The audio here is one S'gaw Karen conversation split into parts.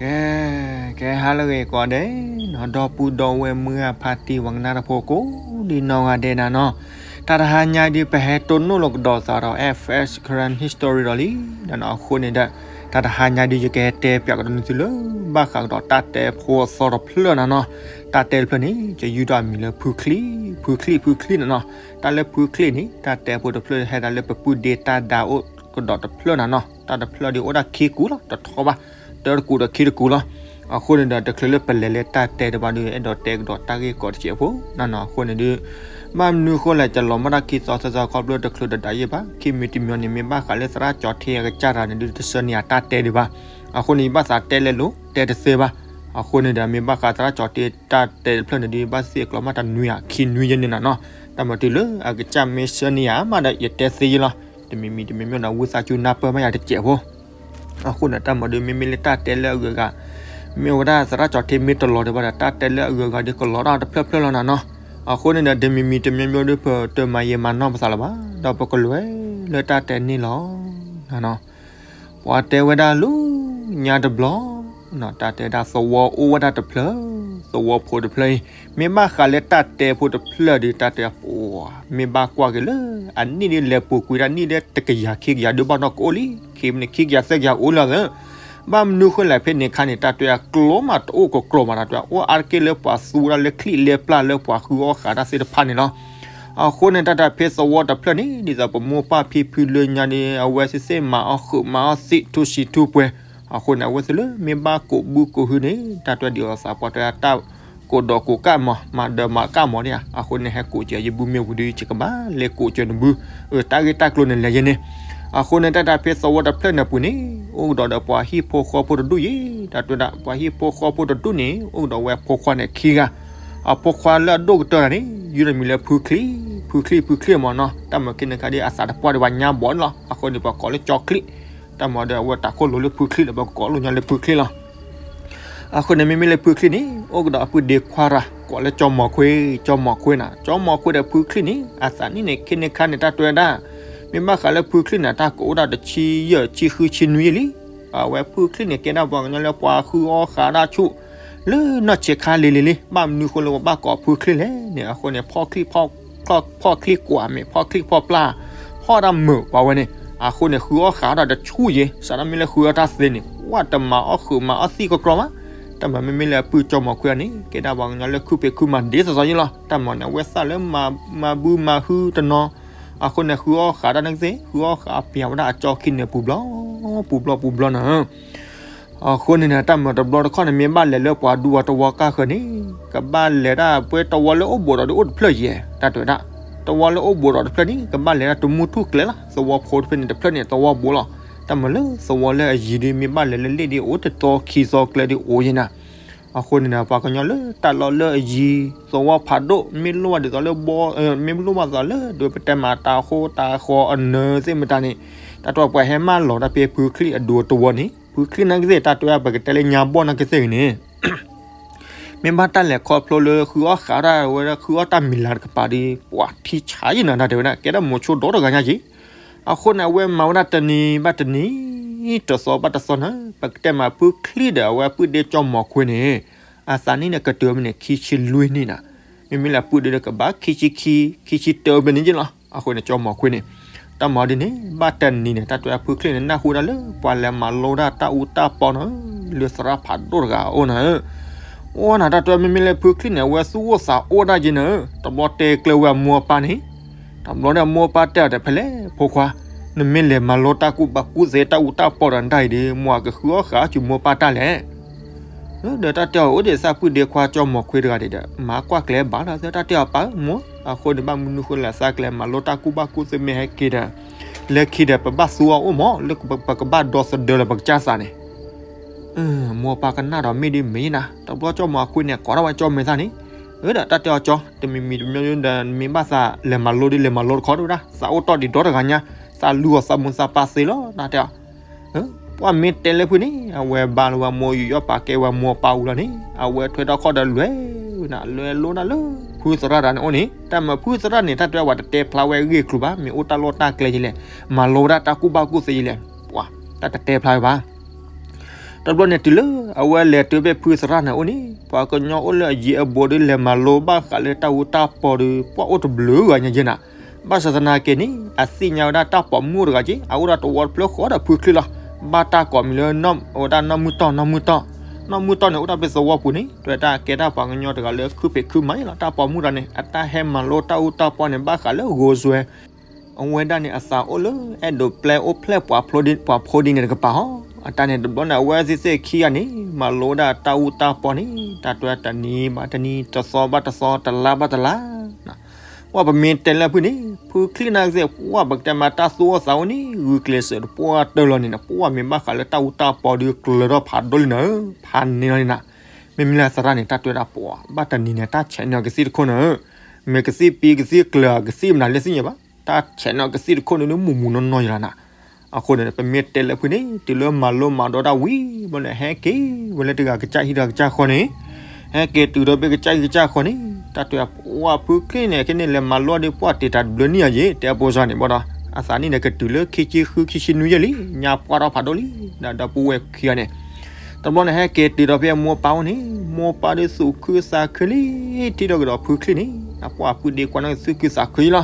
ကဲ, ကဲဟါလၢအဂ့ၤကိးဂၤဒဲးနီၤ, ဒီပုၢ်ဒီဝဲၢ်မုၢ်ဂၤဖါတံၢ် ပှၤကနၣ်တၢ်ဖိကိးဒံနီၢ်ဂၤဒဲးနၤနီၤ. တၢ်တဟါညါဒုး ပဟဲတိၢ်နီၣ်လိာ်ကဒီးသးဒီး FS Karen History ဒီးလံနၤနီၤ. အဃိန့ၣ်ဒီး တၢ်တဟါညါဒုး ယကဟဲတဲပၠးကဒီးန့ၢ်သုလၢ ဘၣ်ဃးကဒီးတၢ်တဲဖိအသီတဖျၢၣ်နၤနီၤ. တၢ်တဲတဖျၢၣ်န့ၣ် ယယုၢ်ထီၣ်အမံၤလၢ ဖုချံ, ဖုချံ, ဖုချံနၤနီၤ. တၢ်လၢဖုချံန့ၣ် တၢ်တဲဖိတဖျၢၣ် ဟဲဒၣ်လၢပပုၢ်ဒ့တၢ်ဒါအိၣ်ကဒီးတဖျၢၣ်နၤနီၤ. တၢ်တဖျၢၣ်ဒုးအိၣ်ဒၣ်ခံကူာ်လီၤ, တထီဘၣ်, တၢတကူာ်ဒီးခံတကူာ်လီၤ. အဃိန့ၣ်ဒီး တချုးလၢပလဲၤလၢတၢ်တဲတဘၣ်ဒုး အဲၣ်ဒိးတဲကဒီးတၢ်ဂ့ၢ်ကီးတစဲးဖိနၤနီၤ. အဃိန့ၣ်ဒုး ဘၣ်မနုၤဃိလဲၣ် ယလီၤမၢ်တၢ်ခံသီသၢသီခီဖျိတချုးတဒါယဲၢ်ဘၣ်, ခံမံၤတမံၤန့ၣ် မ့ၢ်ဘၣ်ဃးလၢသရၣ်ကၠီထ့အကစၢ်တဂၤန့ၣ်ဒုး တဆှၢန့ၢ်ယၤတၢ်တဲဒံးဘၣ်. အဃိန့ၣ် ယဘၣ်သးတဲလဲၤလိၤ တဲတသ့ဘၣ်. အဃိန့ၣ်ဒီး မ့ၢ်ဘၣ်ဃးသရၣ်ကၠီထ့တၢ်တဲတဖျၢၣ်န့ၣ်ဒုး ဘၣ်သ့ၣ်ကျီၤမးတနွံဧါ ခံနွံယဲၢ်န့ၣ်နၤနီၤ. တၢ်မၤတုၤလၢအကစၢ်မ့ၢ်ဆှၢန့ၢ်ယၤမးဒီး ယတဲသ့ယဲၢ်လီၤ. တမံၤမံၤတမံၤမံၤဒီး ဝံသးစူၤနၢ်ပၢၢ်မးယၤတစဲးဖိ. အဃိန့ၣ် တၢ်မၤဒုး မ့မ့ၢ်လၢတၢ်တဲလၢ အဂုၤအဂၤ မ့ၢ်ဝဲဒၣ်သရၣ်ကၠီထ့မ့ၢ်တလီၤဒံးဘၣ်ဒီး တၢ်တဲလၢအဂုၤအဂၤဒုး ကလီၤတၢ်တဖျၢၣ်ဖျၢၣ်လီၤနၤနီၤ. အဃိန့ၣ်ဒီး တမံၤမံၤတမံၤမံၤဒုး ပတမၤယံာ်မၤနီၢ်ပသးလၢၤဘၣ်, ဒီးပကလဲၤလၢတၢ်တဲန့ၣ်လီၤနၤနီၤ. ပှၤတဲဝဲဒၣ်လၢညါတဘျီ, တၢ်တဲဒၣ်သဝီအိၣ်ဝဲဒၣ်တဖျၢၣ်, သဝီဖိတဖျၢၣ်အံၤ မ့ၢ်ဘၣ်ဃးလၢတၢ်တဲဖိတဖျၢၣ်ဒုး တၢ်တဲပှၤ မ့ၢ်ဘၣ်ကွၢ်က့ၤလၢ အနံၣ်ဒုးလဲၤပူၤကွံာ်ဒၣ်နံၣ်ဒုးတကယၤခံကယၤဒုးဘၣ်နီၢ်ကအိၣ်လံ, ခံမံၤန့ၣ် ခံကယၤသၢကယၤအိၣ်လံသၢ. ဘၣ်မနုၤဃိလဲၣ် ဖဲန့ၣ်ခါန့ၣ် တၢ်တဲအကျိၤမးတအိၣ်ကကြၢးဘၣ်, တၢ်တဲအိၣ်အါတက့ၢ်လၢပှၤသူဝဲဒၣ်လၢချံၣ်လၢပျၢ်လၢပှၤဃုအီၣ်ဃးတၢ်သ့ၣ်တဖၣ်န့ၣ်လီၤ. အဃိန့ၣ် တၢ်တဲဖဲသဝီတဖျၢၣ်န့ၣ် ဒ်သိးပမိၢ်ပၢ်ဖံဖုလၢညါန့ၣ် အဝဲသ့ၣ်သ့ၣ်မၤအီၣ်ဃုာ်မၤအီၣ်သံၣ်ထူဆံးထူပှဲၤ. အဃိန့ၣ် အဝဲသ့ၣ်လၢမ့ၢ်ဘၣ်ကူးဘုကူးဟုန့ၣ် တၢ်တဲဒ်သိးသးပှၢ်တဲတၢ်ကိးဒီးကိးကၣ်မး မၤဒၢးမၤကၣ်မးန့ၣ်ဧါ. အဃိန့ၣ် ဟဲကိးစၢၤယဘုမ့ၢ်ဝံၤဒုး ယကဘၣ်လဲၤကိးစၢၤနဘု, တၢ်ဂ့ၢ်တၢ်ကျိၤန့ၣ်လဲၤယဲန့ၣ်. အဃိန့ၣ် တၢ်တဲဖဲသဝီတဖျၢၣ်န့ၣ်အပူၤန့ၣ် အိၣ်ကဒီးဒီးပှၤဟံၣ်ဖိဃီဖိတဒူၣ်အံၤ, တၢ်တဲဒၣ်ပှၤဟံၣ်ဖိဃီဖိတဒူၣ်န့ၣ် အိၣ်ကဒီးဝဲအဖိခွါန့ၣ်ခံဂၤ. အဖိခွါလၢအဒိၣ်ကတၢၢ်တဂၤန့ၣ် ယုၢ်ထီၣ်မံၤလၢဖုချံ, ဖုချံ ဖုချံမးနီၤ. တၢ်မၤခဲန့ၣ်ခါဒ် အသးတပှၢ်ဒံးဘၣ်ညါဘီန့ၣ်လီၤ. အဃိန့ၣ် ပှၤကိးလၢကၠီချံ, တၢ်မၤဒီးအဝဲတၢ်ခိၣ်လိၤလၢဖုချံဒီး ပှၤကိးလိာ်ညါလၢဖုချံလီၤ. အဃိန့ၣ် မ့မ့ၢ်လၢဖုချံန့ၣ် အိၣ်ကဒီးအပုၢ်ဒ့ခွါတဂၤ ကိးလၢကၠီမီၤခွ့, ကၠီမီၤခွ့နၤ, ကၠီမီၤခွ့ဒီးဖုချံန့ၣ် အသးနံၣ်န့ၣ် ခဲန့ၣ်ခါန့ၣ် တၢ်တဲဝဲဒၣ် မ့ၢ်ဘၣ်ဃးလၢဖုချံန့ၣ် တၢ်ကအိၣ်ဒၣ်တဆံယဲၢ် ဆံဃု ဆံနွံယဲၢ်လံ. အဝဲဖုချံန့ၣ် ကဲဒၣ်ပှၤကညီလၢပှၤဃုအီၣ်ဃးတၢ်ဆူၣ် လၢနီၢ်ဆံးခါလံၤလံၤလံ. ဘၣ်မနုၤဃိလၢပဘၣ်ကိးဖုချံလဲၣ်န့ၣ် အဃိန့ၣ် ဖီၣ်ချံ, ဖီၣ်ချံကွၢ်မ့ၢ် ဖီၣ်ချံဖီၣ်ပျၢ် ဖီၣ်တၢ်မုာ်ပှၤဝဲန့ၣ်. အဃိန့ၣ် ဃုအီၣ်ဃးတၢ်တဆူၣ်ယဲၢ်, စးထီၣ်မ့ၢ်လၢဃုအီၣ်တၢ်သ့န့ၣ် ဝဲတမၤအီၣ်ဃုာ်မၤအီၣ်သံၣ်ကကြီမး. တၢ်မၤမ့မ့ၢ်လၢအပုၢ်ကၠီမီၤခွ့အံၤန့ၣ် ကဲဒၣ်ပှၤကညီလၢခုဖံးခုမၤဒ်သိးသိးယဲၢ်လီၤ. တၢ်မၤန့ၣ် အဝဲသၣ်လၢမၤဘုမၤဟုတနီၤ. အဃိန့ၣ် ဃုအီၣ်ဃးတၢ်န့ၣ်ကသ့ ဃုအီၣ်ဃးပျၢ်ဝဲဒၣ်အကၠီခံန့ၣ် ပူၤဘျီ, ပူၤဘျီပူၤဘျီနၤ. အဃိန့ၣ်န့ၣ် တၢ်မၤတဘျီတခီန့ၣ် မ့ၢ်ဘၣ်လဲၤလၢပှၤဒူပှၤသဝီကါဃၢၤန့ၣ် ကဘၣ်လဲၤဒၣ်ပှဲၤသဝီလၢအိၣ်ဘူးဒီးဒုးအိၣ်တဖျၢၣ်ယဲၢ်, တၢ်တဲဝဲဒၣ် သဝီလၢအိၣ်ဘူးဒီးတဖျၢၣ်န့ၣ် ကဘၣ်လဲၤဒၣ်တမူထူၣ်ကျဲလီၤ. သဝီဖိတဖျၢၣ်န့ၣ် တဖျၢၣ်န့ၣ် သဝီဘူးလီၤ. တၢ်မၤလၢသဝီလၢအယံၤဒုး မ့ၢ်ဘၣ်လဲၤလၢလ့ၣ်ဒုး အိၣ်တသီခံသီကျဲဒုးအိၣ်ယဲၢ်နၤ. အဃိန့ၣ်ဒီး ပှၤကညီလၢတၢ်လီၢ်လၢအယံၤ သဝီဖးဒိၣ် မ့ၢ်လိၣ်ဘၣ်ဒ်သိးလၢဘီ မ့ၢ်လိၣ်ဘၣ်သိးလၢ ဒ်ပတဲမၤတၢ်ဃိတၢ်ဃီအနၢသ့ၣ်မတၤန့ၣ် တၢ်တဲပှၤဟဲမၤလီၤတၢ်ဖဲဖုချံအဒူသဝီန့ၣ် ဖုချံန့ၣ်ကသ့ တၢ်တဲပှၤကတဲလၢညါဘီန့ၣ်ကသ့န့ၣ် မ့ၢ်ဘၣ်တၢ်လဲၤခီဖျိလၢဃုအီၣ်ဃးတၢ်ဝဲဒၣ် ဃုအီၣ်တၢ်မံၤလၤတကပၤဒီး ပှၤထံဆါယဲၢ်နၤ တၢ်တဲဝဲဒၣ် ကဲဒၣ်မိၤဆိဒီတဂၤညါက့ၤ. အဃိန့ၣ် အဝဲမၤဝဲဒၣ်တနံၤဘၣ်တနံၤ တသီဘၣ်တသီနၤ ပကတဲမၤဖုချံဒီး အဝဲပုၢ်ဒ့ကၠီမီၤခွ့န့ၣ် အသးနံၣ်န့ၣ် ကတုၤမ့ၢ်န့ၣ် ခံဆံလွံၢ်နံၣ်နၤ. မ့မ့ၢ်လၢပုၢ်ဒ့ဒီး ကဘၣ်ခံဆံခံ ခံဆံတၢဘျဲၣ်န့ၣ်ယ့ၣ်လီၤ. အဃိန့ၣ် ကၠီမီၤခွ့န့ၣ် တၢ်မၤဒ်န့ၣ် ဘၣ်တနံၤန့ၣ် တၢ်တဲဖုချံန့ၣ် နၢ်ဟူဒၣ်လၢ ပှၤလဲၤမၤလိတၢ်တၢ်အူတၢ်ပီနီၤ လၢသရၣ်ဖးဒိၣ်တဂၤအအိၣ်နၤဧၢ. အိၣ်နၤ တၢ်တဲမ့မ့ၢ်လၢဖုချံန့ၣ် အဝဲသူၣ်အိၣ်သးအိၣ်ဒၣ်က့ၤနၤဧၢ. တဘျီတဲကျဲဝဲအမိၢ်အပၢ်န့ၣ် တဘျီန့ၣ် အမိၢ်အပၢ်တဲအီၤဒီး ဖဲလဲၣ်ဖိခွါ နမ့ၢ်လဲၤမၤလိတၢ်ကူၣ်ဘၣ်ကူၣ်သ့တၢ်အူတၢ်ပီဒီး နတၢ်အံၤဒီး မိၢ်အကဃုအီၣ်ဃာ်အီၣ်ဆူမိၢ်ပၢ်တၢ်လဲၣ်. ဒီးတၢ်တဲအီၤ အိၣ်ဒံးသးပုၢ်ဒ့ခွါကၠီမီၤခွ့တဂၤဒံးဒီး မၤကွၢ်ကျဲဘၣ်လီၤ. တၢ်တဲအီၤ ပၢ်မိၢ် အဃိန့ၣ် ဘၣ်မနုၤဃိလဲၣ် သးကလဲၤမၤလိတၢ်ကူၣ်ဘၣ်ကူၣ်သ့မ့ၢ်ဟဲက့ၤဒီး လၢခံဒီး ပဘၣ်သူအီၤအိၣ်မး လၢပကဘၣ်ဒီသဒၢလီၤပကစၢ်သးန့ၣ် မိၢ်ပၢ်ကနၣ်ဒီးမ့ၢ်ဒ်မ့ၢ်နၤ တဘျီကၠီမီၤခွ့န့ၣ် ကိးထီၣ်ဝဲကၠီမဲာ်သၣ်န့ၣ် ဒီးတၢ်တဲအီၤကၠီ တမံၤမံၤတမံၤဒီး မ့ၢ်ဘၣ်သးလဲၤမၤလိဒ်လဲၤမၤလိတခီဒၣ်ဝဲဒၣ် သးအိၣ်တီၢ်ဒံးဒီတဂၤညါ သးလူၤအီၤသးမူသးပၢ်သ့လီၤ တၢ်တဲအီၤ ပှၤမ့ၢ်တဲလၢဖုန့ၣ် အဝဲဘါလၢဝဲမိၢ်ယူးယီၣ်ပာ်ကဲဝဲမိၢ်ပၢ်အူလီၤန့ၣ် အဝဲထွဲထီၣ်ခီၣ်ဒီးလဲၤဝဲနၤ လဲၤလိဒၣ်လၢ ဖုသရၣ်တဂၤန့ၣ်အိၣ်န့ၣ် တၢ်မၤဖုသရၣ်န့ၣ် တၢ်တဲဝဲတတဲဖျါဝဲအဂ့ၢ်အကျိၤဘၣ် မ့ၢ်အိၣ်တၢ်လီၢ်တၢ်ကျဲယလဲၣ် မၤလိဝဲဒၣ်တၢ်ကူၣ်ဘၣ်ကူၣ်သ့ယလဲၣ် ပှၤ တၢ်တတဲဖျါဝဲဘၣ် တဘျီန့ၣ်တုၤလၢအဝဲလဲၤတုၤဖဲဖုသရၣ်န့ၣ်အိၣ်န့ၣ် ပှၤကညီအိၣ်လၢအယံၤအဘူးဒီး လဲၤမၤလိဘၣ်ဃးလၢတၢ်အူတၢ်ပီဒီး ပှၤအိၣ်တဘျုးဂၤညါယဲနၤ. ဘၣ်ဆၣ်သနာ်က့န့ၣ် အသ့ၣ်ညါဝဲဒၣ်တၢ်ပိာ်မုၣ်တဂၤက့ အအိၣ်ဒီးသဝီတဖျၢၣ်ဃီဒီးဖုချံလီၤ. ဘၣ်တၢ်ကိးမံၤလၢ အဝဲဒၣ်နီၢ်မုၢ်တီၢ် နီၢ်မုၢ်တီၢ်, နီၢ်မုၢ်တီၢ်န့ၣ်အိၣ်ဒၣ်ဖဲသဝီပူၤန့ၣ် တဲဝဲဒၣ်ကဲတၢ်ပှၤကညီတဂၤလၢခုဖံးခုမၤလီၤ. တၢ်ပိာ်မုၣ်တဂၤန့ၣ် အတၢ်ဟဲမၤလိတၢ်အူတၢ်ပီန့ၣ် ဘၣ်ဃးလၢဂိၤစွဲ အဝဲဒၣ်န့ၣ် အသးအိၣ်လၢအဲၣ်ဒိးပျဲအိၣ်ဖျဲၣ်ပှၤဖိဒ်န့ၣ်တကပၤဟီ. အတၢ်န့ၣ် တဘျီန့ၣ် အဝဲသ့ၣ်သ့ၣ်ခံဂၤန့ၣ် မၤလိဝဲဒၣ်တၢ်အူတၢ်ပီန့ၣ် တၢ်တွဲတနံၤဘၣ်တနံၤ တသီဘၣ်တသီ တလါဘၣ်တလါ ပှၤပမ့ၢ်တဲလၢဖုန့ၣ် ဖုချံန့ၣ်ကသ့ၣ် ပှၤပကတဲမးတၢ်သူၣ်အိၣ်သးအိၣ်န့ၣ် ဂုာ်ကျဲးစၢးတပှၢ်တၢၢ်လီၤန့ၣ် ပှၤမ့ၢ်ဘၣ်ဃးလၢတၢ်အူတၢ်ပီဒီးကျၢၤထီၣ်ဖးဒိၣ်လံနၤဧၢ, ဖးန့ၢ်လီၤန့ၣ်နၤ. မ့မ့ၢ်လၢသရၣ်န့ၣ် တၢ်တွဲဒၣ်ပှၤဘၣ်တနံၤန့ၣ် တၢ်ဆဲးန့ၢ်အီၤကသံၣ်တခိၣ်န့ၣ်ဧၢ, မ့ၢ်ကသံၣ်ပံကသံၣ်ကျၢၤကသံၣ်မနုၤလဲၣ်သ့ၣ်ညါဘၣ်, တၢ်ဆဲးန့ၢ်အီၤကသံၣ်တခိၣ်န့ၣ် မူးမူးနီၢ်နီၢ်ယလီၤနၤ. အဃိန့ၣ် ပမ့ၢ်တဲလၢဖုန့ၣ် တုၤလၢမၤလိမၤဒိးတၢ်ဝံၤဘျီန့ၣ် ဟဲက့ၤဝဲလၢတဂၤကစၢ်ဟံၣ်တဂၤကစၢ်ဃီန့ၣ်, ဟဲက့ၤတုၤဒီးဖဲကစၢ်ဟံၣ်ကစၢ်ဃီန့ၣ် တၢ်တဲပှၤဖုချံန့ၣ် ခဲန့ၣ်လဲၤမၤလိဒီးပှၤတ့ၢ်တၢ်တဘျုးနံၣ်ယၤယ့ၣ် တဲအပိစၢ်န့ၣ်ဘၣ်ဒီး အသးနံၣ်န့ၣ်ကတုၤလၢခံဆံဃုခံဆံနွံယဲၢ်လံ, ညါပှၢ်ထီၣ်ဖးဒိၣ်လံ, ဒီးဒီပုၢ်ဝဲၢ်ခံဂၤန့ၣ် တဘျီန့ၣ် ဟဲက့ၤတုၤဒီးဖဲအမိၢ်ပၢ်အိၣ်န့ၣ် မိၢ်ပၢ်ဒီးသူၣ်ခုသးခုလံ, ထံၣ်ထီၣ်ကဒီးဖုချံန့ၣ် အပှၢ်အပုၢ်ဒ့ခွါန့ၣ်သူၣ်ခုသးခုလီၤ.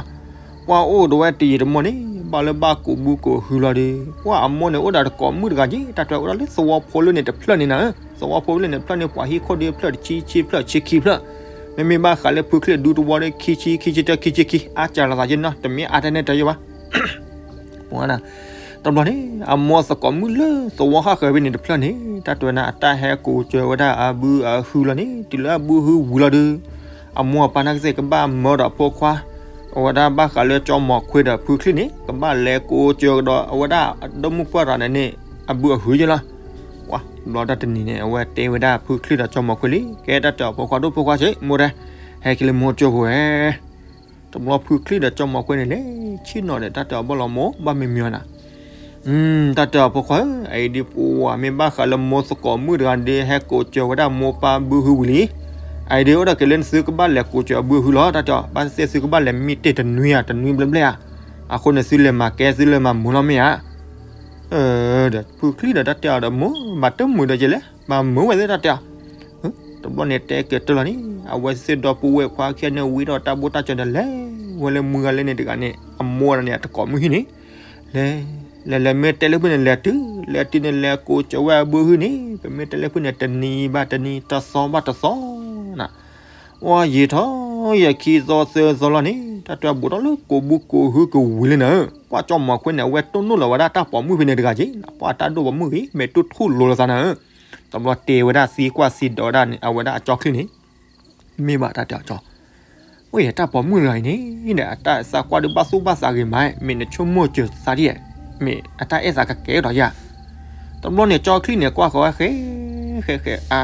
ပှၢ်အိၣ်ဒီးဝဲတယံာ်တမီၢ်န့ၣ် ဘၣ်လၢဘၣ်ကူးဘုကူးဟုလီၤဒီး ပှၢ်အမိၢ်န့ၣ်အိၣ်ဒီးတကိးမုၣ်တဂၤက့ တၢ်တဲအိၣ်ဒၣ်လၢသဝီဖိလၢန့ၣ်တဖျၢၣ်န့ၣ်နၤဧၢ, သဝီဖိလၢန့ၣ်တဖျၢၣ်န့ၣ် ပှၤဟံၣ်ခိၣ်ဒီးဖျၢၣ်တဆံ ဆံဖျၢၣ် ဆံခံဖျၢၣ်, မ့မ့ၢ်ဘၣ်ဃးလၢဖုချံဒူသဝီဒီး ခံဆံ ခံဆံတၢ ခံဆံခံ အါစှၤလိာ်သးက့နီၤ တမ့ၢ်အါတၢ်နဲၣ်တၢ်ယိာ်ဘၣ် တဘျီန့ၣ် အမိၢ်သကိးမုၣ်လၢသဝီဃၣ်ဃၢၤဖဲန့ၣ်တဖျၢၣ်န့ၣ် တၢ်တဲဝဲဒၣ်အတၢ်ဟဲကိးစၢၤဝဲဒၣ်အဘုအဟုလီၤန့ၣ် တုၤလၢအဘုဟုဝံၤလီၤဒီး အမိၢ်အပၢ်န့ၣ်ကသ့ၣ်ကဘၣ်မၢဒီးဖိခွါ အဝဲဒၣ်ဘၣ်ဃးလၢကၠီမီၤခွ့ဒီးဖုချံန့ၣ် ကဘၣ်လဲၤကိးစၢၤကဒီးအဝဲဒၣ်အဒီမုၣ်ပှၢ်တဂၤန့ၣ်န့ၣ် အဘုအဟုယလီၤ. ပှၤတဘျီတၢ်တနံၤန့ၣ် အဝဲတဲဝဲဒၣ်ဖုချံဒီးကၠီမီၤခွ့လံ ကဲတၢ်တဲအီၤဖိခွါဒိၣ်ဖိခွါဆ့ၣ်မိၢ်တဲ ဟဲက့ၤလၢမိၢ်ကၠိဖိဝဲ တဘျီဖုချံဒီးကၠီမီၤခွ့န့ၣ်လဲၤဆ့ၣ်နီၤဒီး တၢ်တဲအီၤဘၣ်လီၤမိၢ် ဘၣ်မံမံအီၤနၤ, တၢ်တဲအီၤဖိခွါဧၢ, အအံၤဒ်ပှၤမ့ၢ်ဘၣ်ဃးလၢမိၢ်သကိးမုၣ်တဂၤဒီး ဟဲကိးစၢၤဝဲဒၣ်မိၢ်ပၢ်ဘုဟုဝံၤလံ, အအံၤဒ်အိၣ်ဒီးက့ၤလၢနသုကဘၣ်လဲၤကိးစၢၤအဘုဟုလီၤ တၢ်တဲအီၤ, ဘၣ်သ့ၣ်သုကဘၣ်လဲၤမံတ့ၢ်တနွံဧါ တနွံဘျဲၣ်ဘျဲၣ်ဧါ, အဃိန့ၣ်သုလဲၤမၤကဲသုလဲၤမၤမုာ်လီၤမ့ၢ်ဧါ ဒီးဖုချံဒီးတၢ်တဲအီၤဒီးမိၢ် ဘၣ်တမုာ်ဒီးက့ၤလဲၣ် ဘၣ်မုာ်ဝဲသ့ၣ်တၢ်တဲအီၤ, တဘျီန့ၣ်တဲကတၢၢ်လီၤန့ၣ် အဝဲသ့ၣ်ဒီပုၢ်ဝဲၢ်ခွါခံဂၤန့ၣ်ဝံထီၣ်တၢ်ဘိၣ်တၢ်စၢၤဒီးလဲၤဝဲလၢမုၢ်ဂၤလၢန့ၣ်တဂၤန့ၣ် အမိၢ်တဂၤန့ၣ် အတကိးမုၣ်ဟံၣ်န့ၣ်, လဲၤ လဲၤလဲၤမ့ၢ်တဲလၢဖုန့ၣ် လဲၤတုၤ လဲၤတုၤန့ၣ် လဲၤကိးစၢၤဝဲအဘုဟုန့ၣ် ပမ့ၢ်တဲလၢဖုန့ၣ် တနံၤဘၣ်တနံၤ တသီဘၣ်တသီ နၤ ဝဲယံာ်ထီၣ်ယဲၢ်ခံသီသၢသီလီၤန့ၣ် တၢ်တဲအီၤဘူးထီၣ်လၢကိးဘုကိးဟုကဝံၤလံနၤဧၢ, ပှၤကၠီမီၤခွ့န့ၣ် အဝဲတိၢ်နီၣ်လီၤဝဲဒၣ်တၢ်ပိာ်မုၣ်ဖဲန့ၣ်တဂၤက့ၤ ပှၤတၢ်ဒိၣ်ပိာ်မုၣ်ဂ့ၤ မဲာ်တူၢ်ထူၣ်လိၤလိာ်သးနၤဧၢ, တဘျီတဲဝဲဒၣ်သံကွၢ်သံဒိးဝဲဒၣ်န့ၣ် အဝဲဒၣ်အကၠီချံန့ၣ် မ့ၢ်ဘၣ်တၢ်တဲအီၤကၠီ အိၣ်ယဲၢ်တၢ်ပိာ်မုၣ်တဂၤအံၤန့ၣ် အတၢ်သးကွၢ်ဒုးဘၣ်သူၣ်ဘၣ်သးဂ့ၤမး မ့ၢ်နဆိကမိၣ်စၢၤသးဒ်လဲၣ်, မ့ၢ်အတၢ်အဲၣ်သးကကဲထီၣ်ယၤ, တဘျီန့ၣ်ကၠီချံန့ၣ် ကွၢ်ဃီၤဝဲဃဲ ဃဲဃဲ အါ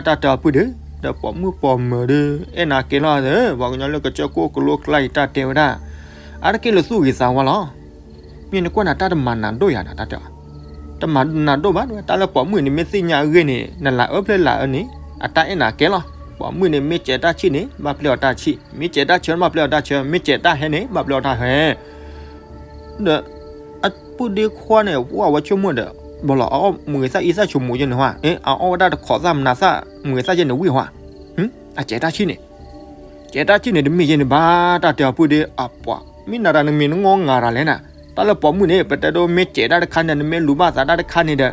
တၢ်တဲအီၤပုၢ်ဒီး ဒီးပိာ်မုၣ်ပိာ်မၢၤဒီး အဲၣ်နၤကဲလီၤသ့ ပှၤကညီလၢကစၢၢ်ခိၣ်ကလိကျါအံၤ တၢ်တဲဝဲဒၣ် အါတက့ၢ်လၢသူၣ်ဂ့ၤသးဝါလီၤ မ့ၢ်နကွၢ်နၤတၢ်တမၤနၤဒိၣ်ယၤနၤ တၢ်တဲအီၤ, တမၤနၤဒိၣ်ဘၣ် တၢ်လၢပိာ်မုၣ်န့ၣ် မ့ၢ်သ့ၣ်ညါအဂ့ၢ်န့ၣ် နလၤအၢဖျၢၣ်လၤအၢန့ၣ် အတၢ်အဲၣ်နၤကဲလီၤ, ပိာ်မုၣ်န့ၣ် မ့ၢ်စဲးတၢ်ဆံၣ်န့ၣ် ဘၣ်ပျဲအီၤတၢ်ဆံၣ်, မ့ၢ်စဲးတၢ်ဆၢ ဘၣ်ပျဲအီၤတၢ်ဆၢ, မ့ၢ်စဲးတၢ်ဟဲန့ၣ် ဘၣ်ပျဲအီၤတၢ်ဟဲ ဒီး အပုၢ်ဒ့ခွါန့ၣ် ပှၢ်ဝဲဆိကမိၣ်ဒီး ဘီလီၤ အအီၣ်မုၢ်ဂ့ၤသၣ်အံသၣ်ဆိကမိၣ်ယဲၢ်န့ၣ်ဟါ, အအီၣ်ဝဲဒၣ်တခိးသၣ်မနၤသၣ် မုၢ်ဂ့ၤသၣ်ယဲၢ်န့ၣ်ဝံၣ်ဟါ, အစဲးတၢ်ဆံၣ်န့ၣ် စဲးတၢ်ဆံၣ်န့ၣ် တမ့ၢ်ယဲၢ်န့ၣ်ဘၣ် တၢ်တဲအီၤပုၢ်ဒ့ အပှၤ မ့ၢ်နၤတၢ်နမံၤနငီငၤတၢ်လဲၣ်နၤ, တၢ်လၢပိာ်မုၣ်န့ၣ် ပတဲဒိ မ့ၢ်စဲးတၢ်တခါန့ၣ် နမ့ၢ်လူၤဘၣ်သးတၢ်တခါန့ၣ်ဒီး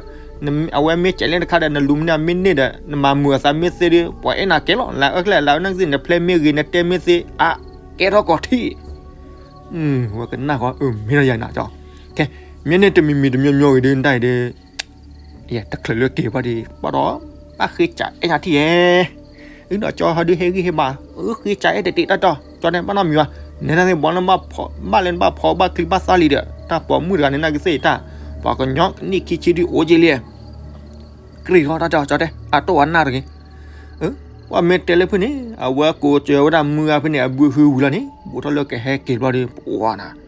အဝဲမ့ၢ်စဲးလဲၣ်တခါဒီး နလူၤမ့ၢ်န့ၢ်မ့ၢ်န့ၢ်ဒီး နမၤမုာ်အသးမ့ၢ်သ့ဒီး ပှၤအဲၣ်နၤကဲလီၤ, လၤအၢကျဲလၤအၢနၢ်ကသ့ၣ် နဖျဲးမ့ၢ်ဂ့ၤ နတဲမ့ၢ်သ့ အကဲထီၣ်ကီၢ်ထံၣ် ဝဲကနၣ်ဃီ မ့ၢ်ဒီးယၤနၤကၠီ, ခဲ မ့ၢ်န့ၣ်တမံၤမံၤတမံၤမံၤဂ့ၤဒုး နတၢ်အံၤဒီး ယတချုးလၢက့ၤဘၣ်ဒီး ဘၣ်ဒီး ဘၣ်ဃ့စးအဲၣ်နၤထံၣ်ယဲ, အဒီးကၠီဟီဒုးဟ့ၣ်ဂံၢ်ဟ့ၣ်ဘါ, အဃ့စးအဲၣ်တတ့ၢ်တၢ်တီ ကၠီန့ၣ်ဘၣ်နီတမံၤဘၣ်, နဲဒၣ်သ့ၣ်ဘီလၢဘၣ်ဖီၣ် ဘၣ်လၢနဘၣ်ဖီၣ်ဘၣ်ချံဘၣ်သါလံဒီး တၢ်ပိာ်မုၣ်တဂၤန့ၣ် နကသ့ၣ်တၢ်, ပှၤကညီကနံၣ်ခံဆံဒုးအိၣ်က့ၤလံ ကြၢးဃီတၢ်တဲအီၤ ကၠီတဲ အတိၢ်အနၢ်တဂ့ၤ, ပှၤမ့ၢ်တဲလၢဖုန့ၣ် အဝဲကိးစၢၤဝဲဒၣ်မုၢ်ဂၤဖဲန့ၣ် အဘုဟုဝံၤလီၤန့ၣ် ဘူးထီၣ်လၢကဟဲက့ၤဘျီဒီး ပှၤနၤ,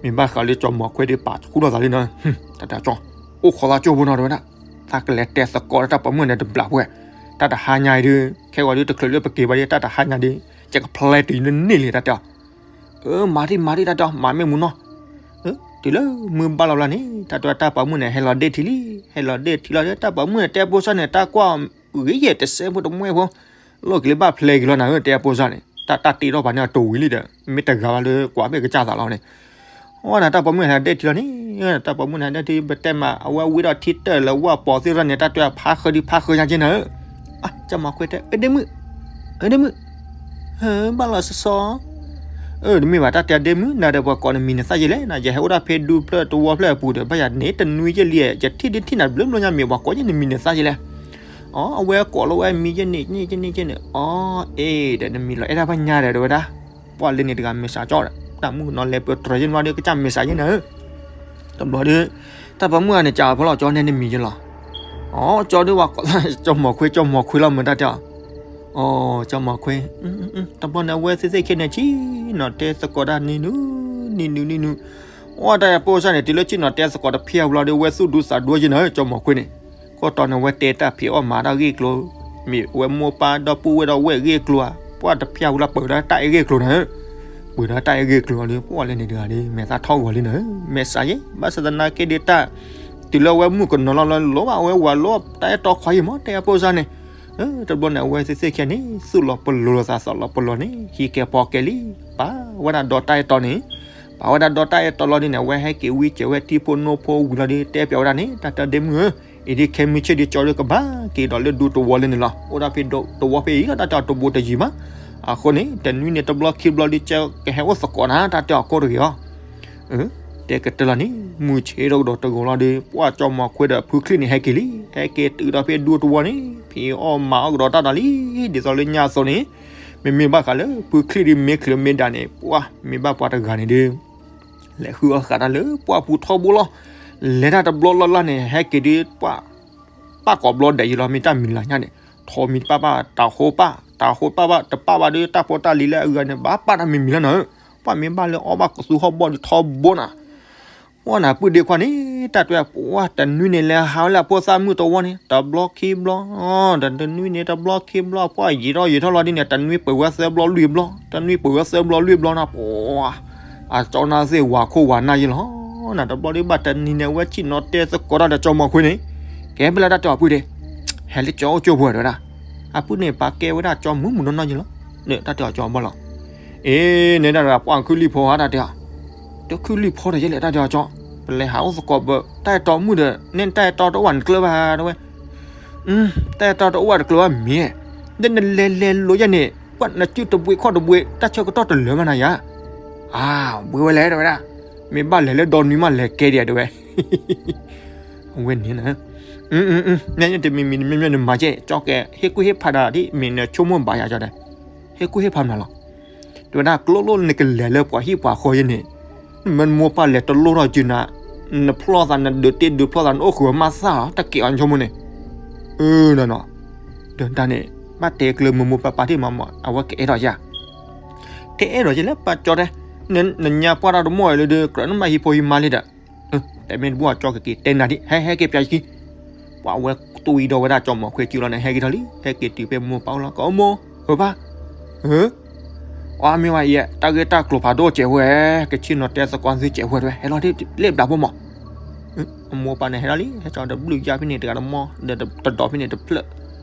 မ့ၢ်ဘၣ်ဃးလၢကၠီမီၤခွဲဒီး ပာ်ဆူၣ်ထီၣ်သးလံနီၤ, တၢ်တဲကၠီ, အိၣ်ခိးသးကၠိဖိနီၤ တဲဝဲဒၣ်, သးကလဲၤတဲသကိးတၢ်ပိာ်မုၣ်န့ၣ်တဘျီဝဲ, တၢ်တဟါညါအံၤဒီး ခဲဂီၤဒုးတချုးလၢပက့ၤဘၣ်ဒီး တၢ်တဟါညါဒီး ယကဖျဲးတုၤလၢန့ၣ်လံ တၢ်တဲအီၤ အၢ မၤဒံးမၤဒံး တၢ်တဲအီၤ မၤမ့ၢ်မူနီၤ, တုၤလၢမုၢ်ဘၣ်လီၤဘျီန့ၣ် တၢ်တဲတၢ်ပိာ်မုၣ်န့ၣ် ဟဲလီၤဒ့ထံလံ, ဟဲလီၤဒ့ၣ်ထံလီၤဒီး တၢ်ပိာ်မုၣ်န့ၣ် တဲဖိစၢ်န့ၣ် တၢ်ကွၢ်ဂ့ၤယဲၢ်တစဲးဖိတမှဲဖိ လီၢ်ကလံၤဘၣ်ဖျဲးက့ၤလီၤနၤဧၢ တဲအဖိစၢ်န့ၣ် တၢ်တၢ်တ့ထီၣ်ပာ်န့ၢ်အတိၤဝံၤလံဒီး မ့ၢ်တဂၤဘၣ်လၢကွၢ်ဘ့ၣ်ကစၢ်သးလီၤန့ၣ် အဝဲန့ၣ် တၢ်ပိာ်မုၣ်ဟဲဒ့ၣ်ထံလီၤန့ၣ် တၢ်ပိာ်မုၣ်န့ၣ်ဒ့ၣ်ထံ ပတဲမး အဝဲဝံထီၣ်ထံတၢၢ်လၢဝၣ်ပိာ်သ့ၣ်တဖၣ်န့ၣ် တၢ်တဲဖးဃၢဒုးဖးဃၢညါက့နၤဧၢ ကၠီမီၤခွ့တဲ အၢ ဒ့မုၣ်, အၢ ဒ့မုၣ်, ဘၣ်လီၤစီစီ, အၢ တမ့ၢ်ဘၣ် တၢ်တဲဒ့မုၣ် နၤဒီးပှၤကိးနမံၤနသၣ်ယဲလဲၣ် နၤ ယဟဲအိၣ်ဒၣ်ဖဲဒူဖျၢၣ်တဝီဖျၢၣ်အပူၤဒီး ဘၣ်ယၤန့ၣ် တနွံယဲၢ်လံ ယထံၣ်ဒုးထံၣ်နၤဘျီဘျီညါ မ့ၢ်ပှၤကိးယဲၢ်နမံၤနသၣ်ယဲလဲၣ် အီ အဝဲကိးလီၤဝဲမံၤယဲၢ်န့ၣ် န့ၣ် န့ၣ် န့ၣ် အီ အ့ ဒီးနမံၤလီၤအဲၣ်ဒၣ်ဘၣ်ညါဒီး တဲဝဲဒၣ် ပှၢ်လၢန့ၣ်တဂၤမဲာ်ဆှးကၠီဒီး တၢ်မုၣ်ကနီၤလဲၤပတြၢၤယဲၢ်န့ၣ်ဒီး ကစၢ်မဲာ်ဆှးယဲၢ်နၤဧၢ တဘျီဒီး တၢ်ပိာ်မုၣ်ဂၤန့ၣ် ကးအီၤဖဲလီၤ ကၠီန့ၣ်နမံၤယဲၢ်လီၤ, အီ ကၠီဒီးဝဲကိး ကၠီမီၤခွ့ ကၠီမီၤခွ့လီၤ မ့ၢ်တၢ်တဲအီၤ, အီ ကၠီမီၤခွ့, တဘျီန့ၣ် အဝဲသ့ၣ်သ့ၣ်ခဲန့ၣ် ဆ့ၣ်နီၤတဲသကိးတၢ်နံၤနုၤ နံၤနုၤ နံၤနုၤ, အီ တၢ်ပိာ်စၢ်န့ၣ် တုၤလၢဆ့ၣ်နီၤတဲသကိးတဖျၢၣ်ဘျီဒီး ဝဲသူၣ်ဒူသးဒူယဲၢ်နၤဧၢ ကၠီမီၤခွ့န့ၣ်, ကီၢ်တီန့ၣ် ဝဲတဲတၢ်ဖံးအီၣ်မၤတၢ်ဂ့ၢ်ကျိၤ, မ့ၢ်ဝဲမိၢ်ပၢ်ဒီပုၢ်ဝဲၢ်ဒီးဝဲၢ်ဂ့ၢ်ကျိၤဧါ, ပှၢ်တဖျၢၣ်ဝံၤလီၤ ပၢၤဒီးတၢ်အဲၣ်ဂ့ၢ်ကျိၤနၤဧၢ ပၢၤဒီးတၢ်အဲၣ်ဂ့ၢ်ကျိၤလီၤဒီး ပှၢ်လၢန့ၣ်တဂၤဒီး မဲာ်သၣ်ထီၣ်ဂီၤလံနၤဧၢ, မဲာ်ဆှးယဲၢ်, ဘၣ်ဆၣ်သနာ်က့ဒီးတၢ် တုၤလၢအဝဲမုၣ်ကနီၤလီၤလီၤ လိၣ်ဘၣ်အဝဲဝၤလိၣ်တၢ်အဲၣ်တီခွါယဲၢ်မး တဲအပိာ်စၢ်န့ၣ်, တဘျီန့ၣ် အဝဲသ့ၣ်သ့ၣ်ခဲန့ၣ် သူၣ်လီၤပလိာ်လိာ်သးသးလီၤပလိာ်န့ၣ် ဟံးကဲပီကဲလံ, ပာ်ဝဲဒၣ်ဒီးတၢ်အဲၣ်တီန့ၣ်, ပာ်ဝဲဒၣ်ဒီးတၢ်အဲၣ်တီလီၤဒ်န့ၣ် အဝဲဟဲက့ၤဝံကၢၤဝဲထံဖိနိဖိဝံၤလီၤဒီး တဲပျးဝဲဒၣ်န့ၣ် တၢ်တဲဒ့မုၣ်ဧၢ, အံၤဒ်ခဲမုၢ်ဆ့ၣ်ဒီးကၠီဒီးကဘၣ်က့ၤဒီးလၢဒူတဝီလၢန့ၣ်လီၤ, အိၣ်ဒၣ်ဖဲဒူတဝီဖဲအံၤလီၤ တၢ်တဲအီၤတဘိတယံၤမး, အဃိန့ၣ် တနွံန့ၣ်တဘျီခံဘျီဒီး ကဟဲအိၣ်သကိးနၤတၢ်တဲအီၤကိးတဂ့ၤအီၤ တဲကတၢၢ်လီၤန့ၣ် မုၢ်ဆ့ၣ်ထီၣ်ကဒီးတဂီၤလီၤဒီး ပှၢ်ကၠီမီၤခွ့ဒီးဖုချံၣ်န့ၣ်ဟဲက့ၤလံ, ဟဲက့ၤတုၤဒီးဖဲဒူတဝီန့ၣ် ဖံးအီၣ်မၤအီၣ်ကဒီးတၢ်ဒီးလံ, ဒ်သိးလၢညါအသိးန့ၣ် မ့မ့ၢ်ဘၣ်ဃးလၢဖုချံၣ်ဒီးမ့ၢ်ချုးမ့ၢ်ဒၣ်န့ၣ် ပှၢ်မ့ၢ်ဘၣ်ပှၤတဂၤန့ၣ်ဒီး လဲၤဃုအီၣ်ဃာ်တၢ်လၢပှၢ်ပူၤထီဘိလီၤ, လဲၤတၢ်တဘျီလၢ်လၢ်န့ၣ် ဟဲက့ၤဒီးပှၢ် ပၢ်ကိးဘျီဒဲးယံၤလီၤ မ့ၢ်တၢ်မံၤလၢ်ညါန့ၣ် ထီမံၤတပၢ်ဘၣ် တၤဟိပၢ် တၤဟိပၢ်ဘၣ် တပၢ်ဘၣ်ဒီးတၢ်ဖိတၢ်လံၤလၢအဂၤန့ၣ် ဘၣ်ပၢ်တၢ်မံၤမံၤလၢနၤဧၢ, ပှၢ်မ့ၢ်ဘၣ်လၢအီၣ်ဘၣ်ကသူဟီၣ်ဘီဒီးထီဘိနၤ ပှၢ်နၤပုၢ်ဒ့ခွါန့ၣ် တၢ်တဲပှၢ်တနွံန့ၣ် လဲၤဟးဝဲလၢအဖိသၣ်မုၣ်တဝီန့ၣ် တဘျီခံဘျီ, တနွံန့ၣ်တဘျီခံဘျီ ပှၢ်ယံာ်ထီၣ်ယံာ်ထီၣ်လီၤဒ်န့ၣ် တနွံပှဲၤဝဲသၢဘျီလွံၢ်ဘျီ, တနွံပှဲၤဝဲသၢဘျီလွံၢ်ဘျီနၤ ပှၢ် အကၠီနၤသ့ၣ်ဝၤခိၣ်ဝၤနၢ်ယဲၢ်လီၤ, နတဘျီဒ်ဘၣ်တနံၤန့ၣ် အဝဲဆ့ၣ်နီၤတဲသကိးတၢ်ဒီးကၠီမီၤခွ့န့ၣ်, ကဲဖဲလဲၣ်တၢ်တဲအီၤပုၢ်ဒ့, ဟဲလၢကၠီအိၣ်ကၠိဖိတဲဝဲဒၣ်, အပုၢ်န့ၣ်ပာ်ကဲဝဲဒၣ်ကၠီမုၢ်မုၢ်နီၢ်နီၢ်ယဲၢ်လီၤ, တၢ်တဲအီၤကၠီဘီလီၤ အ့ နဲဒၣ်ပှၢ်ခုၣ်လံၢ်ဖိဧါ တၢ်တဲအီၤ, တခုၣ်လံၢ်ဖိဒီးယဲၢ်လဲၣ် တၢ်တဲအီၤကၠီ, ပလဲၤဟးအိၣ်သကိးပတၢ်အဲၣ်တီမုၣ်ဒီး နဲတၢ်အဲၣ်တီတအိၣ်နကျၢၢ်ဘၣ် တဲဝဲ, တၢ်အဲၣ်တီတအိၣ်တကျၢၢ်ဘၣ်မ့ၢ်, ဒီးနလဲၤလဲၤလိၤယဲၢ်န့ၣ် ပှၢ်နစုတဘှ့ခီၣ်တဘှ့ တၢ်ဆၢကတီၢ်တလၢာ်ဘၣ်နၤယၤ, အါ ဘှ့ဝဲလဲၣ်တဲဝဲဒၣ်, မ့ၢ်ဘၣ်လဲၤလၢဒီနွံမးလဲၤကဲဒံးတဲဝဲ အဝဲန့ၣ်လီၤ, မ့ၢ်တမံၤမံၤတမံၤမံၤန့ၣ်မၤကဲ ကၠီကဲ ဟ့ၣ်ကူၣ်ဟ့ၣ်ဖးဒၣ်ဒ် မ့ၢ်နဆိကမိၣ်ဘၣ်ယၤကၠီဒီး, ဟ့ၣ်ကူၣ်ဟ့ၣ်ဖးမနုၤလီၤ, တဲဝဲဒၣ်ကျိၣ်လိၣ်နကလဲၤလၢပှၤဟံၣ်ပှၤဃီယဲၢ်န့ၣ်, မ့ၢ်မိၢ်ပၢ်လဲၤတလိၣ်ထီၣ်စုနၤ, နဖျီသးနဒုးတ့ဒုးဖျီသးနအိၣ်ဃုာ်မးသၣ်လီၤ တၢ်ကဲအီၤဆိကမိၣ်န့ၣ်, အၢ နီၤနီၤ, ဒီးတၢ်န့ၣ် ဘၣ်တဲကျၢၤမ့ၢ်မိၢ်ပၢ်ပာ်ထံၣ်မးမး အဝဲကအဲၣ်ဒိးယၤ တဲအဲၣ်ဒိးယဲၢ်လၢပၢ်ကၠီတဲ, နညါပှၢ်တၢ်တမီၢ်လၢဒီး ကြၢးနဘၣ်ဟံၣ်ဖိဟံၣ်မါလံဒီး, တဲမ့ၢ်တဘူၣ်အကၠီကက့ၤတဲနၤဒ် ဟဲဟဲက့ၤပၠးယခံ, ပှၤဝဲတူၢ်အံၤဒီးဝဲဒၣ်ကၠီမီၤခွဲစုလီၤန့ၣ် ဟဲက့ၤထီၣ်လံ ဟဲက့ၤတုၤဖဲမိၢ်ပၢ်အိၣ်လီၤ ကအိၣ်မိၢ်, ဧၢပၢ်, အီ မ့ၢ်ဝဲအံၤ တၢ်ဂ့ၢ်တၢ်ကျိၤဖးဒိၣ်စဲးဝဲ, ကဆ့ၣ်နီၤတဲသကိးသုစဲးဝဲတဝဲ ဟဲလီၤဒ်လ့ၣ်ဘျးဖိမး, အမိၢ်ပၢ်န့ၣ်ဟဲလီၤလံ ဟဲကၠီတဘျုးယါဖဲန့ၣ်တဂၤတမီၢ် ဒီးတဒီးဖဲန့ၣ်တဖျၢၣ်,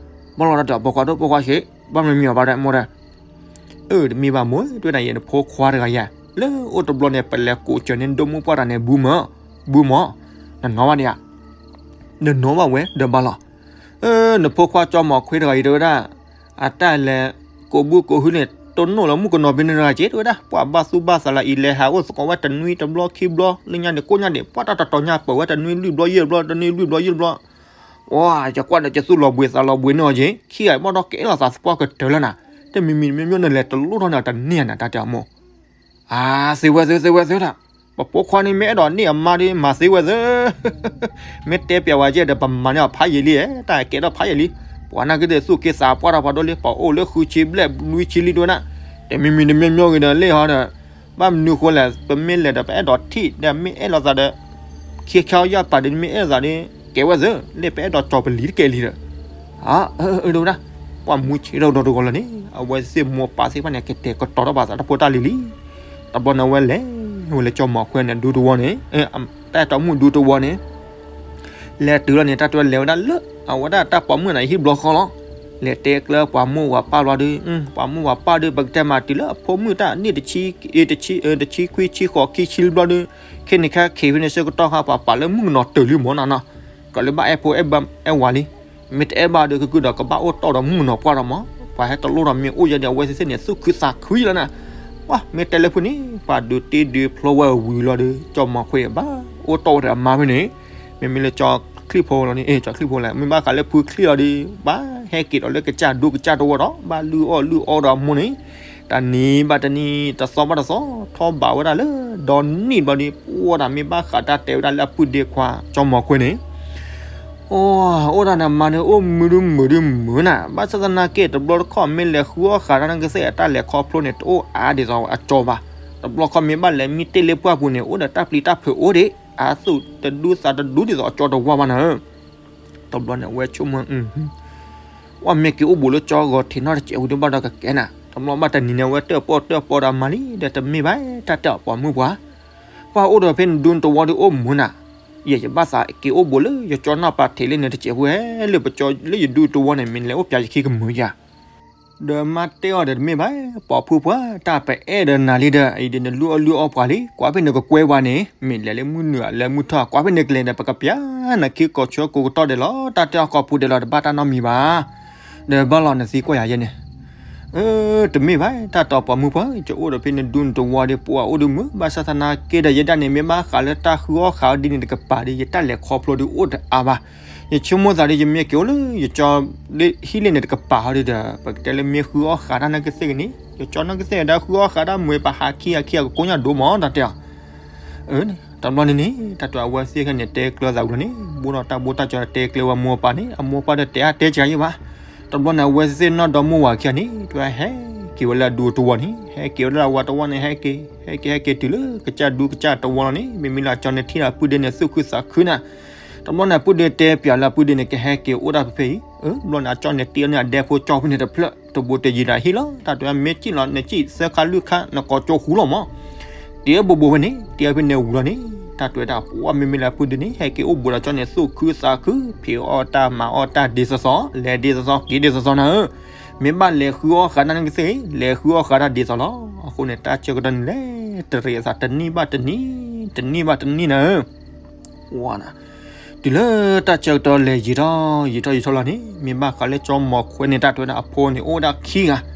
ဘၣ်လီၤတၢ်တဲအီၤ ပိာ်ခွါဒိၣ်ပိာ်ခွါဆံး, ဘၣ်မနုၤမံၤအီၤဘၣ်ဒဲမိၢ်ဒဲ အၢ တမ့ၢ်ဘၣ်မိၢ် တဲဝဲဒၣ်ယဲ နဖိခွါတဂၤယၤ လၢအိၣ်တဘျီန့ၣ် ပလဲၤကိးစၢၤန့ၢ်ဒိၣ်မုၢ်ပှၢ်တၢ်န့ၣ် ဘုမၢ်, ဘုမၢ်, နနီၢ်ဘၣ်ဒံးဧါ, နနီၢ်ဘၣ်ဝဲဒီးဘၣ်လီၤ, နဖိခွါကၠီမီၤခွဲတဂၤအံၤတဲဝဲဒၣ်, အတၢ်လဲၤကိးဘုကိးဟုန့ၣ် တနိၣ်လၢမုၣ်ကနီၤဘ့ၣ်န့ၣ်တဂၤက့ တဲဝဲဒၣ် ပှၤဘၣ်သူၣ်ဘၣ်သးလၢအံၤ လဲၤဟးအိၣ်သကိးဝဲတနွံတဘျီခံဘျီ လၢညါန့ၣ်ကိးညါန့ၣ် ပှၤတၢ်တတီၤညါပၢၤဝဲတနွံလွံၢ်ဘျီယဲၢ်ဘျီ တနွံလွံၢ်ဘျီယဲၢ်ဘျီ ဝါ ယကွၢ်ဒီးယသူၣ်လီၤဘှံးသးလီၤဘှံးန့ၢ်အီၤက့ ခံဂၤဘၣ်ဒီးကအဲၣ်လိာ်သးသပှၢ်ကတၢၢ်လၢနၤ, တမံၤမံၤမ့ၢ်မ့ၢ်နလဲၤတလိၣ်ထီၣ်န့ၣ် တန့ၢ်နၤတၢ်တဲအီၤမိၢ်, အါ သ့ဝဲသ့ သ့ဝဲသ့တၢ်, ပဖိခွါန့ၣ်မ့ၢ်အဲၣ်ဒိးန့ၢ်အမါဒီး မၤသ့ဝဲသ့, မ့ၢ်တဲပျးဝဲကဲဒီး ပမၤန့ၢ်အီၤဖးယံာ်လံ, တၢ်ကဲထီၣ်ဖးယံာ်လံ, ပှၤနာ်က့ဒီးသူၣ်က့သးပှၢ်ထီၣ်ဖးဒိၣ်လံ, ပှၤအိၣ်လၢဃုဆံဘျဲၣ်နွံဆံလံတဲဝဲဒၣ်, တမံၤမံၤတမ့ၢ်မ့ၢ်ဂ့ၤဒီး လ့ၣ်ဟီဒီး ဘၣ်မနုၤဃိလဲၣ် ပမ့ၢ်လဲၤဒီး ပအဲၣ်ဒိးထံၣ်ဒီး မ့ၢ်အဲၣ်လိာ်သးဒီး ခံခါယၢ်ပာ်ဒီး မ့ၢ်အဲၣ်လိာ်သးဒီး ကဲဝဲသ့, လၢပအဲၣ်ဒိးကၠီၤပလံၤတကဲလံဒီး, အၢ အၢ တဲဝဲဒၣ်, ပှၤမူဆ့ၣ်ထီၣ်ဒီးတဂီၤလီၤန့ၣ် အဝဲသ့ၣ်မိၢ်ပၢ်သ့ၣ်တဖၣ်န့ၣ် ကတဲာ်ကတီၤထီၣ်ဘၣ်သးတၢ်ဖိတၢ်လံၤလံ, တဘျီန့ၣ်ဝဲလဲၤ ဝဲလၢကၠီၤမီၤခွဲန့ၣ် ဒူတဝီန့ၣ်, တၢ်အဲၣ်တီမုၣ်ဒူတဝီန့ၣ်, လဲၤတုၤလီၤန့ၣ် တၢ်တဲဝဲလဲၤဝဲဒၣ်လၢ အဝဲဒၣ်တၢ်ပိာ်မုၣ်န့ၣ်ဟံၣ်ဘျီဃီလီၤ. လဲၤတဲကျၢပှၤမိၢ်ပှၤပၢ်ဘျီဒီး, ပှၤမိၢ်ပှၤပၢ်ဒီး ပကတဲမးတုၤလၢအဖိမုၣ်တၢ်န့ၣ်တဆံ, တဆံ, တဆံခွံ ဆံဃိး ခံဆံလွံၢ်ဘျီဒီး, ခဲန့ၣ်ခဲက့ၤဖဲန့ၣ်ဆၢကတီၢ်ခါ ပှၤပာ်လၢမုၣ်ကနီၤတၢၢ်လံမၢ်နီၤနီၤ, ကီးလၢဘၣ်အဲၣ်ဖိအဲၣ်ဘၣ်အဲၣ်ဝၤလံ. မ့ၢ်တအဲၣ်ဘၣ်ဒီး ကကုဒီးကဘၣ်အိၣ်တီၢ်ဒီးမုၣ်ကနီၤပှၢ်ဒီးမၢ်, ပှၤဟဲတလိၣ်ဒီးမ့ၢ်အိၣ်ယဲဒီး အဝဲသ့ၣ်သ့ၣ်န့ၣ် သူၣ်ခုသးခုလီၤနၤ. ပှၤမ့ၢ်တဲလၢဖုန့ၣ် ပှၤဒုးတ့ဒုးဖျိဝဲဝံၤလီၤဒီး ကၠီမီၤခွဲဘၣ်အိၣ်တီၢ်ဝဲဒီးအမါဖဲန့ၣ်, မ့မ့ၢ်လၢကၠီချံၣ်ဖိလီၤန့ၣ်, ကၠီချံၣ်ဖိလဲၣ်, မ့ၢ်ဘၣ်ဃးလၢဖုချံၣ်လီၤဒီး ဘၣ်ဟဲက့ၤဒီးလၢကစၢ်ဒူကစၢ်တဝီဒီး ဘၣ်လုၢ်အီၣ်လုၢ်အီဒီးအမိၢ်န့ၣ်, တနံၤဘၣ်တနံၤ တသီဘၣ်တသီ ထီၣ်ဘးဝဲဒၣ်လၢ ဒီနံၣ်ဘျီဒီး ပှၤဒၣ်မ့ၢ်ဘၣ်ဃးတၢ်တဲဝဲဒၣ်လၢအပုၢ်ဒ့ခွါ ကၠီမီၤခွဲန့ၣ် အိၣ်ဒၣ်န့ၣ်မါန့ၣ် အိၣ်မုာ်ဒုးမုာ်ဒုးမုာ်နၤ, ဘၣ်ဆၣ်သနာ်က့ တဘျီတခီၣ်မ့ၢ်လဲၤဃုအီၣ်ဃးတၢ်န့ၣ်ကသ့ၣ် အတၢ်လဲၤခီဖျိန့ၣ် တအိၣ်အါဒ်သိးအကၠီဘၣ်. တဘျီခီၣ်မ့ၢ်ဘၣ်လဲၤမံတ့ၢ်လၢပှၢ်ပူၤန့ၣ် အိၣ်ဒီးတၢ်ပျံၤတၢ်ဖုးအိၣ်ဒံး, အသူၣ်တဒူသးတဒူဒ်သိးအကၠီတဝီဘၣ်နၤဧၢ. တဘျီန့ၣ် အဝဲဆိကမိၣ် ဝဲမ့ၢ်က့ၤအိၣ်ဘူးလၢကၠီဂီၤထံးနီၢ်တစဲးဝံၤဒီးဘၣ်ဒီးကကဲနၤ, တဘျီဘၣ်တနံၤန့ၣ် အဝဲတၢၣ်ပီၣ်တၢၣ်ပီဒီးအမါလံ, ဒီးတမ့ၢ်ဘၣ် တၢ်တဲအီၤ ပှၤမုၢ်ပှၢ်, ပှၤအိၣ်ဒီးဖဲနဒူနတဝီဒီးအိၣ်မုာ်နၤ, ယဲယဘၣ်သးက့ၤအိၣ်ဘူးလၢယကၠီနီၢ်ပၤထံးလၢန့ၣ်တစဲးဝံၤ လၢပကၠီလၢယဒူတဝီန့ၣ် မ့ၢ်လဲၤအိၣ်ပၠးယခံကမုာ်ယၤ ဒီးမါတဲအီၤဒီးတမ့ၢ်ဘၣ်, ပှၤဖုပှၢ် တၢ်ပအဲၣ်ဒီးနၤလံဒီး အံၤဒီးနလုၢ်အီၣ်လုၢ်အီပှၤလံ, ကွၢ်ဖဲန့ၣ်ကကွဲပှၤန့ၣ် မ့ၢ်လဲၤလၢမုၢ်နုာ်လဲၤမုၢ်ထီၣ် ကွၢ်ဖဲန့ၣ်ကလဲၤဒီး ပကပျၢ်နခံကိးဆၢကိးကတီၢ်ဒဲးလီၤ, တၢ်တဲအီၤကိးပူၤဒဲးလီၤ တဘၣ်တၢ်နီတမံၤဘၣ်. ဒီးဘၣ်လီၤနသံကွၢ်ယၤယဲန့ၣ် တမ့ၢ်ဘၣ် တၢ်တဲအီၤ ပှၤမုၢ်ပှၢ် ယအိၣ်ဒီးဖဲနဒူနတဝီဒီး ပှၤအိၣ်ဒုးမုာ်, ဘၣ်ဆၣ်သနာ်က့ဒီး ယဲဒၣ်န့ၣ် မ့ၢ်ဘၣ်ဃးလၢတၢ်ဃုအီၣ်ဃးအီၣ်ဒ်န့ၣ်တကပၤဒီး ယတၢ်လဲၤခီဖျိဒီးအိၣ်တအါဘၣ်. ယဆိကမိၣ်သးဒီး ယမ့ၢ်က့ၤအိၣ်လၢယကၠီဟံၣ်လ့ၣ်န့ၣ်တကပၤဟီဒီး ပကတဲလၢမ့ၢ်ဃုအီၣ်ဃးတၢ်န့ၣ်ကသ့ၣ်ကန့ၣ် ယကၠီန့ၣ်ကသ့ၣ်ဒီး ဃုအီၣ်ဃးတၢ်မ့ၢ်ပဟးခံအခံအကကိညၢ်ဒိၣ်မး တၢ်တဲအီၤ တဘျီန့ၣ်န့ၣ် တၢ်တဲအဝဲသ့ၣ်ခဲန့ၣ် တဲကျၢၤသးဝံၤလီၤန့ၣ် ဘိၣ်ဒီးတၢ်ဘိၣ်တၢ်စၢၤတဲကျၢၤဝဲမိၢ်ပၢ်န့ၣ် အမိၢ်ပၢ်ဒီးတဲအါတဲစှၤယဲဘၣ်. တဘျီန့ၣ် အဝဲသ့ၣ်နီၢ်ဒီမါဝၤခံဂၤန့ၣ် တဝဲဟဲက့ၤဝဲလၢအဒူတဝီန့ၣ် ဟဲက့ၤဝဲလၢအဝၤတဝီန့ၣ် ဟဲက့ၤ ဟဲက့ၤ ဟဲက့ၤတုၤလၢကစၢ်ဒူကစၢ်တဝီလီၤန့ၣ် မ့မ့ၢ်လၢအကၠီန့ၣ်ထံၣ်ဒီးအပုၢ်ဒ့န့ၣ် သူၣ်ခုသးခုနၤ တဘျီန့ၣ် အပုၢ်ဒ့တဲပၠးလၢအပုၢ်ဒ့န့ၣ် ကဟဲက့ၤအိၣ်ဒၣ်ဖဲဖဲအံၤ, တဘျီန့ၣ် အကၠီန့ၣ်တ့အီၤန့ၣ် အဒဲဖိကၠီဖဲန့ၣ်တဖျၢၣ် တဘူးတယံၤဒၣ်ဟံၣ်လီၤ. တၢ်တဲဝဲဒၣ် မ့ၢ်ကံၣ်လီၤ နကံၣ်သၢခါလွံၢ်ခါ နကိးကၠိဃူလီၤမး. တ့အီၤဘိးဘိးဖဲန့ၣ် တ့အီၤဖဲန့ၣ်ဝံၤလီၤန့ၣ် တၢ်တဲဝဲဒၣ် ပှၤမ့မ့ၢ်လၢအပုၢ်ဒ့န့ၣ် ဟဲက့ၤအိၣ်ဘူးဒီးကၠီန့ၣ် သူၣ်ခုသးခု ဖံးအီၣ်တၢ်မၤအီၣ်တၢ်ဒ်သိးသိး လဲၤဒ်သိးသိး က့ၤဒ်သိးသိးနၤဧၢ. မ့ၢ်ဘၣ်လဲၤဃုအီၣ်ဃးတၢ်န့ၣ်ကသ့ၣ် လဲၤဃုအီၣ်ဃးတၢ်ဒ်သိးလီၤ. အဃိန့ၣ် တၢ်ဆၢကတီၢ်န့ၣ်လဲၤတရံးအသးတနံၣ်ဘၣ်တနံၣ် တနံၣ်ဘၣ်တနံၣ်နၤဧၢ ဝါနၤ တုၤလၢတၢ်ဆၢကတီၢ်လဲၤယံာ်ထီၣ်ယံာ်ထီၣ်ယံာ်ထီၣ်လီၤန့ၣ် မ့ၢ်ဘၣ်ဃးလၢကၠီမီၤခွဲန့ၣ် တၢ်တဲဝဲဒၣ်အဖိန့ၣ် အိၣ်ဝဲဒၣ်ခံဂၤ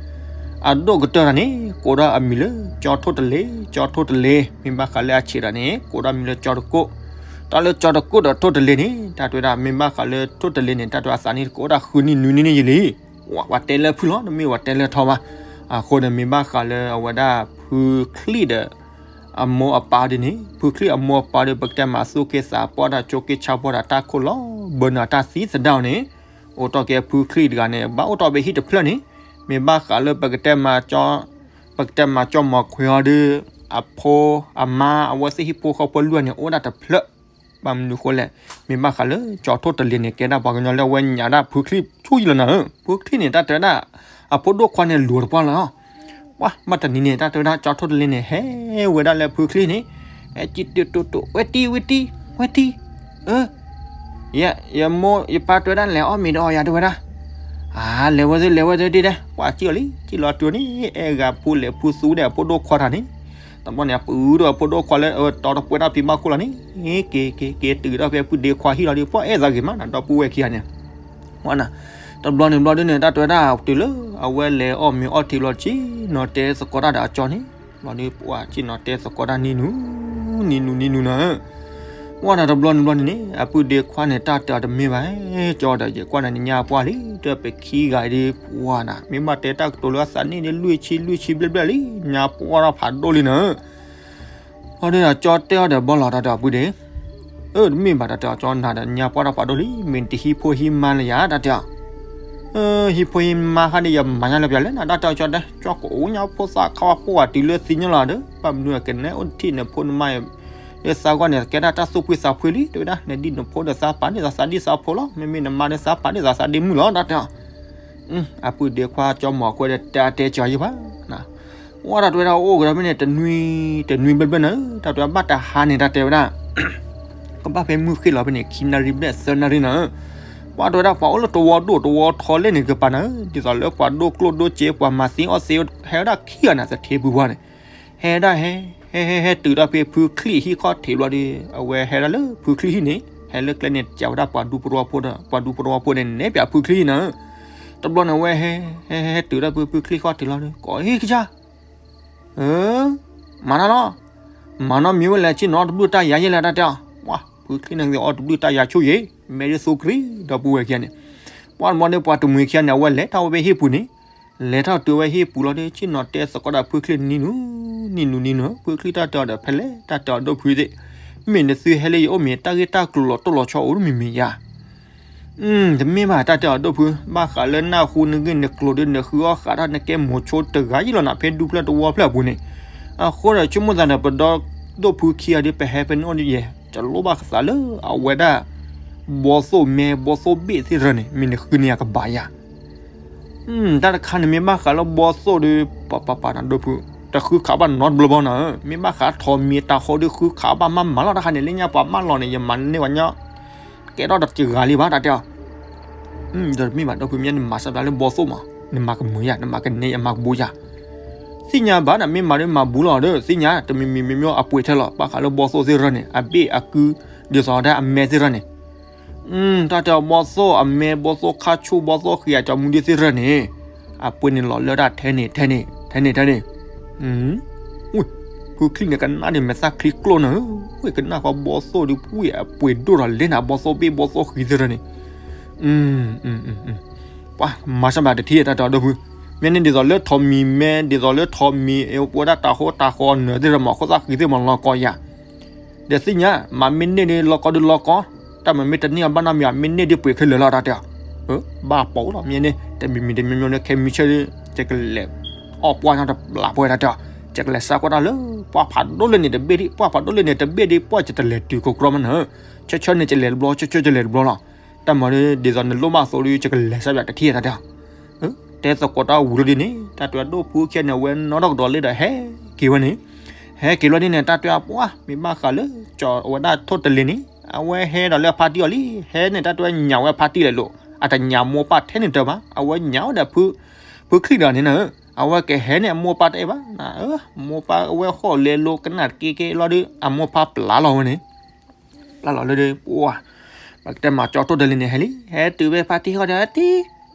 အဒိၣ်ကတၢၢ်တဂၤန့ၣ် ကိးထီၣ်အမံၤလၢကၠီထိၣ်တလ့ၤ ကၠီထိၣ်တလ့ၤ မ့ၢ်ဘၣ်ဃးလၢအဆံးတဂၤန့ၣ် ကိးထီၣ်မံၤလၢကၠီတကိၣ်. တၢ်လၢကၠီတကိၣ်ဒီးထိၣ်တလ့ၤန့ၣ် တၢ်တဲဝဲဒၣ် မ့ၢ်ဘၣ်ဃးလၢထိၣ်တလ့ၤန့ၣ် တၢ်တဲဝဲဒၣ်အသးန့ၣ် တကိးဒၣ်ဃုနံၣ်နွံနံၣ်န့ၣ်ယံာ်လံ. ဝဲတဲလၢဖုလီၤ တမ့ၢ်ဝဲတဲလၢထီဘၣ်. အဃိန့ၣ် မ့ၢ်ဘၣ်ဃးလၢအဝဲဒၣ်ဖုချံၣ်ဒီး အမိၢ်အပၢ်ဒ်န့ၣ် ဖုချံၣ်အမိၢ်အပၢ်ဒီး ပကတဲမးသူၣ်က့သးပှၢ်တၢ် ကၠိက့ဆါပှၢ်တၢ် တၢ်ခိၣ်လီၤဘၢနၤတၢ်သံသဒၣ်အီၤန့ၣ် အိၣ်တီၢ်က့ၤဖုချံၣ်တဂၤန့ၣ် ဘၣ်အိၣ်တီၢ်ဖဲဟံၣ်တဖျၢၣ်န့ၣ် မ့ၢ်ဘၣ်ဃးလၢပကတဲမး ပကတဲမးကၠီမီၤခွဲအီၤဒီး အဖိအမါ အဝဲသ့ၣ်ဟံၣ်ဖိဃီဖိလွံၢ်ဂၤန့ၣ် အိၣ်ဒၣ်တဖျၢၣ်. ဘၣ်မနုၤဃိလဲၣ်, မ့ၢ်ဘၣ်ဃးလၢကၠီထိၣ်တလ့ၤန့ၣ် ကဲဒၣ်ပှၤကညီလၢအဝဲညးဒၣ်ဖုချံၣ်ဆူၣ်ယံလီၤနၤဧၢ. ဖုချံၣ်န့ၣ် တၢ်တဲဝဲဒၣ် အဖိဒိၣ်ခွါန့ၣ်လူၤတပှၢ်လီၤ. ပှၤမ့ၢ်တနံၤန့ၣ် တၢ်တဲဝဲဒၣ်ကၠီထိၣ်တလ့ၤန့ၣ် ဟဲဝဲဒၣ်လၢဖုချံၣ်န့ၣ် ဟဲကံၣ်တိၢ်တိၢ်တိၢ် ဝဲတံၢ်ဝဲတံၢ် ဝဲတံၢ် အၢ ယမိၢ်ယပၢ်တဲဝဲဒၣ်လဲၤအီၣ်မ့ၤဒီးအီၤယၤတဲဝဲဒၣ် အါ လဲၤဝဲသ့ လဲၤဝဲသ့ဒ်လဲၣ် ပှၤကံၣ်အီၤလံ ကံၣ်လီၤတုၤန့ၣ် အဲၣ်ဂၤဖိလဲၤဖုသူဒီးအဖိဒိၣ်ခွါတဂၤန့ၣ် တဘျီန့ၣ် အပုၢ်ဒီးအဖိဒိၣ်ခွါလၢ တီတပှဲၤတၢ်ဖံးဘၣ်ခိၣ်လီၤန့ၣ် က့ၤ က့ၤ က့ၤတုၤဒီးဖဲ ပုၢ်ဒ့ခွါဟံၣ်လီၤဒီး ပှၤအဲၣ်သးဂ့ၤမးနၤ ဒီပုၢ်ဝဲၢ်ခံဂၤန့ၣ် ဝဲနၤ တဘျီန့ၣ်ဘျီဒုန့ၣ် တၢ်တဲဝဲဒၣ်တုၤလၢ အဝဲလဲၤအီၣ်မ့ၤအီထံးဘျီ ဆ့ၣ်နီၤတဲသကိးတၢ်ဒီးအကၠီန့ၣ် ဘျီဒု ပှၤဆ့ၣ်နီၤတဲသကိးတၢ်နံၤနုၤ နံၤနုၤ နံၤနုၤနၤ ဝဲနၤ တဘျီန့ၣ်ဘျီန့ၣ်န့ၣ် အပုၢ်ဒ့ခွါန့ၣ် တၢ်တဲအီၤတမ့ၢ်ဘၣ် ကၠီဒီး ယကွၢ်နၤန့ၣ် ညါပှၢ်လံ တပခံဂၤဒ် ပှၤနၤ မ့ၢ်ဘၣ်တဲတၢ်ကတိၤလၢအသးန့ၣ်ဒ် လွံၢ်ဆံ လွံၢ်ဆံဘျဲၣ်ဘျဲၣ်လံ ညါပှၢ်ထီၣ်ဖးဒိၣ်လံနၤ ဘျီဒု အကၠီတဲအီၤဒီး ဘီလီၤ တၢ်တဲအီၤ ပုၢ်ဒ့ အၢ တမ့ၢ်ဘၣ် တၢ်တဲအီၤ ကၠီနၤဒီး ညါပှၢ်ထီၣ်ဖးဒိၣ်လံ မ့ၢ်တဟံးဖိဟံးမါလၢယၤ တၢ်တဲအီၤ ဟံးဖိဟံးမါဃါဒီး ယမၤညါလၢပျၢၤလဲၣ်နၤ တၢ်တဲအီၤ ကၠီတဲ ကၠီကအိၣ်ညါဖိသၣ်ခီဖိဝဲတုၤလၢသံညါလီၤဒီး ဘၣ်မနုၤကနဲအိၣ်ထံၣ်နဖိနမါ လၢသးဂီၢ်န့ၣ် ကဲဒၣ်တၢ်သူၣ်ဖှံသးဖှံလံ တဲဝဲဒၣ် နဒ်နဖိဒီးသးပာ်န့ၢ်သးသးဒ်သးဖိလီၤ မ့မ့ၢ်နမါဒီးသးပာ်န့ၢ်သးသးဒ်မုၣ်လီၤ တၢ်တဲအီၤ အပုၢ်ဒ့ခွါကၠီမီၤခွဲဒီး တၢ်တဲကၠီယံၤဘၣ် ဝဲတၢ်တဲဝဲဒၣ် အိၣ်ကဒီးမ့ၢ်န့ၣ် တနွံ တနွံဘျဲၣ်ဘျဲၣ်နၤ တၢ်တဲဝဲဒၣ် ဘၣ်တဟါန့ၣ် တၢ်တဲဝဲဒၣ် ကဘၣ်ဖဲမုၢ်ဃ့ၢ်လီၤဖဲန့ၣ် ခံနၣ်ရံၣ်ဘျဲၣ်သၢနၣ်ရံၣ်နၤဧၢ, ပှၤတဲဝဲဒၣ်ပှၤအိၣ်လၢတဝီဒိၣ်တဝီထီလဲၣ်န့ၣ်တကပၤနၤဧၢ, ဒ်သိးလၢပှၤဒိၣ်ကျိၣ်ဒိၣ်စ့ ပှၤမၤသံအီၣ်သ့ ဟဲဝဲဒၣ်ခံဂၤနၤ သထ့ဖုပှၢ်န့ၣ် ဟဲဒၣ်ဟဲ ဟဲဟဲဟဲတုၤထီၣ်ဖဲဖုချံၣ်ဟံၣ်ခီၣ်ထံးဘျီဒီး အဝဲဟဲဒၣ်လၢဖုချံၣ်ဟံၣ်န့ၣ် ဟဲလၢကျဲန့ၣ် စံးဝဲဒၣ်ပှၤဒူပရီဖိဒီး ပှၤဒူပရီဖိန့ၣ် နဲပၠးဖုချံၣ်ဟံၣ်နၤဧၢ, တဘျီန့ၣ်အဝဲဟဲ ဟဲဟဲတုၤထီၣ်ဖဲဖုချံၣ်ခီၣ်ထံးလီၤဒီး ကိးဟ့ၣ်ကစၢ် မၤနီၢ်လီၤ, မၤနီၢ်မံၤဝဲလဲၣ် ဆ့ၣ်နီၤတဘျုးတၢ်ယၤယဲလဲၣ် တၢ်တဲအီၤ, ပှၤဖုချံၣ်န့ၣ်ဂ့ၤအီၣ်တဘျုးတၢ်ယၤဆိၣ်ဂ့ၤ မဲာ်ဒ်သိခရံာ်ဒီပုၢ်ဝဲၢ်ခံဂၤန့ၣ်, ပှၤတဘျီန့ၣ် ပှၤတမှံၤခံဂၤန့ၣ် အဝဲလဲၤထီၣ်ဝဲဖဲဟံၣ်ပူၤန့ၣ်, လဲၤထီၣ်တုၤဝဲဟံၣ်ပူၤလီၤဒီး ဆ့ၣ်နီၤတဲသကိးဒၣ်ဖုချံၣ်နံၤနူၤ နံၤနူၤနံၤနူၤ ဖုချံၣ်တၢ်တဲအီၤဒီး ဖဲလဲၣ် တၢ်တဲအီၤဒိၣ်ဖုသ့ၣ်, မ့ၢ်နသုဟဲလၢယအိၣ်မ့ၢ် တၢ်ဂ့ၢ်တၢ်ကျိၤလီၤတိၢ်လီၤဆီအိၣ်တမံၤမံၤယၤ တမ့ၢ်ဘၣ် တၢ်တဲအီၤဒိၣ်ဖု ဘၣ်ဃးလၢနၢ်ဟူနဂ့ၢ်နကျိၤဒီး နဃုအီၣ်ဃးတၢ် နကဲမိၤဆိတဂၤယံလီၤနၤ ဖဲဒူပျၢၢ်တဝီပျၢၢ်အပူၤန့ၣ်, အဃိဒီးဆိကမိၣ်သးဒီး ပဒီဒိၣ်ဖုခံဂၤဒီး ပဟဲဖဲန့ၣ်အိၣ်ဒီးယဲ တလိၣ်ဘၣ်ကသးလၢအဝဲဒၣ် ဘီသိၣ်မဲ ဘီသိၣ်ဘ့ၣ်သ့ၣ်တဖၣ်န့ၣ် မ့ၢ်နဃုန့ၢ်ယၤကဘၣ်ယၤ တၢ်တခါန့ၣ်မ့ၢ်ဘၣ်ဃးလၢဘီသိၣ်ဒီး ပပပနၤဒိၣ်ဖု တဃုခးဘၣ်နီတဘျီဘၣ်နၤဧၢ, မ့ၢ်ဘၣ်ဃးထိးမံၤတၤဃီဒီး ဃုခးဘၣ်မးမးလီၤ တၢ်ခါန့ၣ် လၢညါပှၤမၢလီၤန့ၣ် ယမၤန့ၢ်ဝဲညီ ကဲထီၣ်တဂၤလံဘၣ် တၢ်တဲအီၤ, ဒီးတမ့ၢ်ဘၣ်ဒိၣ်ဖု မ့ၢ်နမၤစၢၤပျးလၢဘီသိၣ်မး နမၤကမုာ်ယၤ နမၤကနဲယၤ မၤကဘိယၤ, သ့ၣ်ညါဘၣ်နၤ မ့ၢ်မၤဒီးမၤဘူးလီၤဒီး သ့ၣ်ညါ တမံၤမံၤမ့ၢ်မ့ၢ်အပှ့ၤထဲလီၤ ဘၣ်ဃးလၢဘီသိၣ်သ့ၣ်တဖၣ်န့ၣ် အဘ့ၣ်အကု ဒ်သိးဒၣ်အမဲသ့ၣ်တဖၣ်န့ၣ် တၢ်တဲအီၤဘီသိၣ်အမဲ ဘီသိၣ်ခါဆူၣ် ဘီသိၣ်ဃံအကၠီမူဒံသ့ၣ်တဖၣ်န့ၣ်, အပှ့ၤန့ၣ်လီၤလၢတၢ်ထဲန့ၣ် ထဲန့ၣ် ထဲန့ၣ် ထဲန့ၣ်, ဖုချံၣ်န့ၣ်ကနၣ်ဒံးမဲာ်သၣ်ချံကျိၣ်နၤဧၢ, ဝဲကနၣ်ဃီဘီသိၣ်ဒီး ဝဲအပှ့ၤဒိၣ်ဒီးလဲၤနၤ ဘီသိၣ်ဘ့ၣ်ဘီသိၣ်ဃံသ့ၣ်တဖၣ်န့ၣ်, ပှၤမၤစၢၤဘၣ်တထံၣ်တၢ်တဲအီၤဒိၣ်ဖု, မ့ၢ်န့ၣ်ဒ်သိးလၢထိးမံၤမဲ ဒ်သိးလၢထိးမံၤ ပဝဲဒၣ်တၤဃီတၤဃီနၢၤသ့ၣ်တဖၣ်မး ခိၣ်သၣ်ဃံသ့ၣ်မးလီၤကီယၤ ဒီးသ့ၣ်ညါ မ့ၢ်န့ၢ်ဒ်လီၤကီဒ်လီၤကီ, တၢ်မ့မ့ၢ်တန့ၢ်အဘၣ်နီတမံၤ မ့ၢ်န့ၢ်ဒ်ပှ့ၤခဲလၢာ်လီၤ တၢ်တဲအီၤ, ဘၣ်ပိာ်လီၤ မ့ၢ်န့ၣ် တမံၤမံၤတမံၤမံၤန့ၣ် ခဲမုၢ်ဆ့ၣ်ဒီး ယကလဲၤအီၣ်ပှၢ်ညါတဘျီပဝဲ တၢ်တဲအီၤ, ယကလဲၤစါကွၢ်တၢ်လၢ ပှၢ်ဖးဒိၣ်လၢန့ၣ်တဘ့ၣ်ဒံး ပှၢ်ဖးဒိၣ်လၢန့ၣ်တဘ့ၣ်ဒံး ပှၢ်ယတလဲၤတုၤကကြီမးနၤ, ဆၢဆၢန့ၣ် ယလဲၤတဘျီ ဆၢဆၢယလဲၤတဘျီလီၤ, တၢ်မၤဒ်သိးနလိၣ်ဘၣ်အသိးဒီး ယကလဲၤစါယၤတထံၣ် တၢ်တဲအီၤ တဲသကိးတၢ်ဝံၤလီၤဒ်န့ၣ် တၢ်တဲအီၤဒိၣ်ဖုခံဂၤန့ၣ် အဝဲနီၣ်ထီၣ်ကဒီးလံဒီးဟဲက့ၤဝဲန့ၣ်, ဟဲက့ၤလီၤဒ်န့ၣ် တၢ်တဲအီၤပှၢ် မ့ၢ်ဘၣ်ဃးလၢ ကၠီၤဝဲဒၣ်ထိၣ်တလ့န့ၣ် အဝဲဟဲဒီးလၢအဖါတံၢ်အီၤလံ, ဟဲန့ၣ် တၢ်တဲအီၤညၣ်ဝဲအဖါတံၢ်လဲၣ်လိၤ, အတညၣ်မိၢ်ပၢ်ထဲန့ၣ်တၢ်ဘၣ်, အဝဲညၣ်ဝဲဒီး ဖုချံၣ်ဒီးန့ၣ်နၤဧၢ, အဝဲကဟဲန့ၣ် အမိၢ်ပၢ်တအဲၣ်ဘၣ်, မိၢ်ပၢ်အဝဲဃီၣ်လဲၤလိၤကနၣ်တက့ၢ်က့ၢ်လီၤဒီး အမိၢ်ပၢ်ပျၢ်လီၤဝဲန့ၣ် ပျၢ်လီၤလၢဒီး ပှၢ် ပကတဲမၤကၠီၤထိၣ်တလ့န့ၣ်ဟဲလံ, ဟဲတုၤဖဲဖါတံၢ်ဃီဒီး ဟဲတံၢ်,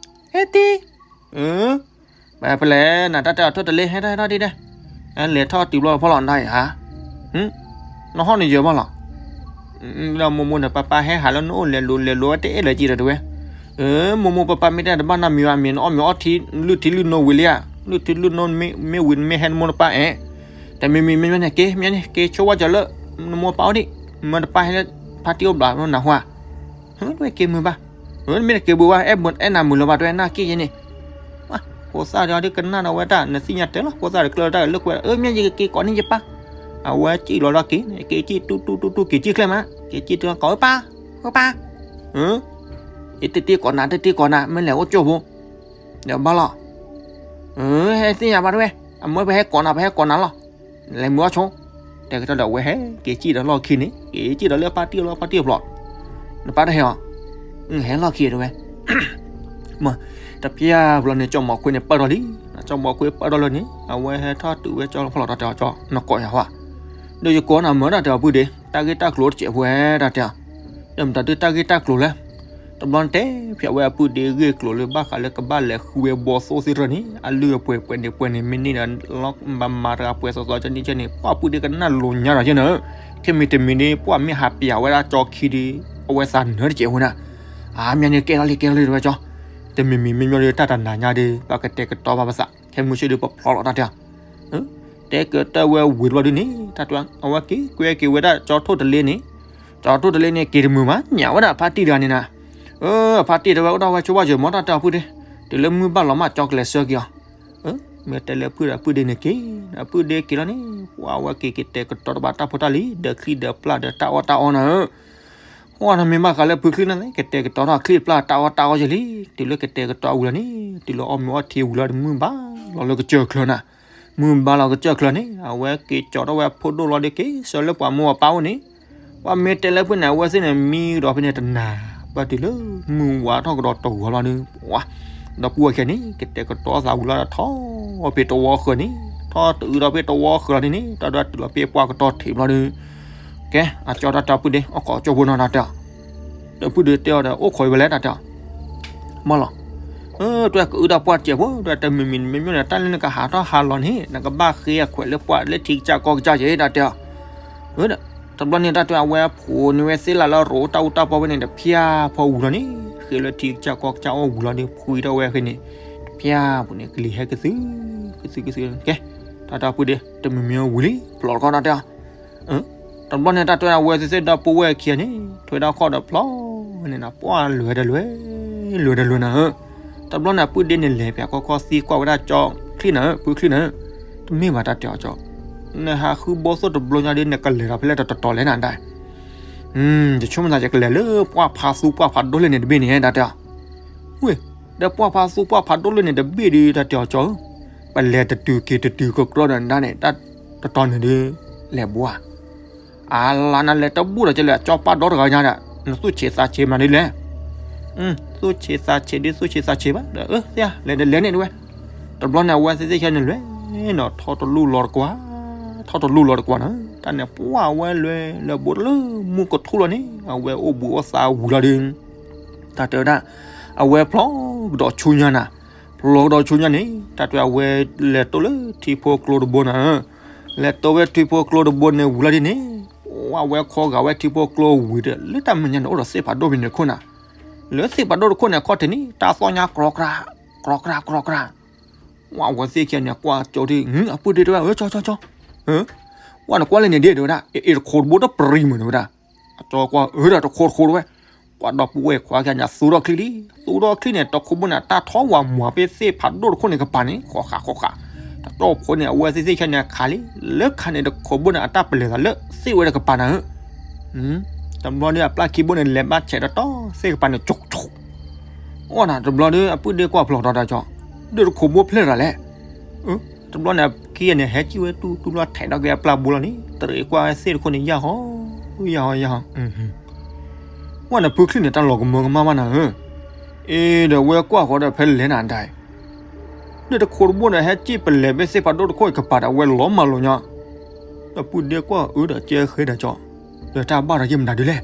ဟဲတံၢ်, ပဖဲလဲၣ်နၤ တၢ်တဲအီၤထိၣ်တလ့ ဟဲထီၣ်ဟဲထီၣ်ဒ်ဒီး, လဲၤထီၣ်တုၤဘျီဖီလီၤနၤဧါ, နဟီၣ်န့ၣ်ယၢၤဘၣ်လီၤ, ဒီးမိၢ်မိၢ်နပၢ်ပၢ်ဟဲဟးလၢနအိၣ်လဲၤလိၤလဲၤလိၤဝဲတအဲၣ်လၢၤက့ဒီးတဝဲ, မိၢ်မိၢ်ပၢ်ပၢ်မ့ၢ်တဲတဘၣ်နီတမံၤဘၣ် မ့ၢ်နအီၣ်မ့ၤအီထံ လုၢ်ထံလုၢ်နိဝံၤလံဧါ, လုၢ်ထံလုၢ်နိမ့ၢ်ဝံၤ နမ့ၢ်ဟဲနမိၢ်နပၢ်အဲၣ် တမံၤမံၤမ့ၢ်န့ၣ် က့ၤမ့ၢ်န့ၣ် က့ၤဆိဝဲကၠီၤလၢ နမိၢ်ပၢ်အိၣ်ဒံး, မ့ၢ်တပၢ်ဟဲလၢ ဖါတံၢ်အိၣ်ဘျးနၢ်ဟူဧါ, တဝဲက့ၤမုာ်ဘၣ်, မ့ၢ်တက့ၤဘုးဘၣ် အဲၣ်နၢ်မုာ်လၢၤဘၣ် တဝဲနၢ်က့ၤယဲန့ၣ်, ဖိသၣ်ဒီးကနၣ်ဒီးဝဲတၢ် နသ့ၣ်ညါတဲလီၤ ဖိသၣ်ဒီးကျၢၢ်တၢ်လၢကွဲး အၢ မ့ၢ်ယကက့ၤကိးန့ၢ်ယပၢ်, အဝဲကံၣ်လီၤဒီးက့ၤ က့ၤကံၣ်တူၢ်တူၢ်တူၢ်တူၢ် က့ၤကံၣ်ချ့မး က့ၤကံၣ်တူၢ်ကိး ပၢ် ပၢ် ယတတ့ကိးနၤ တတ့ကိးနၤ မ့ၢ်လဲၤအိၣ်ကၠိဖိ, ဒီးဘၣ်လီၤ, ဟဲသ့ၣ်ညါဘၣ်တဝဲ, အမ့ၢ်ပဟဲကိးနၤ ပဟဲကိးနၤလီၤ, လဲၤမုာ်အီၣ်ဆိ, တဲကတီၢ်ဒီးအဝဲဟဲ က့ၤကံၣ်ဒီးလီၢ်ခံန့ၣ် က့ၤကံၣ်ဒီးလၢဖါတံၢ်လီၤ ဖါတံၢ်အဖျိး, နပၢ်တဟဲအီၤ, ဟဲလီၢ်ခံတဝဲ တပျၢ်ဘျီန့ၣ် ကၠီမီၤခွ့န့ၣ်ပၢၢ်ထီၣ်လံ, ကၠီမီၤခွ့ပၢၢ်ထီၣ်လၢန့ၣ် အဝဲဟဲထီၣ်တုၤဝဲကၠီလီၤဖီလီၤ တၢ်တဲအီၤကၠီ နကိးယၤဟီ, ဒီးယကိးနၤမ့ၢ်တၢ်တဲအီၤပုၢ်ဒ့ တၢ်ဂ့ၢ်တၢ်ကျိၤတစဲးဖိဝဲတၢ်တဲအီၤ, ဒီးမတၤဒုးတၢ်ဂ့ၢ်တၢ်ကျိၤလဲၣ်, တဘျီနတဲဖျါဝဲအပုၢ်ဒ့ဂ့ၢ်ကျိၤလၢဘၣ်ဃးလၢကဘၣ်လဲၤဃုဝဲဘီသိၣ်သ့ၣ်တဖၣ်န့ၣ် အလုၢ်အပှဲၤပှဲၤန့ၣ်ပှဲၤန့ၣ် မ့ၢ်န့ၢ်ဒီး လီၤဘၣ်မၤတဂၤပှဲၤသီသီကန့ၣ်ကန့ၣ် ပှၢ်ပုၢ်ဒ့ကနၣ်လိာ်ညါဒီးက့နၤ, ခဲမံၤတမံၤဒ့ ပှၢ်မ့ၢ်ဟးပျးဝဲဒၣ်ကၠီခံဒုး အဝဲသးနၢၤတစဲးဖိနၤ, အါမ့ၢ်န့ၣ်ကဲထီၣ်လံ ကဲထီၣ်လံတဝဲကၠီ, တမံၤမံၤမ့ၢ်မ့ၢ်ဒုး တၢ်တနၤညါဒုး ပကတဲာ်ကတီၤဘၣ်ပသး ခဲမုၢ်ဆ့ၣ်ဒုးပဖျီလီၤတၢ်တဲအီၤ တဲာ်ကတီၤဝဲဝံၤတဘျီဒုးန့ၣ် တၢ်တဲအီၤ အဝဲက့ၤကွဲက့ၤဝဲဒၣ်ကၠီထိၣ်တလ့န့ၣ်, ကၠီထိၣ်တလ့န့ၣ် က့ၤတမုာ်ဘၣ် ညၣ်ဝဲဒၣ်ဖါတံၢ်တဂၤန့ၣ်နၤ, ဖါတံၢ်တဲဝဲအိၣ်ဒၣ်ဝဲဆိဘၣ်ယၢၤမ့ၢ်တၢ်တဲအီၤပုၢ်ဒ့, တုၤလၢမုၢ်ဘၣ်လီၤမးကၠီကလဲၤဆှၢက့ၤအီၤ, မ့ၢ်တဲလၢပုၢ်ဒီးပုၢ်ဒ့န့ၣ်က့ၤ, ပုၢ်ဒ့က့ၤလီၤန့ၣ် ပှၤဝဲက့ၤကတဲာ်ကတီၤတဘၣ်တၢ်ဖိတၢ်လံၤ ဒီးချံဒီးပျၢ်ဒီးတၢ်အီၣ်တၢ်အီနၤဧၢ ပှၢ်နမ့ၢ်ဘၣ်ဃးလၢဖုချံၣ်န့ၣ် ကတဲာ်ကတီၤထီၣ်ချံပျၢ်တၢ်အီၣ်တၢ်အီယဲလံ, တုၤလၢကတဲာ်ကတီၤဝံၤလီၤန့ၣ် တုၤလၢအီၣ်မ့ၤအီၣ်ထံဝံၤလီၤဒီး မုၢ်ဘၣ်လီၤလၢကစၢၢ်ချၢနၤ, မုၢ်ဘၣ်လီၤကစၢၢ်ချၢန့ၣ် အဝဲက့ၤကၠီထီၣ်ဝဲအဖိဒိၣ်လီၤဒီးက့ၤဆှၢလၢပှၤမိၢ်အပၢ်အိၣ်န့ၣ်, ပှၤမ့ၢ်တဲလၢဖုန့ၣ် အဝဲသ့ၣ်န့ၣ် မံကဒီးဖဲန့ၣ်တနၤ, ပတုၤလၢမုၢ်ဝါထီၣ်ကဒီးတဂီၤလီၤဒီး ပှၤ ဒီပုၢ်ဝဲၢ်ခံဂၤန့ၣ် ကတဲာ်ကတီၤသးဝံၤလီၤဒီး ထီၣ်ဖဲတဝီဃၢၤန့ၣ်, ထီၣ်တုၤဒီးဖဲတဝီဃၢၤလီၤန့ၣ်န့ၣ် တၢ်ဒွးတုၤလီၤဖဲပှၢ်ကတီၢ်ထံးဘျီဒီး ကဲ အကၠီတၢ်တဲအီၤ ပုၢ်ဒ့ အိၣ်ခိးကၠိဖိနီၤ တၢ်တဲအီၤ, ဒီးပုၢ်ဒ့တဲအီၤဒီး အိၣ်ခိးအံၤဝဲလဲၣ် တၢ်တဲအီၤ, မ့ၢ်လီၤ, အၢ တၢ်ကအုတၢ်ပှၢ်တံၢ်ဖိ တၢ်တဲမံၤမံၤမ့ၢ်မ့ၢ်န့ၣ် တၢ်လၢနကဟးထီၣ်ဟးလီၤန့ၣ် နကဘၣ်ဃ့အခွဲးလၢပှၢ်လၢထံကစၢ်ကီၢ်ကစၢ်က့ တၢ်တဲအီၤ, အၢ တဘျီန့ၣ် တၢ်တဲအဝဲဖိန့ၣ်ဝဲသ့ၣ်လၢလၢရိးတၢ်အူတၢ်ပီဖဲန့ၣ် တဖၠၣ်ဖီဝံၤလီၤန့ၣ် ဃ့လၢထံကစၢ်ကီၢ်ကစၢ်အီၣ်ဝံၤလီၤဒီး ဖှံထီၣ်ဝဲဖဲန့ၣ် တဖၠၣ်ပူၤန့ၣ် ကလံၤဟဲကသု ကသုကသု ကဲ တၢ်တဲအီၤ ပုၢ်ဒ့ တမံၤမံၤဝံၤလံ ဖျိးတခီ တၢ်တဲအီၤ, တဘျီန့ၣ် တၢ်တဲအဝဲသ့ၣ်ဒီပုၢ်ဝဲၢ်ခံဂၤန့ၣ် ထွဲဒၣ်ခီၣ်ဒီးဖျိးန့ၣ်နီၤ ပှၢ်လွဲၤတလွဲၤ လွဲၤတလွဲၤနၤဧၢ, တဘျီန့ၣ် ပုၢ်ဒ့န့ၣ်လဲၤပၠးခီခီသံကွၢ်ဝဲဒၣ်ကၠီချံၣ်နၤဧၢ ဖုချံၣ်နၤဧၢ, တမ့ၢ်ဘၣ် တၢ်တဲအီၤကၠီ, နဟးဃုဘီသိၣ်တဘျီညါဒီး နကလဲၤဒီးဖဲလဲၣ်တတီၤလဲၣ်နၤ တၢ် ယဆိကမိၣ်သး ယကလဲၤလၢပှၢ်ဖးသူပှၢ်ဖးဒိၣ်လၢန့ၣ်တဘ့ၣ်န့ၣ် တၢ်တဲအီၤ, ဝ့ၢ် ဒီးပှၢ်ဖးသူပှၢ်ဖးဒိၣ်လၢန့ၣ်တဘ့ၣ်ဒီး တၢ်တဲအီၤကၠီဧၢ, ပလဲၤတတုၤက့ၤတတုၤကကြၢဒီးနဒၣ်န့ၣ် တၢ်တတီၤန့ၣ်ဒီး လဲၤဘိဧါ, အလါနလဲၤတဘူၣ်ဒီးကလဲၤ အကၠီပၢ်ဒီတဂၤညါဒီး နသူၣ်ဆံးသးဆံးမနုၤလဲၣ်, သူၣ်ဆံးသးဆံးဒီး သူၣ်ဆံးသးဆံးဘၣ်ဒီး အၢ သ့ၣ်ဧါ လဲၤတလဲၤန့ၣ်တဝဲ, တဘျီန့ၣ် အဝဲသ့ၣ်သ့ၣ်ခဲန့ၣ်လွဲၢ်နီၤ ထီၣ်တလူၢ်လီၤတကွၢ်, ထီၣ်တလူၢ်လီၤတကွၢ်နီၤ, တၢ်န့ၣ်ပှၢ်ဝဲလွဲၢ် လဲၤဘိးတလၢမူကထူၣ်လီၤန့ၣ် အဝဲအိၣ်ဘှံးအိၣ်သါဝံၤလီၤဒီး တၢ်တဲဝဲဒၣ် အဝဲဖျိးကဒီးဆူညါနၤ, ဖျိးကဒီးဆူညါန့ၣ် တၢ်တဲအဝဲလဲၤတိၢ်လၢထံဖိကျိတဘိနၤ, လဲၤတိၢ်ဝဲထံဖိကျိတဘိန့ၣ်ဝံၤလီၤဒ်န့ၣ်, ဝဲခွါဂာ်ဝဲထံဖိကျိဝံၤဒီး လၢတၢ်မဲာ်ညါန့ၣ် အိၣ်ဒီးသ့ၣ်ဖးဒိၣ်ဖဲန့ၣ်တခိၣ်နၤ, လၢသ့ၣ်ဖးဒိၣ်တခိၣ်န့ၣ် အခီၣ်ထံးန့ၣ် တၢ်သီၣ်ညါကြီကြၤ, ကြီကြၤကြီကြၤ, ဝဲသ့ၣ်ခံဂၤန့ၣ် ကွၢ်ကၠီဒ် အပုၢ်ဒ့တဲဝဲ အၢ ကၠီကၠီကၠီ, ဝဲနကွၢ်လၢန့ၣ်ဒ်တဲဝဲဒၣ် အ့ၣ်တခိးတဘိတပရံၤမုၢ်န့ၣ်ဝဲဒၣ်, အကၠီကွၢ်အၢဒီးတခိးတခိးတဝဲ, ကွၢ်ဒီပုၢ်ဝဲၢ်ခွါခံဂၤန့ၣ် သူထီၣ်ချံလံ, သူထီၣ်ချံန့ၣ် တခိးဘိန့ၣ် တၢ်ထီၣ်ဝးမွှၤဖဲသ့ၣ်ဖးဒိၣ်တခိၣ်န့ၣ်ကပၤန့ၣ် ဃီဃာ်ဃီဃာ်, တၢ်တီၢ်ဖိန့ၣ် အဝဲသ့ၣ်သ့ၣ်ခံဂၤန့ၣ်အခးလံ, လၢခါန့ၣ်တခိးဘိန့ၣ် အတၢ်ပလဲၤသးလၢသ့ၣ်ဝဲတကပၤနၤဧၢ တဘျီဒီးအပျၢ်ခံဘိန့ၣ် လဲၤဘၣ်ဆဲးတတီၤသ့ၣ်ကပၤန့ၣ် ကၠိကၠိ, အိၣ်နၤ တဘျီဒီးအပုၢ်ဒ့ကွၢ်ဖျိးဒီးတၢ်ကၠီ, ဒီးတခိးဘိဖျဲၣ်ရၤလဲၣ်, တဘျီန့ၣ် ခံဂၤန့ၣ် ဟဲကံၣ်ဝဲတူၢ်တူၢ်လီၤထဲးဒီးက့ၤအပျၢ်ဘိလီၤန့ၣ် တရံးကွၢ်သ့ၣ်တခိၣ်န့ၣ် ယၢ်ဟီ ယၢ်ဟီ ယၢ်ဟီ, ဝဲန့ၣ်ဖုချံၣ်န့ၣ် တၢ်လီၤကမၢကမၣ်ဘၣ်နၤဧၢ, အ့ဒီးဝဲကွၢ်ဃီဒီးဖဲလဲၣ်နၤဒၣ် ဒီးတခိးတဘိန့ၣ် ဟဲကံၣ်ပလဲၤဖဲသ့ၣ်ဖးဒိၣ်တခိၣ်အံၤကပၤဒီး အဝဲလီၤမၢ်လီၤညီ, ဒီးပုၢ်ဒ့ကွၢ်အၢဒီးကဲဃဲဒီးကၠီ, ဒီးတၢ်ဘၣ်ဒီးယဲၢ်မနုၤဒ်လဲၣ်,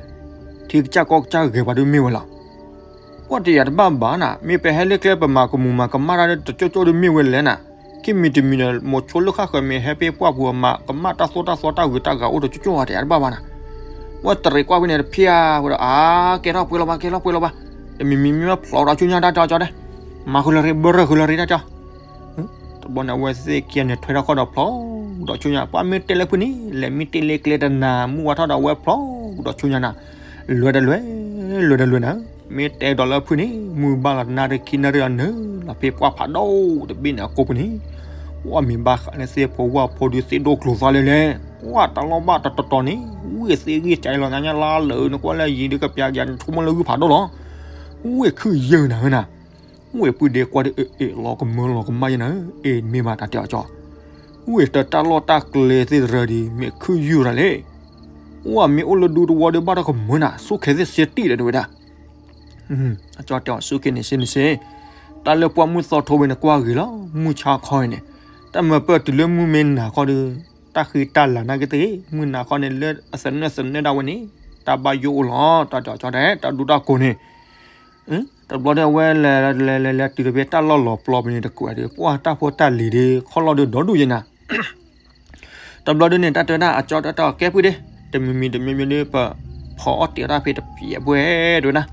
ထံကစၢ်ကီၢ်ကစၢ်ဂဲၤပှၤဒုးမ့ၢ်ဝဲလီၤ, ကွၢ်တယၤတဘၣ်ဘၣ်နၤ, မ့ၢ်ပဟဲလၢကျဲပမၤကမူၤမၤကမၣ်တၢ်ဒီးတကၠိကၠိဒုးမ့ၢ်ဝဲလဲၣ်နၤ, ခံမံၤတမံၤဒီး မိၤဆိလၢဃၣ်ဃၢၤမ့ၢ်ဟဲဖဲပှၢ်ပူၤအမၤကမၣ်တၢ်သိၣ်တၢ်သီတၢ်ဂုၤတၢ်ဂၤအိၣ်ဒီးကၠိကၠိဧါ တယၤတဘၣ်ဘၣ်နၤ ဝဲတရံးကွၢ်ဖဲန့ၣ်တဖျၢၣ်ဝဲဒီး အါ ကဲထီၣ်ပှဲၤလီၤဘၣ် ကဲထီၣ်ပှဲၤလီၤဘၣ်, တမံၤမံၤမံၤမ့ၢ်ဖျိးဒီးဆူညါတၢ်တဲအီၤကၠီတဲ, မၤဃုာ်လၢရ့ ဘၢရၢ်ဃုာ်လၢရ့တၢ်တဲအီၤ, တဘျီန့ၣ်အဝဲသ့ၣ်ခံဂၤန့ၣ်ထွဲထီၣ်ခီၣ်ဒီးဖျိးဒီးဆူညါ ပှၤမ့ၢ်တဲလၢဖုန့ၣ် လဲၤမံတ့ၢ်လၢကျဲတနၤ မုၢ်ဝါထီၣ်ဒီးအဝဲဖျိးဒီးဆူညါနၤ, လွဲတလွဲ လွဲတလွဲနၤ, မ့ၢ်တဲဒီးလၢဖုန့ၣ် မုၢ်ဘၣ်လီၤနၣ်ရံၣ်ခံနၣ်ရံၣ်အနၢၤလီၤဖဲပှၢ်ဖးဒိၣ်တဘ့ၣ်န့ၣ်အကိာ်ပူၤန့ၣ် ပှၤမ့ၢ်ဘၣ်ဃးလၢသ့ၣ်ဖိဝၣ်ဖိဒုးသ့ၣ်ဒိၣ်ကျိၤသီလဲၣ်လဲၣ်, ပှၤတၢ်လီၢ်ဘၣ်တတီၤတီၤန့ၣ် ဝ့ၢ်သ့ၣ်ဂံၢ်စဲးလီၤညါညါလါလၢာ် နကွၢ်လၢယံၤဒုးကပျးကယၤ နဆိကမိၣ်လၢဂုၢ်ဖးဒိၣ်လီၤ, ဝ့ၢ်ခုၣ်ယၢၢ်နၤဧၢနၤ, ဝ့ၢ်ပုၢ်ဒ့ကွၢ်ဒီး အ့ၣ် လီၤကမၢလီၤကမၣ်ယဲနၤဧၢ, အ့ၣ် မ့ၢ်ဘၣ်တၢ်တဲအီၤကၠီ, ဝ့ၢ်တၢ်လီၢ်တၢ်ကျဲသ့ၣ်တရၢဒီး မ့ၢ်ခုၣ်ယၢၢ်တၢ်လဲၣ်, ပှၤမ့ၢ်အိၣ်လၢဒူသဝီဒီးဘၣ်တၢ်ကမၢနၤ ဆူၣ်ခဲသ့ၣ်စ့တံၢ်ဒီးတဲဝဲဒၣ် အကၠီတဲအီၤ ဆူၣ်က့ၤန့ၣ်စ့န့ၣ်စ့, တၢ်လၢပှၢ်မုၢ်သီထိဝဲန့ၣ်ကွၢ်ဂ့ၤလီၤ, မုၢ်ဆါခီအံၤန့ၣ်, တၢ်မၤပၢၢ်တုၤလၢမုၢ်မ့ၢ်နၤခီဒီး, တၢ်ဃံတၢ်လၤနာ်က့တဂ့ၤ, မုၢ်နၤခီန့ၣ် လၢအသနၢၣ်သနၢၣ်ဒၣ်ဝဲန့ၣ်, တၢ်ဘၣ်ယိၣ်အိၣ်လီၤ, တၢ်တဲအီၤကၠီတဲ တၢ်ဒူတၢ်ကိးန့ၣ် တဘျီဒီးအဝဲလဲၤလဲၤလဲၤလဲၤတုၤဒီးဖဲတၢ်လီၢ်လီၤပျီပူၤန့ၣ်တကွဲးဒီး ပှၢ်တၢ်ဖိတၢ်လံၤဒီး ခီၣ်လီၢ်ဒီးဒီဒူၣ်ယဲနၤ တဘျီဒုန့ၣ် တၢ်တဲဝဲဒၣ် အကၠီတဲအီၤ ကဲပုၢ်ဒ့, တမံၤမံၤတမံၤမံၤဒီး ပဖီအီၣ်တ့ၢ်တၢ်ဖဲတဖျၢၣ်ပှဲၤဒၣ်ဝဲဒၣ်,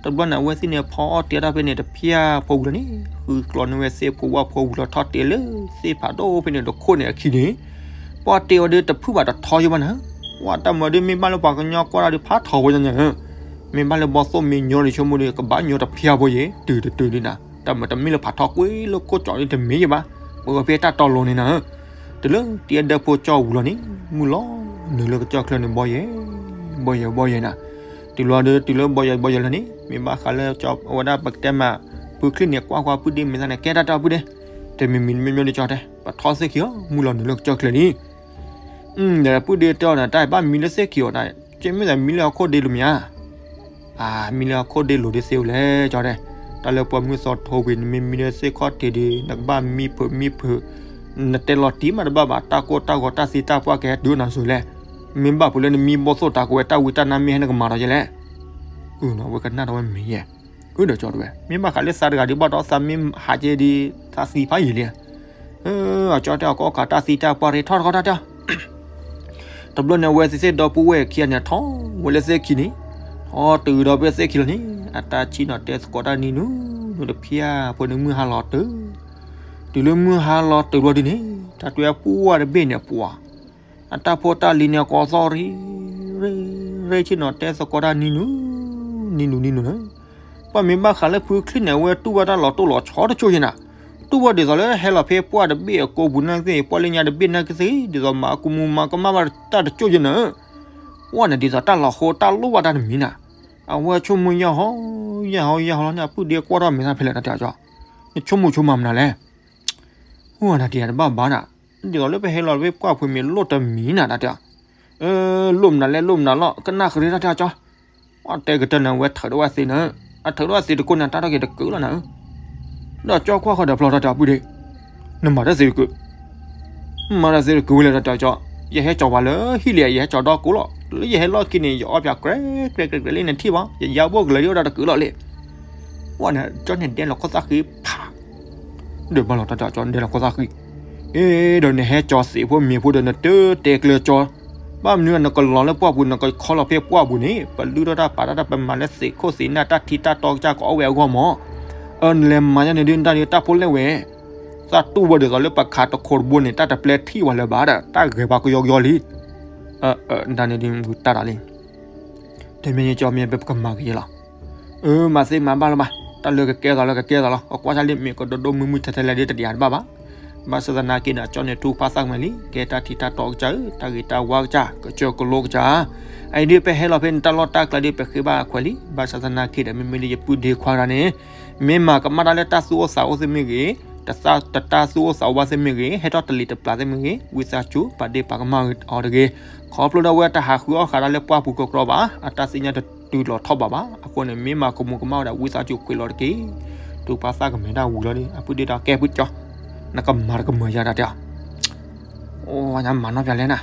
တဘျီန့ၣ် အဝဲသ့ၣ်န့ၣ် ဖီအီၣ်တ့ၢ်တၢ်ဖဲန့ၣ် တဖျၢၣ်ဖိဝံၤလီၤန့ၣ် ဃုကျီန့ၢ်ဝဲသ့ၣ်ဖိဝၣ်ဖိဝံၤလီၤ ထီၣ်တ့ၢ်လၢသ့ၣ်ဖးဒိၣ်ဖဲန့ၣ်တခိၣ်န့ၣ်အခံန့ၣ်, ပှၢ်တ့ၢ်အီၤဒီးတဖုၣ်ဘၣ်တထီယိဘၣ်နၤ, ပှၢ်တၢ်မၤဒုးမ့ၢ်ဘၣ်လၢပှၤကညီကွၢ်တၢ်ဒီးဖးထီဖိညါညါ မ့ၢ်ဘၣ်လၢဘီသိၣ်မ့ၢ်ညီဒီးဆိကမိၣ်ဒီး ကဘၣ်ညီတဖျၢၣ်ဖိယဲ တုၤတတုၤဒ်နၤ, တၢ်မၤတမ့ၢ်လၢဖးထီကွံာ်လၢခိၣ်ကၠီန့ၣ်တမ့ၢ်ယဲဘၣ်, ပဝဲဖဲတၢ်တီလိၤန့ၣ်နၤ, တုၤလၢတံၤအဒၢဖိကၠီဝံၤလီၤန့ၣ် မုၢ်လီၤနုာ်လၢကစၢၢ်ချၢန့ၣ် ဘီယဲ ဘီယဲ ဘီယဲနၤ, တုၤလီၤဒီးတုၤလၢဘီယဲ ဘီယဲလီၤန့ၣ် မ့ၢ်ဘၣ်ဃးလၢအဝဲဒၣ်ပကတဲမး ပုၢ်ချံၣ်န့ၣ် ကွၢ်ကွၢ်ပုၢ်ဒ့မ့ၢ်သးန့ၣ် ကဲတၢ်တဲအီၤပုၢ်ဒ့, တမံၤမံၤမ့ၢ်မ့ၢ်ဒ်ကၠီတဲ ပထီသ့ၣ်ခံအီၤ မုၢ်လီၤနုာ်လၢကစၢၢ်ချၢလံ ဒီးပုၢ်ဒ့တဲအီၤန့ၣ် တၢ်ဘၣ်မံလၢသ့ၣ်ခံအီၤန့ၣ် ကဲမ့ၢ်သးမံလၢဟီၣ်ခိၣ်ဒ့လိၤမ့ၢ်ဧါ. အမံလၢဟီၣ်ခိၣ်ဒ့လိၤဒ်သ့ဝဲလဲၣ် ကၠီတဲ. တၢ်လၢပှၢ်မုၢ်သီထိဝံၤ နမ့ၢ်မံလၢသ့ၣ်ခီၣ်ထံးဒီး နကဘၣ်မံဖုးမံဖုး, နတဲလီၤတံၢ်မးတဘၣ်ဘၣ်, တၢ်ကိၢ်တၢ်ဂီၤတၢ်သံတၢ်ပှၢ်ကဟဲတုၤနၤစူၤလဲၣ်. မ့ၢ်ဘၣ်ဖုးလၢနမံဘီၣ်သိၣ်တၢ်ကဝဲၤ တၢ်ဝံတၢ်နါမ့ၢ်ဟဲနကမၤဒီးယဲလဲၣ်. အဝဲကနၣ်ထီၣ်ဝဲမ့ၢ်ယဲ, အၢဒီးကၠီတဲဝဲ မ့ၢ်ဘၣ်ဃးလၢသးတဂၤဒ်ဘၣ်ဒီး သးမ့ၢ်ဟးက့ၤဒီး သးသံဖးယံာ်လံ. အကၠီတဲအီၤ ကအိၣ်ခးတၢ်သံတၢ်ပှၢ်ရ့ထီၣ်တခီတၢ်တဲအီၤ. တဘျီန့ၣ်အဝဲသ့ၣ်သ့ၣ်ဒီပုၢ်ဝဲၢ်ခံဂၤန့ၣ် ထီၣ်ဝဲလၢသ့ၣ်ခံန့ၣ်, ထီၣ်တုၤဒီးဖဲသ့ၣ်ခံလီၤန့ၣ် အတၢ်ဆ့ၣ်နီၤတဲသကိးတၢ်နံၤနူၤနူၤတဖျၢၣ်ဖိန့ၣ် မုၢ်ဟါလီၤတုၤ, တုၤလၢမုၢ်ဟါလီၤတုၤဘျီဒ်န့ၣ် တၢ်တဲပှၢ်တဘ့ၣ်န့ၣ်ပှၤ အတၢ်ဖိတၢ်လံၤန့ၣ် ကိးသီၣ်ရ့ရ့ရ့ ဆ့ၣ်နီၤတဲသကိးတၢ်နံၤနူၤ နံၤနူၤနံၤနူၤန့ၣ်, ပှၤမ့ၢ်ဘၣ်ဃးလၢဖုချံန့ၣ် အဝဲတူၢ်ဘၣ်တၢ်လီၤတိၢ်လီၤဆီတကၠိၢ်ယဲနၤ, တူၢ်ဘၣ်ဒ်သိးလၢဟဲလီၤဖဲပှၢ်တဘ့ၣ်အကိာ်ပူၤနာ်က့သ့ၣ် ပှၢ်လၢညါတဘ့ၣ်နာ်က့သ့ၣ် ဒ်သိးမၤကမူၤမၤကမၣ်ဘၣ်တၢ်တကၠိၢ်ယဲနၤ, ပှၢ်န့ၣ်ဒ်သိးတၢ်လီၤဃိတၢ်လိၣ်ဘၣ်တၢ်တမံၤနၤ, အဝဲဆိကမိၣ်ယၢ်ဟီယၢ်ဟီယၢ်ဟီလီၤန့ၣ် အပုၢ်ဒ့ကွၢ်ထီၣ်မဲာ်သၣ်ဖဲလဲၣ်တၢ်တဲအီၤကၠီ, နဆိကမိၣ်ဆိကမးမနုၤလဲၣ် အိၣ်နၤတယၤတဘၣ်ဘၣ်နၤ, ဒ်သိးလၢပဟဲလီၤဖဲပှၢ်ဖုမ့ၢ်လိၣ်တမံၤနၤတၢ်တဲအီၤ, လိၣ်မနုၤလဲၣ်လိၣ်မနုၤလီၤ ကနၣ်ဃရ့တၢ်တဲအီၤကၠီ, အတဲကတၢၢ်န့ၣ် အဝဲထုးထီၣ်ဝဲသ့နၤ, အထုးထီၣ်ဝဲသ့တကိးန့ၣ် တၢ်ထီၣ်က့ၤတကုာ်လီၤနၤ, ဒီးကၠီကွၢ်ဃီဒီးဖျီထီၣ်တဲအီၤပုၢ်ဒ့, နမၤတၢ်သ့တကုာ် မၤတၢ်သ့တကုာ်ဝဲလဲၣ်တၢ်တဲအီၤကၠီ, ယဟဲကၠီၤပှၤလၢဟံၣ်လံ ယဟဲကၠီၤဒီကိးလီၤ, လၢယဟဲလီၢ်ခံန့ၣ် ယအီၣ်ပၠးကြဲကြဲကြဲလံနထံၣ်ဘၣ် ယယါဘိၣ်ကလၢၤဒ်အိၣ်ဒီးတကုာ်လီၤလံ, ပှၢ်န့ၣ် ကၠီန့ၣ်ဒဲလီၤခိၣ်သၣ်ဃံဖး ဒုးဘၣ်လီၤတၢ်တဲအီၤကၠီ ဒဲလီၤခိၣ်သၣ်ဃံ, အ့ ဒီးနဟဲကၠီၤသ့းဖိမ့ၤဖိဒီးနတတဲကျၢၤကၠီ, ဘၣ်မနုၤနကလီၤလၢပှၢ်ပူၤ နကခီလီၤဖဲပှၢ်ပူၤန့ၣ် ပလုၢ်ထီၣ်တၢ်ပာ်တၢ်တၢ်ပမၤလၢသ့းခိၣ်သ့းနၢ် တၢ်ထံတၢ်တီကစၢ်ကအီၣ်ဝဲအဂီၢ်မး, အၢ နလဲၤမၤညါန့ၣ်ဒုး နတၢ်ဒုးတၢ်ဖိလဲၣ်ဝဲ, သးတူၢ်ဘၣ်ဒ်သိးလၢပခးတခိးတဘိန့ၣ် တၢ်တပျဲထံၣ်ဝဲလၢၤဘၣ်ဒီး တၢ်ဂဲၤပှၤကယီကယီလံ, နတၢ်န့ၣ်ဒုးမုာ်တၢ်တၢ်လံ တမ့ၢ်ကၠီမ့ၢ်ပကမၤက့ၤလီၤ, အၢ မၤသ့မၤဘၣ်လၢၤဘၣ်, တၢ်လၢကကဲသးလၢကကဲသးလီၤ အကွၢ်ဆၣ်လံမ့ၢ်ကဒိၣ်ဒိၣ်မုၢ်မုၢ်ထဲထဲလဲၣ်ဒ်တဒံးတဘၣ်ဘၣ်, ဘၣ်ဆၣ်သနာ်က့ဒီး ကၠီန့ၣ်ထူဖးသးကမဲာ်လံ ကဲတၢ်ထံတၢ်တီကစၢ်ဧၢ တၢ်ဂ့ၤတၢ်ဝါကစၢ် ကစၢၢ်ကလိကစၢ်, အအံၤဒ်ပဟဲလီၤဖဲန့ၣ် တၢ်လီၢ်တၢ်ကျဲဒ်ပဃ့ဘၣ်အခွဲးလံ, ဘၣ်ဆၣ်သနာ်က့ဒီး မ့မ့ၢ်လၢယပုၢ်ဒ့ခွါတဂၤန့ၣ် မ့ၢ်မၤကမၣ်တၢ်လၢတၢ်သူၣ်အိၣ်သးအိၣ်သ့ၣ်မ့ၢ်ဂ့ၤ, တတၢ်သူၣ်အိၣ်သးအိၣ်ဘၣ်သ့ၣ်မ့ၢ်ဂ့ၤ, ဟဲထီၣ်တလံၤတပျၢ်သ့ၣ်မ့ၢ်ဂ့ၤ, ဝံသးစူၤ ပာ်ဒ့ၣ်ပာ်ကမၣ်အီၤတဂ့ၤ, ခီဖျိလၢအဝဲတဟးဃုအီၣ်ဃာ်တၢ်လၢပှၢ်ပူၤကီကီဘၣ်, အတၢ်သ့ၣ်ညါတတုၤလီၤထီၣ်ဘးဘၣ်, အဃိန့ၣ် မ့ၢ်မၤကမူၤကမၣ်ဝဲဒၣ် ဝံသးစူၤခွံးလီၤတက့ၢ်, ထူဖးသးကမဲာ်တၢ်ဝံၤလီၤဒီး အပုၢ်ဒ့ဒီးကဲပုၢ်ကၠီ, နကမၤတကမၢၤယၤတၢ်တဲအီၤ, အိ ညါမၤနီၢ်ပၠးလဲၣ်နၤ,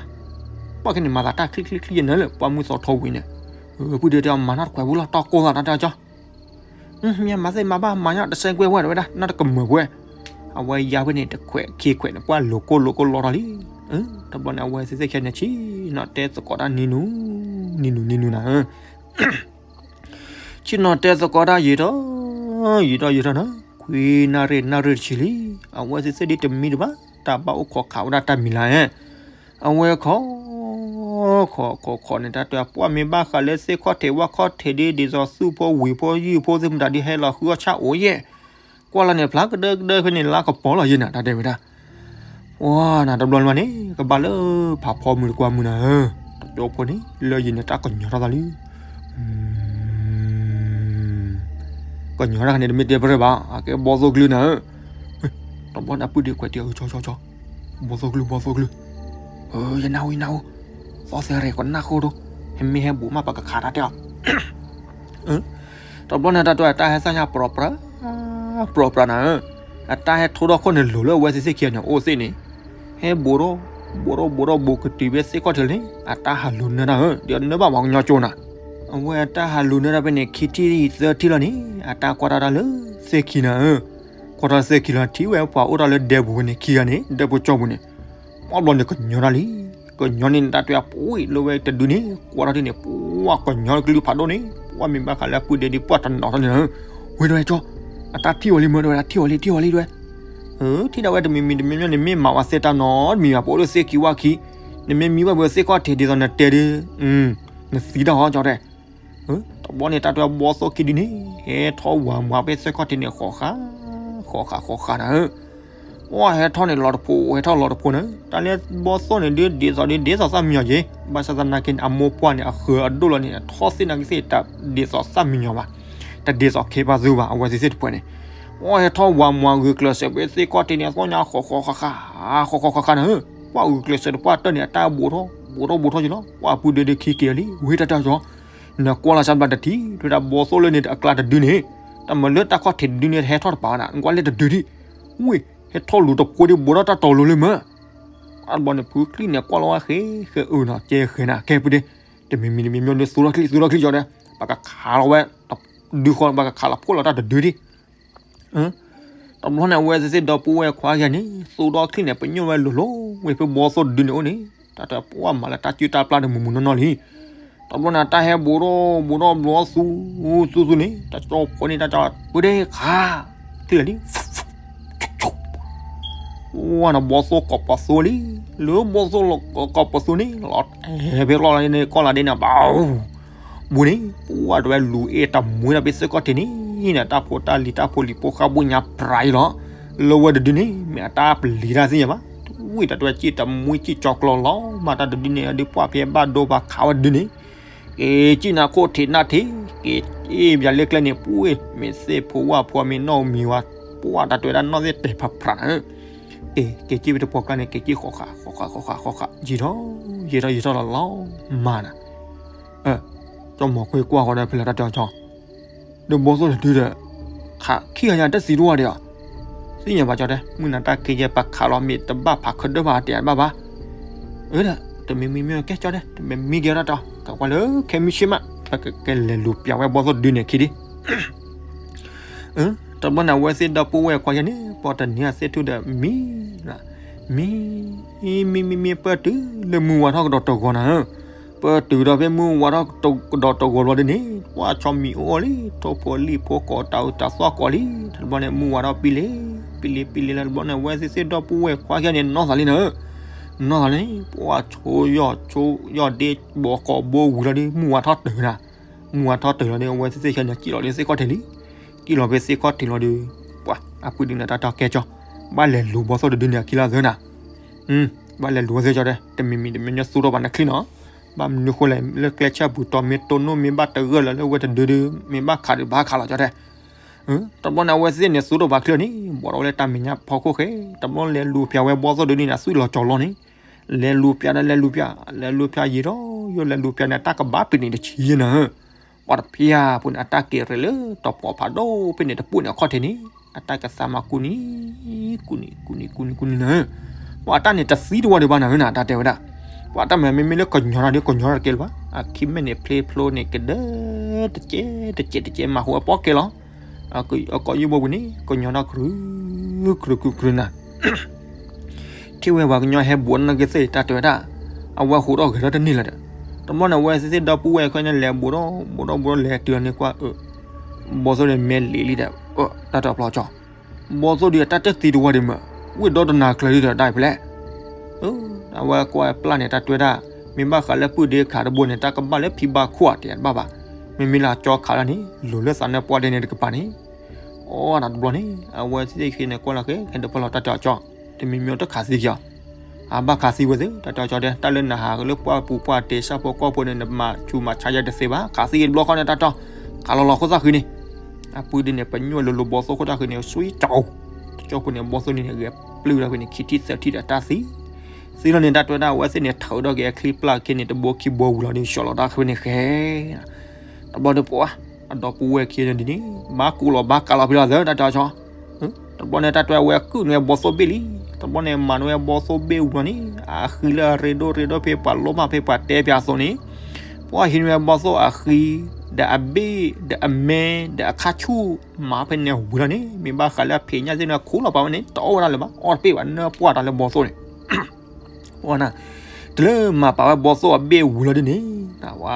ပှၢ်ခဲန့ၣ်မၤသးတၢ်ချံချံချံယဲနၤလၢ ပှၢ်မုၢ်သီထိဝံၤန့ၣ်, ပုၢ်ဒ့တဲအီၤ မၤနီၢ်တခွဲးဖိလီၤ တီၢ်ကိၢ်သးတၢ်တဲအီၤကၠီ မ့ၢ်မၤသ့မၤဘၣ်မၤညါတစဲးကွဲးဝဲတဝဲဒၣ် နီၢ်တကမၢၤပှဲၤ, အဝဲယါဖဲန့ၣ် တခွဲးခံခွဲးန့ၣ် ပှၢ်လိၤကိၢ်လိၤကိၢ်လီထီၣ်လံ, တဘျီန့ၣ် အဝဲသ့ၣ်သ့ၣ်ခဲန့ၣ် ဆ့ၣ်နီၤတဲသကိးတၢ်နံၤနူၤ နံၤနူၤနံၤနူၤနၤဧၢ, ဆ့ၣ်နီၤတဲသကိးတၢ်ယံာ်ထီၣ် ယံာ်ထီၣ်ယံာ်ထီၣ်နၤ, ခွံနၣ်ရံၣ်နၣ်ရံၣ်တဆံလံ, အဝဲသ့ၣ်သ့ၣ်ဒ်တမံတဘၣ် တၢ်ဘၣ်အိၣ်ခိးခးဝဲဒၣ်တၢ်မံၤလၢ်ဧၢ အဝဲခိး ခိးခိးခိးန့ၣ် တၢ်တဲပှၢ်မ့ၢ်ဘၣ်ဃးလၢသ့ၣ်ခီၣ်ထံးဝၣ်ခီၣ်ထံးဒ် ဒ်သိးသူၣ်ဖိဝံၤဖိယုၢ်ဖိသ့ၣ်မတၤဒ် ဟဲလီၤဃုအီၣ်ဆၣ်အိၣ်ယဲၢ်, ကွၢ်လီၤန့ၣ် ဖျါကဒၢကဒၢဖဲန့ၣ် လါကပီၤလီၤယဲၢ်နၤ တၢ်တဲဝဲဒၣ်, ပှၢ်နၤတဘျီလၢ်န့ၣ် ကဘၣ်လၢဖးဖီမုၢ်တကွၢ်မုၢ်နၤဧၢ, တကၠိဖိန့ၣ် လၢယံၤန့ၣ် တၢ်ကညီၤထီၣ်သးလံ ကညီၤတၢ်န့ၣ် တမ့ၢ်တဲပရၢၢ်ဘၣ် အကဲဘီသိၣ်ကလုၢ်နၤဧၢ, တဘျီန့ၣ် ပုၢ်ဒ့ခွဲးတဲအီၤ ကၠီကၠီကၠီ, ဘီသိၣ်ကလုၢ် ဘီသိၣ်ကလုၢ်, ယနၢ်ဟူ ယနၢ်ဟူ, သီသဲရဲၣ်ကနၣ်ဃိဒိ, ဟဲမ့ၢ်ဟဲဘူးမး ပကခးတၢ်တဲအီၤ, တဘျီန့ၣ် တၢ်တဲ တၢ်ဟဲသၣ်ညါပြီပြး ပြီပြးနၤဧၢ, အတၢ်ဟဲထိထီၣ်ခိၣ်န့ၣ် လိၤလၢအဝဲသ့ၣ်သ့ၣ်ခံဂၤန့ၣ် အိၣ်သ့ၣ်န့ၣ်, ဟဲဘူးထီၣ် ဘူးထီၣ်ဘူးထီၣ်ဘူးကတုၤဖဲသ့ၣ်ခီၣ်ထံးန့ၣ် အတၢ်ဟးလူၤနၢတၢ်ဧၢ, ဒီးနၢဘၣ်ပှၤကညီကၠိနၤ, အဝဲအတၢ်ဟးလူၤနၢတၢ်ဖဲန့ၣ် ခံထံၣ်သၢထံၣ်လီၤန့ၣ် အတၢ်ကွၢ်ထီၣ်တၢ်လၢသ့ၣ်ခံနၤဧၢ, ကွၢ်ထီၣ်သ့ၣ်ခံလီၤ ထံၣ်ဝဲပှၤအိၣ်ထီၣ်လၢဒဲပူၤဝဲန့ၣ် ခံဂၤန့ၣ် ဒဲပူၤကၠီပူၤန့ၣ်, ပှၢ်ဘျီန့ၣ် ကညီၤတၢ်လံ, ကညီၤန့ၣ် တၢ်တဲပှၢ်လၢဝဲတဒုန့ၣ် ကွၢ်ထီၣ်ထံၣ်န့ၣ် ပှၢ်ကညီၤကလုၢ်ဖးဒိၣ်န့ၣ် ပှၢ်မ့ၢ်ဘၣ်ဃးလၢအပုၢ်ဒ့ဒ်ပှၢ်တနီၤထီၣ်န့ၣ်လီၤ, ဝဲဒၣ်ကၠီ, အတၢ်ထံၣ်ဝဲလံမ့ၢ်ဒၣ်ဝဲဒၣ် ထံၣ်ဝဲလံ ထံၣ်ဝဲလံဒၣ်ဝဲ, ထံၣ်ဒၣ်ဝဲတမံၤမံၤတမံၤမံၤန့ၣ် မ့ၢ်မၤဝဲသ့တၢ်နီတမံၤဘၣ် ပအိၣ်လၢသ့ၣ်ခံဝၣ်ခံ, နမ့ၢ်မံဘၣ်ပသ့ၣ်ခီၣ်ထံးဒ်သိးနတဲဒီး နသံတၢ်ဟီကၠီတဲ တဘျီန့ၣ် တၢ်တဲဘီသိၣ်ခံဒုန့ၣ် ဟဲထီၣ်ဝးမွၤဖဲသ့ၣ်ခီၣ်ထံးန့ၣ် ဃီၤဃာ် ဃီၤဃာ်ဃီၤဃာ်နၤဧၢ, ပှၢ်ဟဲထီၣ်န့ၣ် လီၤတဖိး ဟဲထီၣ်လီၤတဖိးနၤဧၢ, တၢ်လၢဘီသိၣ်န့ၣ်ဒ် ဒ်သိးဒ် ဒ်သိးသၣ်မံညီၤက့ၤ, ဘၣ်ဆၣ်သနာ်က့န့ၣ် အမိၢ်ပှၢ်န့ၣ် အဃၢၤအဒိၣ်လီၤန့ၣ် အထီၣ်သ့ၣ်နာ်က့သ့ၣ် တဒ်သိးသၣ်မံညီၤဘၣ်, တဒ်သိးခ့ပာ်သူဘၣ် အဝဲသ့ၣ်သ့ၣ်တဖှဲးန့ၣ်, ပှၢ်ဟဲထီၣ်ဝးမွၤဂုာ်ကျဲးစၢးဖဲသ့ၣ်ခီၣ်ထံးန့ၣ် အသီၣ်ညါဃီၤဃီၤဃာ်ဃာ် ဃီၤဃီၤဃာ်ဃာ်နၤဧၢ, ပှၢ်ဂုာ်ကျဲးစၢးတပှၢ်တၢၢ်န့ၣ် အတၢ်ဘူးထီၣ် ဘူးထီၣ်ဘူးထီၣ်က့ၤလီၤ. ပှၢ်အပုၢ်ဒ့ဒ့ခံက့ၤလံ ဝံတၢ်တၢ်ကၠီ, နကွၢ်လီၤစၢ်ဘျါတထံၣ် တဲဝဲဒၣ် ဘီသိၣ်လၢန့ၣ်အကျါတဒုန့ၣ်, တၢ်မၤလၢတၢ်ခီၣ်ထံးတဒုန့ၣ် တဟဲထီၣ်တပၤဘၣ်နၤ, နကွၢ်လၢတဒုဒံး, ဝံ, ဟဲထီၣ်လူၤတဖိဒံး ဘူးထီၣ်တၢ်တီၤလိၤလၢမၢ် အဘီန့ၣ် ဖုချံန့ၣ် ကွၢ်လီၤဝဲဃဲဃဲအၢနီၤ ကဲဃဲနၤ ကဲပုၢ်ဒ့, တမံၤမံၤတမံၤမံၤဒုး သူထီၣ်ချံ သူထီၣ်ချံကၠီဒီး, ပကခးလီၤဝဲ, ဒုဃီ ပကခးလီၤဖှိၣ်လီၤတၢ်တဒုဒံး တဘျီန့ၣ် အဝဲသ့ၣ်ဒီပုၢ်ဝဲၢ်ခွါက့ၤန့ၣ် သူထီၣ်ချံန့ၣ် ပညိၣ်ဝဲလိၤလိၤ ဝဲဖဲဘီသိၣ်တဒုန့ၣ်အိၣ်န့ၣ်, တၢ်တပှၢ်မၤလၢတၢ်စုၣ်တၢ်ပျၢ်ဒီးမုၢ်မုၢ်နီၢ်နီၢ်လံ. တဘျီန့ၣ် တၢ်ဟဲဘူးထီၣ်ဘူးထီၣ်ဘျီသူ သူသူန့ၣ် တၢ်ကၠီဖိန့ၣ် တၢ်ကၠီ ပုၢ်ဒ့ခး ချံလီၤလံ ဝဲန့ၣ် ဘီသိၣ်ကိးပသူလံ, လၢဘီသိၣ်ကိးပသူန့ၣ် လီၤတဲာ်ဖဲလီၢ်လၢန့ၣ် ကီၢ်လၢဒ့န့ၣ် ဘၣ် ဘူးန့ၣ် ပှၢ်တဝဲလူၤအ့ၣ်တမှံတၢ်ဖဲစ့ၢ်ကီးတ့ၢ်န့ၣ် တၢ်ဖိတၢ်လံၤတၢ်ဖိလံၤဖိဃၣ်ဘိညါပြၤအံၤလီၤ. လၢဝဲတဒုန့ၣ် မ့ၢ်အတၢ်ပလံၤတၢ်သ့ၣ်ညါဘၣ်, ဝံတၢ်တဝဲစ့ၢ်တမှံစ့ၢ်ကၠီကျီလီၤ, မ့ၢ်တၢ်တဒုန့ၣ် အဒုးပှၢ်ဖဲဘၣ်ဒိဘၣ်ခးဝဲတဒုန့ၣ် က့ၤစံၣ်နၤခိၣ်ထံးနၢ်ထံး, က့ၤအ့ၣ်ပၠးလၢကျဲန့ၣ် ပှၢ်မ့ၢ်သ့ၣ်ဖိဝၣ်ဖိမ့ၢ်နီၣ်မံၤဝဲ, ပှၢ်တၢ်တဝဲဒၣ်နီၣ်သ့ၣ်တဲာ်ဖးဖးနၤဧၢ, က့ၤ က့ၤစံၣ်ဖဲတပှၢ်ကျါန့ၣ် က့ၤစံၣ်ဃီဃး ဃီဃး ဃီဃး ဃီဃး ယံာ်ထီၣ် ယံာ်ထီၣ် ယံာ်ထီၣ်လီၤလီၤ မၤနၤ, ကၠီမီၤခွ့ကွၢ်ဃီဒီးဖဲလဲၣ် တၢ်တဲအီၤကၠီ ဒီးဘီသိၣ်တဒုဒီး ခးခံဂၤညါတသံတဝၢ်ဒီးအီၤ, သ့ၣ်ညါဘၣ်ကၠီတဲ မုၢ်နၤတၢ်က့ၤယဲပှၤခးလီၤမ့ၢ်တဘၣ်ဖးခၢဒၢဘၣ်တဲဘၣ်ဘၣ်, အၢဒီး တမံၤမံၤမံၤကဲကၠီတဲ တမံၤမံၤကဲထီၣ်တၢ် ကကွၢ်လၢခဲမုၢ်ဆ့ၣ်မး ပကကလဲၤလူၤပၠးဝဲဘီသိၣ်တဒုန့ၣ်ခံဒံး တဘျီန့ၣ် အဝဲသ့ၣ်ဒီပုၢ်ဝဲၢ်ခွါယဲန့ၣ် ပှၤတနံၤအသ့ၣ်ထူၣ်ဒီးမံလီၤ, မံ, မံမံမံ ပၢၢ်တုၤလၢမုၢ်ဝါထီၣ်ကဒီးတဂီၤနၤဧၢ, ပၢၢ်တုၤဒီးဖဲမုၢ်ဝါထီၣ်ကဒီးတဂီၤဘျီဒ်န့ၣ် ပှၢ်ဆီမံၤအိၣ်အီၤလံ ထိၣ်ဖိလံၣ်ဖိကိးတၢ်အုးတၢ်သီၣ်ကိးလံ, တဘျီန့ၣ် မုၢ်ဝါထီၣ်ပံလ့ၤ, ပံလ့ၤပံလ့ၤလၢတဘျီန့ၣ် အဝဲသ့ၣ်သ့ၣ်ဒီပုၢ်ဝဲၢ်ခွါယဲန့ၣ် နီၢ်သးလံနၤဧၢ, နီၢ်သးလံ ပှၢ်ဆိယီၢ်ဆိယီၢ်ဒ့ဘီကိးဘိဝံၤလီၤဒီး မုၢ်ဝါထီၣ်တုၤနၤ မုၢ်ဝါထီၣ်တုၤလီၤဒီး အဝဲသ့ၣ်သ့ၣ်ခဲန့ၣ် ကံၣ်လီၤလၢသ့ၣ်ခီၣ်ထံးလံ, ကံၣ်လီၤဖဲသ့ၣ်ခီၣ်ထံးလီၤဒီး ပှၤ အပုၢ်ဒုးန့ၣ်တၢ်တီကဲကၠီ, ဘၣ်လဲၤလူၤဘီသိၣ်တဒုန့ၣ်အခံလီၤသၢနၤ, ဘၣ်လဲၤလူၤဝဲသ့ၣ်ကၠီတဲ တမံၤမံၤတမံၤညီသူထီၣ်ဘၣ်နချံနီၤ, ဘၣ်မနုၤဃိလဲၣ် လၢကျဲဆၢပူၤတီၤမ့ၢ်တိၢ်နီၣ်မ့ၢ်ဘၣ်တဂၢၢ်လၢၤလၢဝဲတဒုဒု မ့ၢ်ဘၣ်ခးဒုးဘၣ်ခးလီၤကၠီတဲ တဘျီန့ၣ် အဝဲသ့ၣ်န့ၣ်သူထီၣ်ဘၣ်ချံန့ၣ် ဘီၣ်ဒီးဝဲလၢတၢ်မဲာ်ညါဖီခိၣ်ဃဲ, တဘျီလဲၤလူၤပၠးဝဲဘီသိၣ်တဒုန့ၣ် အသွံၣ်လီၤကၠီၤလီၤန့ၣ်, လဲၤလူၤပၠးဒီးလဲၤလူၤပၠး, လဲၤလူၤပၠးယံာ်ထီၣ်ယိာ် လဲၤလူၤပၠးန့ၣ် တၢ်ကဘၣ်ပ့ၤန့ၣ်တဆံယဲနၤဧၢ, ပှၤတဖၠၣ်ပူၤန့ၣ် အတၢ်က့ၤရဲၣ်လၢတပှီၤဖးဒိၣ်ဖဲန့ၣ်တပူၤန့ၣ်အခီၣ်ထံးန့ၣ်, အတၢ်ကသးမၤကူန့ၣ် ကူန့ၣ် ကူန့ၣ် ကူန့ၣ် ကူန့ၣ် ကူန့ၣ်နၤဧၢ, ပှၤတၢ်န့ၣ်တသံတဝီဒံးဘၣ်နၤဧၢနၤ တၢ်တဲဝဲဒၣ်, ပှၤတၢ်မၤမ့မ့ၢ်လၢကညီၤတၢ်ဒီးကညီၤတၢ်တကဲလၢၤဘၣ်, အခံမဲာ်န့ၣ်ဖျ့ဖျိန့ၣ်ကဒၢ တကဲ တကဲ တကဲ မၤဟူအပီၢ်ကဲလီၤ, အကိးယုၢ်ဘိပူၤန့ၣ် ကညီၤတၢ်ကြုး ကြုး ကြုး ကြုးနၤ ထံၣ်ဝဲပှၤကညီဟဲဘူးနီၢ်က့ၤသ့ၣ် တၢ်တဲဝဲဒၣ်, အဝဲဟူးထီၣ်ဂဲၤထီၣ်တန့ၢ်လၢၤဒီး, တဘျီန့ၣ် အဝဲသ့ၣ်သ့ၣ်ဒီပုၢ်ဝဲၢ်ခွါန့ၣ် လဲၤဘူးထီၣ်ဘူးထီၣ်ဘူးထီၣ်လဲၤတုၤလီၤန့ၣ်ကွၢ်အၢ, ဘီသိၣ်န့ၣ်မဲာ်လံၤလံဒီး, တၢ်တဖျီကၠီ, ဘီသိၣ်ဒုးအတၢ်တသံတဝီဒံးမး, ဝ့ၢ်ဒီတနၤကျၢၤဒံးဒီးဒၣ်ဖဲလဲၣ် အဝဲကွၢ်ပျၢ်န့ၣ် တၢ်တဲဝဲဒၣ်, မ့ၢ်ဘၣ်ဃးလၢပုၢ်ဒ့ခးတဘိန့ၣ် တၢ်ကဘၣ်လၢဖံဘၣ်ခိၣ်အတဲတဘၣ်ဘၣ်, မ့မ့ၢ်လၢအကၠီခးလၢန့ၣ် လိၤလၢသးနၢၣ်ပှၢ်ဒဲန့ၣ်တကပၤန့ၣ်, အိၣ်နၤတဘျီန့ၣ် အဝဲသ့ၣ်သ့ၣ်ဃ့န့ၣ်ကွၢ်လီၤဃဲ ဟဲဒိးပၢၢ်လီၤတၢ်တဲအီၤကၠီ, တမံၤမံၤတခးသံကၠီ အဘၣ်ခးသံဝဲသ့ၣ် တၢ်တဲအီၤကၠီတဲ တၢ်လၢနဟးလၢပှၢ်ပူၤပှၢ်တ့ ဆၣ်ဖိကီၢ်ဖိန့ၣ် နမၤဆူးမၤဆါယဲတသ့ဘၣ် ခးသံတဘျီဃီန့ၣ် တၢ်တဲအီၤ, ခးလီၤလီၤဃိသၣ်ဃုာ်န့ၣ်, အပုၢ်ဒ်န့ၣ် ပညိၣ်လိၤလိၤဘီသိၣ်ခိၣ်တၢ်ဃုာ်န့ၣ် စွံကၠီ, တကၠီဖိန့ၣ် ဘီသိၣ်န့ၣ် ဂဲၤပျုၢ်တၢ်ဃုာ်န့ၣ် ခံထံၣ်သၢထံၣ်ဒီးတၢ်သံ, သံလီၤန့ၣ် တၢ်တဲဝဲဒၣ် အဝဲသ့ၣ်န့ၣ် ထုးထီၣ်က့ၤအချံပျၢ်ခ့န့ၣ် တဘိခံဘိဝံၤလီၤဒီး ဆှီလီၤတၢ်ဃုာ်န့ၣ်ဃဲ တဘျီဒီးပှၤ, အဒီပုၢ်ဝဲၢ်ခံန့ၣ်ဒ်န့ၣ်, ဘၣ်ကူးလီၤဘၣ်ကးလီၤဖဲလီၤသၢ တၢ်တဲအီၤကၠီ, တဘျီန့ၣ် တၢ်တဲဝဲကုၢ်န့ၢ်ဘီသိၣ်ဘ့ၣ်လံ, တဘျီန့ၣ် မၤန့ၢ်ဝဲဘီသိၣ်ဘ့ၣ်ဝံၤလီၤန့ၣ်, အဃံလၢအရ့ဒိၣ်ရ့ဒိၣ်ဖဲပှၤလိၣ်ဘၣ်ဖဲပှၤတဲပၠးအသိးန့ၣ်, ပှၤဟံးန့ၢ်ဝဲဘီသိၣ်အဃံ, ဒီးအဘ့ၣ်, ဒီးအမဲ, ဒီးအခါဆူၣ်, မၤဖဲန့ၣ်ဝံၤလီၤန့ၣ်, မ့ၢ်ဘၣ်ဃးလၢအဖံးညၣ်သ့ၣ်န့ၣ် ခူၣ်လီၤပာ်ဝဲန့ၣ် တအီၣ်ဝဲဒၣ်လၢၤဘၣ်, အီၣ်တပ့ၢ်ဘၣ် နၢ်ပှၢ်တၢ်လၢဘီသိၣ်န့ၣ် ပှၤနၤ, တုၤလၢမၤပာ်ဝဲဘီသိၣ်အဘ့ၣ်ဝံၤလီၤဒ်န့ၣ်,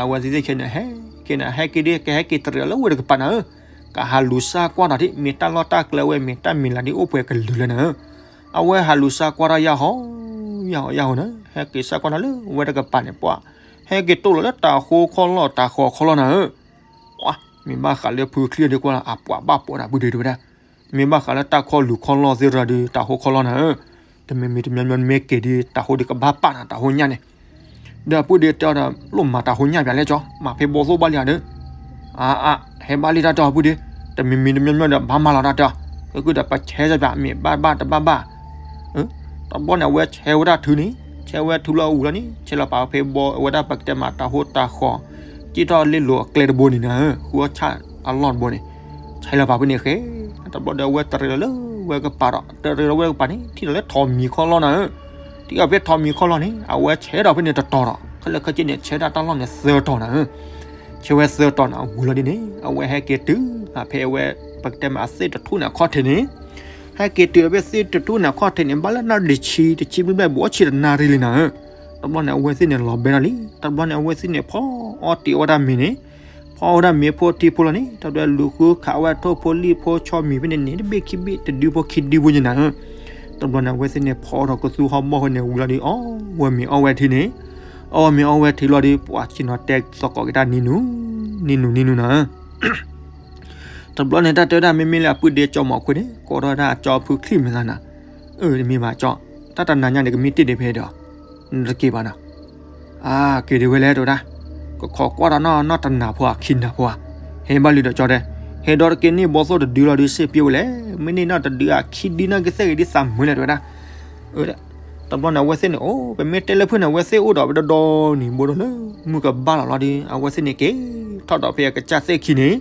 အဝဲသ့ၣ်သ့ၣ်ခဲန့ၣ် ဟဲက့ၤန့ၣ် ဟဲက့ၤဒ် ကဟဲက့ၤတရံးလၢဝဲတကပၤနၤဧၢ, ကဟးလူၤစၢ်ကွၢ်တၢ်ဒ် မ့ၢ်တၢ်လီၢ်တၢ်ကျဲဝဲ မ့ၢ်တၢ်မံၤလၤဒ်အိၣ်ပှဲၤကလုာ်လဲၣ်နၤဧၢ, အဝဲဟးလူၤစၢ်ကွၢ်တၢ်ယၢ်ဟီ, ယၢ်ဟီယၢ်ဟီနၤ, ဟဲက့ၤစၢ်ကွၢ်တၢ်လၢဝဲတကပၤန့ၣ် ပှၤ, ဟဲက့ၤတိၢ်လီၤလၢတၤဟိခီၣ်လီၢ် တၤဟီၣ်ခီၣ်လီၢ်နၤဧၢ ပှၤ, မ့ၢ်ဘၣ်ဃးလၢဖုချံဒ်ကွၢ်လၢအပှၤဘၣ်ပိာ်နၤပုၢ်ဒ့တဲဝဲဒၣ်, မ့ၢ်ဘၣ်ဃးလၢတၢ်ခီၣ်လူၤခီၣ်လီၢ်သ့ၣ်တဖၣ်ဒီး တၤဟိၣ်ခီၣ်လီၢ်နၤဧၢ, တမံၤမံၤတမံၤမံၤမ့ၢ်က့ၤဒ်တၤဟိၣ်ဒ်ကဘၣ်ပာ်နၤတၤဟိၣ်ညၣ်န့ၣ်, ဒီးအပုၢ်ဒ့တဲအီၤဒီး လိၣ်မၤတၤဟိၣ်ညၣ်ပၠးလဲၣ်ကၠီ, မၤဖဲဘီသိၣ်ဘၣ်လံဧါဒီး, အါအါ, ဟဲဘၣ်လံတၢ်တဲအီၤပုၢ်ဒ့, တမံၤမံၤတမံၤမံၤဒီး ဘၣ်မၤလီၤတၢ်တဲအီၤ, ကကုၢ်ဒီးပဆဲးစၢ်ပၠး မ့ၢ်ဘၣ်ဘၣ်တဘၣ်ဘၣ် တဘျီန့ၣ် အဝဲဆဲးဝဲဒၣ်ထုန့ၣ်, ဆ တဲဝဲထုးလီၤဝံၤလီၤန့ၣ် ဆဲးလီၤပာ်ဖဲဘီအဝဲဒၣ်ပကတဲမးတၢ်ဟိတၢ်ဃီ ကံၣ်ထီၣ်လ့လိာ်အကျဲတဘိန့ၣ်နၤဧၢ, ဃုအီၣ်ဆၣ်အလီၢ်တဘိန့ၣ် ဆဲးလီၤပာ်ဖဲန့ၣ်ဃဲ, တဘျီဒီးအဝဲတရံးလီၤလၢဝဲကပၤဒီး တရံးလီၤဝဲကပၤန့ၣ် ထံၣ်လီၤလၢထိးမံၤခီၣ်လီၢ်နၤဧၢ, ထံၣ်အီၤဖဲထိးမံၤခီၣ်လီၢ်န့ၣ် အဝဲဆဲးထီၣ်ဖဲန့ၣ်တတီၤဒီး ခဲလၢာ်ခဲဆ့န့ၣ် ဆဲးဒၣ်တၢ်လီၢ်န့ၣ်သၢတီၤနၤဧၢ, ဆဲးဝဲသၢတီၤန့ၣ် အဝံၤလီၤဒ်န့ၣ် အဝဲဟဲက့ၤတုၤဖဲအဝဲ ပကတဲမးအသ့ၣ်တထူၣ်န့ၣ်အခီၣ်ထံးန့ၣ် ဟဲက့ၤတုၤလီၤဖဲသ့ၣ်တထူၣ်န့ၣ်အခီၣ်ထံးန့ၣ် ဘၣ်လၢနၣ်ရံၣ်ဆံ တဆံဘျဲၣ်ဘျဲၣ်ဘူးအီၣ်ဆံတနၣ်ရံၣ်လံနၤဧၢ, တဘျီန့ၣ် အဝဲသ့ၣ်န့ၣ်လီၤဘဲလီၤလံ, တဘျီန့ၣ် အဝဲသ့ၣ်န့ၣ် ဖီအီၣ်တ့ၢ်ဝဲဒၣ်မ့ၤန့ၣ်, ဖီအီၣ်ဝဲဒၣ်မ့ၤဖိထံဖိလီၤန့ၣ် တဘျီလူၤဃုခးဝဲထိၣ်ဖိလံၣ်ဖိဆီမံၤဖဲန့ၣ်န့ၣ် တဘ့ၣ်ခံဘ့ၣ်တဒုဖိခံဒုဖိညါနၤဧၢ, တဘျီန့ၣ် အဝဲသ့ၣ်န့ၣ် ဖီအီၣ်ထီၣ်ကသူဟီၣ်ဘီၣ်ဃီန့ၣ် ဝံၤလီၤဒီး အီၣ်ဝဲမ့ၤအီၣ်ဝဲထံန့ၣ်, အီၣ်ဝဲမ့ၤအီၣ်ဝဲထံလီၤဒီး ပှၤဆ့ၣ်နီၤတဲသကိးက့ၤတၢ်နံၤနူၤ နံၤနူၤ နံၤနူၤနၤဧၢ တဘျီန့ၣ် တၢ်တဲဝဲဒၣ်မ့မ့ၢ်လၢအပုၢ်ဒ့ကၠီမီၤခွ့န့ၣ် ကိးထီၣ်ဝဲဒၣ်အကၠီဖုချံၣ်မဲာ်သးနၤ, အၢ တမ့ၢ်ဘၣ်ကၠီ, တၢ်တနၤညါန့ၣ် ကမ့ၢ်တ့ၢ်ဒံးဖဲဒီး နတက့ၤဘၣ်နီၤ, အါ က့ၤဒံးဝဲလဲၣ် တဲဝဲဒၣ်, ကခိးကွၢ်ဒီးနီၢ်နီၢ်တနၤဖိဧါ ခံနၤဖိဧါ, ဟဲဘၣ်လံဒီးကၠီတဲ, ဟဲဒီးတက့ၤန့ၢ်ဘီသိၣ်တဒုလီၤဒီး စ့ၢ်ပျဲဝဲလဲၣ်, မ့ၢ်န့ၢ်နီၢ်တဒုဧါ ခံဒုနီၢ်က့ၤသ့ၣ်ဂ့ၤဒ်သးမုာ်လဲၣ် တဲဝဲဒၣ် တဘျီန့ၣ် အဝဲသ့ၣ်န့ၣ် အိၣ် ပမ့ၢ်တဲလၢဖုၣ်န့ၣ် အဝဲသ့ၣ်အိၣ်ဒီးပဒိၣ်ဒိၣ်န့ၣ် ဘိၣ်ဒီးလၢ မုၢ်ကဘၣ်လီၤလီၤဒီး အဝဲသ့ၣ်န့ၣ်က့ၤ ထီၣ်ဒီးဖဲအကစၢ်သ့ၣ်ခံန့ၣ်,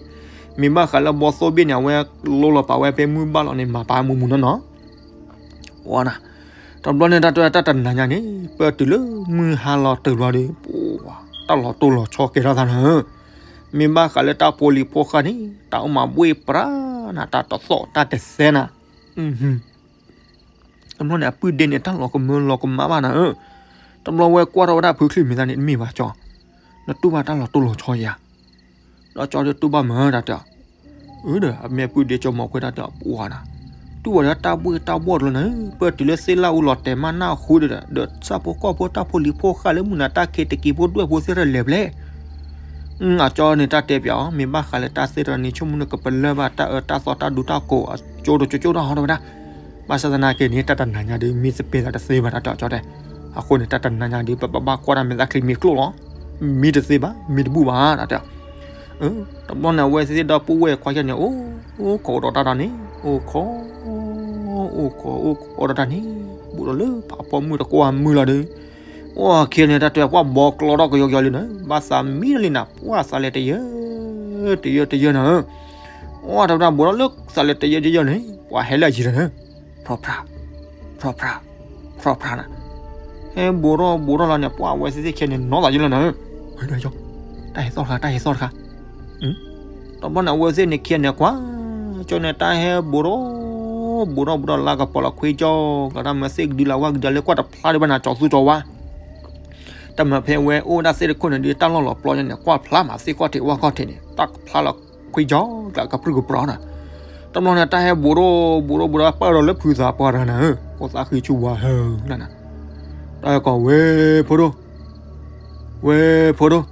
မ့ၢ်ဘၣ်ဃးလၢဘီသိၣ်ဘ့ၣ်န့ၣ် အဝဲလိလီၤပာ်ဝဲဖဲမုၢ်ဘၣ်လီၤန့ၣ် မၤပာ်မူမူနီၢ်နီၢ်, ဝါနၤ, တဘျီန့ၣ် တၢ်တဲတၢ်တနၤညါန့ၣ် ပၢၢ်တုၤလၢမုၢ်ဟါလီၤတုၤလီၤဒီး ပှၤ တၢ်လီၤတိၢ်လီၤဆီကဲထီၣ်သးနၤဧၢ, မ့ၢ်ဘၣ်ဃးလၢတၢ်ဖိလံၤဖိဃၢ်န့ၣ် တၢ်အိၣ်မးဘှ့ၣ်ပြးနၤ တၢ်တသီၣ်တၢ်တသဲနၤ, တဘျီန့ၣ် အပုၢ်ဒ့န့ၣ် တၢ်လီၤကမၢလီၤကမၣ်ဘၣ်နၤဧၢ, တဘျီဝဲကွၢ်ထီၣ်ဝဲဒၣ်ဖုချံၣ်မဲာ်သးန့ၣ် တမ့ၢ်ဘၣ်ကၠီ, နတူၢ်ဘၣ်တၢ်လီၤတိၢ်လီၤဆီယၤ, ဒီးကၠီဒုးတူၢ်ဘၣ်မးတၢ်တဲ, အၢ ဒီးအမ့ၢ်ပုၢ်ဒ့ကၠီမီၤခွ့တၢ်တဲ ပှၤနၤ, တူၢ်ဝဲဒီးတၢ်ဘှ့ၣ်တၢ်ဘှီၣ်တလီၤနၤဧၢ, ပၢၢ်တုၤလၢသ့ၣ်လၣ်အူလီၤတဲာ်မးနၢ်ဟူဒီး ဒီးဆၣ်ဖိကီၢ်ဖိတၢ်ဖိလံၤဖိဃၢ်လၢမုၢ်နၤတၢ်ခံးတက့ၤဖိဒွဲၣ်ဖိသ့ၣ်ရၢလဲၤဘျဲၣ် အကၠီန့ၣ် တၢ်တဲပျးအီၤ မ့ၢ်ဘၣ်ဃးလၢတၢ်သ့ၣ်တဖၣ်န့ၣ် ဆိကမိၣ်န့ၣ် ကပလၢၢ်ဘၣ်တၢ်အၢတၢ်သီတၢ်ဒူတၢ်ကိး အကၠိတကၠိကၠိတၢ်ဟီထီၣ်ဝဲဒၣ်, ဘၣ်ဆၣ်သနာ်က့န့ၣ် တၢ်တနၤညါဒီး မ့ၢ်သပ့ၤသးတသ့ဘၣ် တၢ်တဲအီၤကၠီတဲ, အဃိန့ၣ် တၢ်တနၤညါဒီး ပဘၣ်ကွၢ်တၢ်မဲာ်သၣ်ချံမ့ၢ်ကျိၣ်လီၤ, မ့ၢ်တသ့ဘၣ် မ့ၢ်တဘူၣ်ဘၣ် တၢ်တဲ တဘျီန့ၣ် အဝဲသ့ၣ်ဒီပုၢ်ဝဲၢ်ခွါကၠီန့ၣ် အိၣ်ခိးအိၣ်ဒီးတၢ်တၢ်န့ၣ် အိၣ်ခိး အိၣ်ခိးအိၣ်ခိးအိၣ်ဒီးတၢ်န့ၣ် ဘူးဒီးလၢဖးဖီမုၢ်တကွၢ်မုၢ်လီၤဒီး အိၣ်ခံန့ၣ် တၢ်တဲပှၢ်ဘီကျီထီၣ်ကယီကယီလံနၤ, ဘၣ်သးမံလံနၤ ပှၢ်သးလဲၤတယၢ တယၢတယၢနၤဧၢ, အိၣ်တဘျီဘူးထီၣ်လၢသးလဲၤတယၢတယၢန့ၣ် ပှၤဟဲလၢအယံၤလီၤနၤ, ဖျီဖျါ ဖျီဖျါ ဖျီဖျါနၤ, ဟဲဘူးထီၣ်ဘူးထီၣ်လီၤန့ၣ် ပှၢ်အဝဲသ့ၣ်သ့ၣ်ခံန့ၣ် နီၢ်သးယလီၤနၤဧၢ, တၢ်ဟဲသီၣ်တခါ တၢ်ဟဲသီၣ်တခါ တဘျီန့ၣ် အဝဲသ့ၣ်န့ၣ်ခံန့ၣ်ကွၢ်, ကၠီန့ၣ် တၢ်ဟဲဘူးထီၣ် ဘူးထီၣ်ဘူးထီၣ်လၢကပီၤလီၤခွံကၠီ, ကဒီးမ့ၢ်သ့ၣ်ကဒုလၢဝၣ်ကဒုလၢကွၢ်တဖျါဒံးဘၣ်နၤ ကၠီသူကၠီဝါ, တၢ်မၤဖဲဝဲအိၣ်ဒၣ်သ့ၣ်တခိၣ်န့ၣ်ဒီး တၢ်လီၢ်လီၤပျီညါန့ၣ် ကွၢ်ဖျါမးသ့ၣ်ခီၣ်ထံးဝၣ်ခီၣ်ထံးန့ၣ် တၢ်ကဖျါလီၤခွံကၠီ ကကပြုၢ်ကပြီၤနၤ, တဘျီန့ၣ် တၢ်ဟဲဘူးထီၣ် ဘူးထီၣ်ဘူးထီၣ် ပၢၢ်ဒီးလၢဖုသးပှၢ်တဂၤနၤဧၢ, အိၣ်သးဃံဆူဝါဟၢလီၤနၤ, တၢ်ဟဲကိးဝဲဖိဒိၣ် ဝဲဖိဒိၣ်,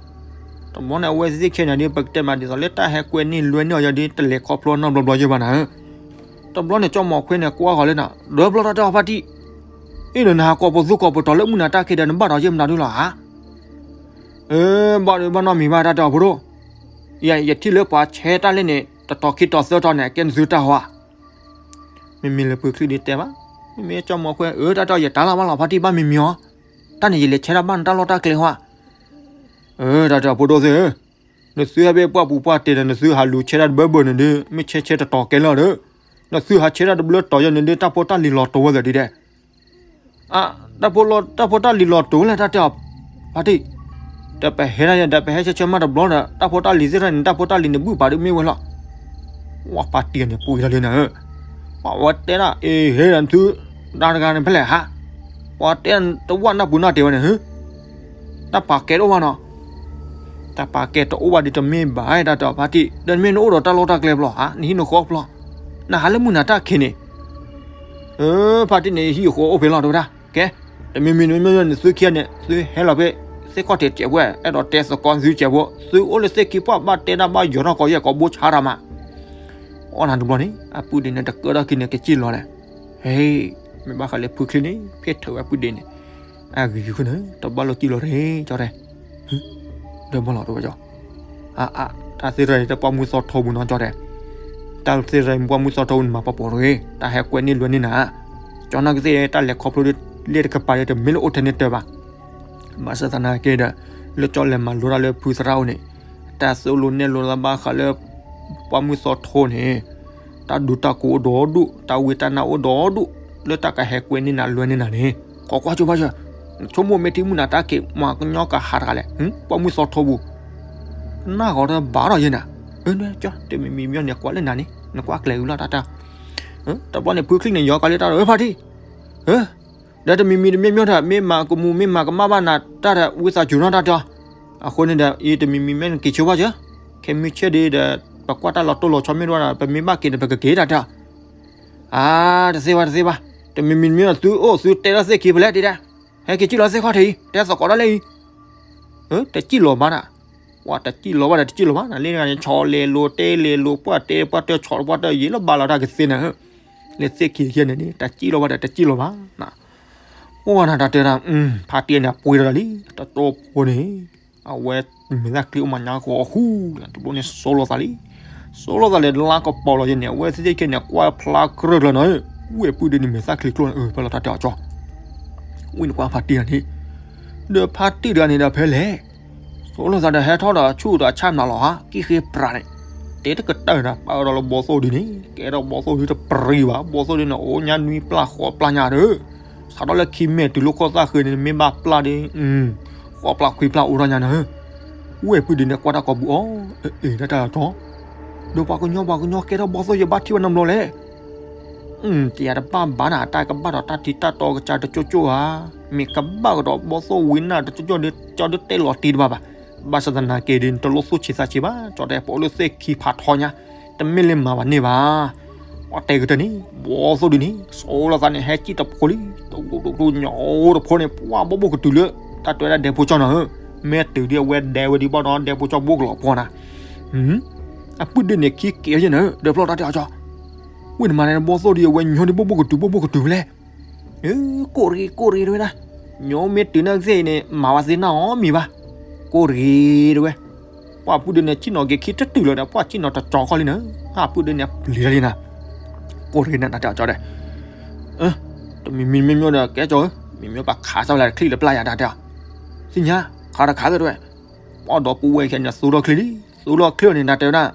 တဘျီန့ၣ် အဝဲသ့ၣ်သ့ၣ်ခံန့ၣ်ဒီး ပကတဲမးဒ်သိးလၢတၢ်ဟဲကွဲန့ၢ်လွဲန့ၢ်အီၤယၤဒီး တလဲၤခီဖျိနီတဘျီဘျီယဲၢ်ဘၣ်နၤဧၢ, တဘျီန့ၣ် ကၠီမီၤခွ့န့ၣ် ကွၢ်ဃီၤလၢနၤ ဒီးဘျီတၢ်တဲအီၤဖါတံၢ်, အ့ၣ်ဒီးနဟးကိးပသူကိးပတီၤလၢ မုၢ်နၤတၢ်ခံးဒီး နဘၣ်ဒီးယဲၢ်မနုၤဒုလီၤဧါ, အၢ ဘၣ်ဒီးဘၣ်နီတမံၤဘၣ် တၢ်တဲအီၤဖိဒိၣ်, ယထံၣ်လၢပှၤဆဲးတၢ်လၢန့ၣ် တတီၤခံတီၤသၢတီၤန့ၣ် ကဲနသုတၢ်ဟီဧါ, မ့မ့ၢ်လၢဖုချံၣ်ဒုးတဲဘၣ်, မ့မ့ၢ်ကၠီမီၤခွ့ အၢ တၢ်တဲအီၤ ယတၢ်လၢ်ဘၣ်လီၤ ဖါတံၢ် ဘၣ်မံၤမံၤအီၤ, တၢ်န့ၣ် ယလဲၤဆဲးတၢ်ဘၣ်နတၢ်လီၢ်တၢ်ကျဲဟီဧါ, အၢ တၢ်တဲအီၤဖိဒိၣ်သ့ၣ်ဧၢ, နသုဟဲဖဲပှၢ်ပူၤပှၢ်တဲဒီး နသုဟးလူၤဆဲးတၢ်တဘၢဘၢန့ၣ်ဒီး မ့ၢ်ဆဲးဆဲးတတီၤကဲလၢာ်ဒီး, နသုဟးဆဲးတၢ်တဘျၢတီၤယဲၢ်န့ၣ်ဒီး တၢ်ဖိတၢ်လံၤလီၤတိာ်ဝဲသ့ၣ်ဒ်ဒဲး, အ တၢ်ဖိတၢ်လံၤလီၤတိာ်ဝဲလဲၣ် တၢ်တဲအီၤဖါတံၢ်, ဒီးပဟဲဒၣ်ယဲၢ်ဒီး ပဟဲဆဲးဆဲးမးတဘျီဒီး တၢ်ဖိတၢ်လံၤသ့ၣ်တဖၣ်န့ၣ် တၢ်ဖိတၢ်လံၤန့ၣ် ဘုၣ်ပာ်ဒုးမ့ၢ်ဝဲလီၤ ဝဲဖါတံၢ်န့ၣ် ပှ့ၤထီၣ်လံနၤဧၢ, ပှၤဝဲတဲဒၣ် အ့ၣ် ဟဲဒီးနသု ဒါတဂၤန့ၣ်ဖဲလဲၣ်ဟါ, ပှၤတဲတဝၣ်နၢ်ပူၤနၢ်တဲာ်ဝဲန့ၣ် ဟၢ, တၢ်ပာ်ကဲတအိၣ်ဘၣ်နီၤ, တၢ်ပာ်ကဲတအိၣ်ဘၣ်ဒီးတမ့ၢ်ဘၣ် တၢ်တဲအီၤဖါတံၢ်, ဒီးနမ့ၢ်နအိၣ်ဒီးတၢ်လီၢ်တၢ်ကျဲဘျီဧါ, နဟံၣ်နဃီဘျီ, နဟးလၢမုၢ်နၤတၢ်ခံးန့ၣ် အၢ ဖါတံၢ်န့ၣ် ဟံၣ်ဃီအိၣ်ဖဲလီၤ တဲဝဲဒၣ်, ကဲ, တမံၤမံၤန့ၣ်မ့ၢ်န့ၣ် သုခံဂၤန့ၣ် သုဟဲလီၤဖဲ သ့ၣ်ခီၣ်ထံးစဲးဖိ အဲၣ်ဒိးတဲသကိးသုစဲးဖိ သုအိၣ်လၢသ့ၣ်ခံပှၢ်ဘၣ်တဲဒၣ်ဘၣ်ယီၤထီၣ်ကီးယဲၢ်ကီးဘိဆါတၢ်မး, အီၣ်နၤတဘျီန့ၣ် အပုၢ်ဒ့န့ၣ် တကၢထီၣ်ခံန့ၣ် ကစံၣ်လီၤလဲၣ်, ဟဲ, မ့ၢ်ဘၣ်ဃးလၢဖုချံန့ၣ် ဖဲထုးဝဲအပုၢ်ဒ့န့ၣ်, အဂ့ၤဃုာ်န့ၣ် တဘၣ်လိာ်စံၣ်လီၤတဂ့ၤ ကၠီတဲ ဒီးမၤလီၤတဝဲကၠီ, အါအါ တၢ်သ့ၣ်တဖၣ်န့ၣ် တပှၢ်မုၢ်သီထိပူၤနီၤ ကၠီတဲ, တၢ်သ့ၣ်တဖၣ်န့ၣ် ပှၢ်မုၢ်သီထိပူၤန့ၣ် မၤပှၤပိာ်တဂ့ၤ, တၢ်ဟဲကွဲန့ၢ်လွဲန့ၢ်နၤ, ကၠီနာ်က့သ့ၣ် တၢ်လဲၤခီဖျိဒီး လ့ၣ်တကပၤဒီးတမ့ၢ်လၢအိၣ်ထဲန့ၣ်တၢ်ဘၣ်. ဘၣ်ဆၣ်သနာ်က့ဒီး လၢကၠီလဲၤမၤလိတၢ်လၢဖုသရၣ်အိၣ်န့ၣ် တၢ်သိၣ်လိနဲၣ်လိသးဘၣ်ဃးလၢ ပှၢ်မုၢ်သီထိန့ၣ် တၢ်ဒူတၢ်ကိးအိၣ်ဒီဒူၣ်, တၢ်ဝံတၢ်နါအိၣ်ဒီဒူၣ်, လၢတၢ်ကဟဲကွဲန့ၢ်နၤလွဲန့ၢ်နၤန့ၣ် ကိးကွၢ်ကၠိဘၣ်ယၤ, ဆိကမိၣ်မ့ၢ်ထံၣ်မုၢ်နၤတၢ်က့ၤ မၤကညီကဟးတဂၤလဲၣ်, ပှၢ်မုၢ်သီထိပူၤ နၢ်ဂီၤတဘၣ်ဒီးယဲနၤ, အၢ နကၠီ တမံၤမံၤမ့ၢ်န့ၣ်ကွၢ်လၢနၤန့ၣ် နကွၢ်ကျဲၤဝံၤလီၤတၢ်တၢ်, တဘျီန့ၣ် ဖုချံန့ၣ် ယီၤကးလၢတၢ်ဒီး အၢ ဖါတံၢ် ဒီးတမံၤမံၤတမ့ၢ်မ့ၢ်ဒီး မ့ၢ်မၤကမူၤ မ့ၢ်မၤကမၣ်ဘၣ်နၤတၢ်ဒီး ဝံသးစူၤနီၢ်တၢ်တဲအီၤ, အဃိန့ၣ်ဒီး အံၤတမံၤမံၤမ့ၢ်နက့ၤဆိဘၣ်ကၠၢ, ခဲမုၢ်ဆ့ၣ်ဒ်ဒီး ပကွၢ်တၢ်လီၤတိၢ်လီၤဆီမ့ၢ်တအိၣ်ဒီး ပမ့ၢ်ဘၣ်က့ၤန့ၣ် ပကက့ၤတၢ်တဲအီၤ, အါ တသ့ဘၣ်တသ့ဘၣ်, တမံၤမံၤတမ့ၢ်ဒီး သုအိၣ်သုတဲလီၤသ့ၣ်ခံဖဲလဲၣ်တဲဒၣ်, ဟဲက့ၤစံၣ်လီၤသ့ၣ်ခီၣ်ထံးအံၤ တဲသကိးတၢ်လၢအံၤ တစံၣ်လီၤဘၣ်နၤ, ပှၤတစံၣ်လီၤဘၣ်ဒီးတစံၣ်လီၤဘၣ်နၤ, လၢနဂၤန့ၣ် ဆီလဲၤလိၤတဲလဲၤလိၤ ပှၢ်တဲပှၢ်တၢၢ် ဆီပှၢ်တၢၢ် ယံာ်လီၤဘၣ်လီၤတၢ်ကသ့နၤ, လၢသ့ၣ်ခံတခါန့ၣ် တစံၣ်လီၤဘၣ်ဒီးတစံၣ်လီၤဘၣ်နၤ, အိၣ်နၤတၢ်တဲဒၣ်, ဖါတံၢ်န့ၣ် အပှ့ၤဒီးလံ တတိၢ်ဖိန့ၣ်, အဝဲမဲာ်သၣ်ချံအိၣ်မးညါကီးအဃူ, တဘျီန့ၣ် စိလီၤသးလံ, စိလီၤသးလၢ လါကပီၤလီၤယဲန့ၣ် အဝဲသ့ၣ်သ့ၣ်ခဲန့ၣ် ကွၢ်ဖျါကြၢးကျၢၤနီၤ, ဝဲၢ်ပုၢ်ဒ့န့ၣ် မဲာ်သၣ်ချံကျိန့ၣ် အၢ ဖဲလီၤတၢ်တဲအီၤကၠီ ဝံၤနကွၢ်ဖါတံၢ်တဂၤန့ၣ်, ဒီးဖါတံၢ်တဂၤန့ၣ်ဒီးဖဲလဲၣ်, စိလီၤသးဒီးဟဲထီၣ်ဒီးဆူၣ်ဒီးဆၣ်မျးလီၤဧါ ကံၣ်ဃ့ပြးန့ၣ်, တဲတကတၢၢ်နၤ ပာ်ဝဲဒီးလၢဘီသိၣ်ဒုန့ၣ် ကဲထီၣ်ဘီသိၣ်ဒုတပရံၤဘၣ်, ဘီသိၣ်ဒုန့ၣ် အိၣ်ညါနွံပျၢ်ဃိးပျၢ်ညါဒီး, စးထီၣ်လၢခံမဲာ်တုၤလၢခိၣ်သၣ်ဃ့န့ၣ် မ့ၢ်ဘၣ်ပျၢ်ဒီး ဃိးပျၢ်ခွံပျၢ်အိၣ်ထီၣ်ညါနၤ, ဝဲၢ်ပုၢ်ဒ့န့ၣ် ကွၢ်တၢ်ကိးပူၤအီၤ, အ့ၣ် တၢ်တၢ်လီၤတီၤ, ဒီးပှၤကညီပှၤကညီ ကဲထီၣ်ဘီသိၣ်ယဘၣ်ထံၣ်ဝဲနီတဘျီလဲၣ် တယၤတဘၣ်ဘၣ်နၤ တၢ်ကဘၣ်ဒီးတၢ်ထံတၢ်တီကစၢ်တကၠိကၠိဧါ, မ့ၢ်ကဘၣ်ကဒီးဘီသိၣ်ဝံၤနၢ်တကၠိကၠိဒီး ကၠီဒုတဲလီၤတံၢ်တဘၣ်ဘၣ်, ဘၣ်ဆၣ်သနာ်က့ဒီး နတလိၣ်သူၣ်ဆံးသးဆံးဘၣ်, ကၠီတဲပအိၣ်လၢသ့ၣ်ခံဖးထီညါ, တမ့ၢ်လၢမၤဘၣ်န့ၢ်ဘၣ်, ပှၤတဲကတၢၢ်န့ၣ် ဘီသိၣ်ဒုန့ၣ် စိလီၤသးန့ၣ် ဟဲကံၣ်တဖိလံ, တဒိၣ်ဒိၣ်ဒိၣ်ညီအိၣ်တဖိန့ၣ် ပှၤဘီၣ်ဘိၣ်ကတုၤလၢ တၢ်တဲဝဲဒၣ်ဒဲဖိကၠီနၤဧၢ, မ့ၢ်တုၤဒ်အဝဲဒဲဝဲဒံးဘၣ်ဒီး ဒဲဖိကၠီဘိၣ်ကလီၤပှီၢ်နၤ အပုၢ်ဒ့န့ၣ်ခံက့ၤယဲနၤ ဒီးဖျီၣ်တၢ်တဲအီၤကၠီ, ဝံၣ်နမၤန့ၣ်ဘီသိၣ်ဒုအဝဲညီဒုးဘိၣ်ဘိၣ်ကတုၤဘိၣ်ဘိၣ်ကတုၤဖဲလဲၣ်, ကိၣ်တဂ့ၤ ကိၣ်တဂ့ၤတဝဲဒၣ်, ညီမ့ၢ်တုၤနၢ်ကသ့ၣ်အံၤန့ၣ် မၤဝဲသ့ၣ်နၢ်အီၤမံၤဘၣ်, ကိၣ်တဂ့ၤတဝဲ, ပှၤပုၢ်ဒ့န့ၣ် ဆ့ၣ်နီၤက့ၤခံတတုၤလီၤဒီး ပှၤဆ့ၣ်နီၤတကၠီခီလံနၤ, အပုၢ်ဒ့န့ၣ်ပျံၤလီၤလံနၤ, ကိၣ်တဂ့ၤနၤတၢ်တဲအီၤကၠီဒီး တမံၤမံၤမ့ၢ်မ့ၢ်ဒီး ကဲကၠီဧၢ, မ့မ့ၢ်ပှၤခးစၢ်ဝဲလၢချံၣ်လၢပျၢ်ယၤတၢ်တဲအီၤ, သ့ၣ်ညါ, ခးတခးသ့ၣ်တဝဲ, ပှၤဒီပုၢ်ဝဲၢ်ခဲန့ၣ် သူထီၣ်ချံလံ, သူထီၣ်ချံန့ၣ် တၢ်တဲဝဲဒၣ်,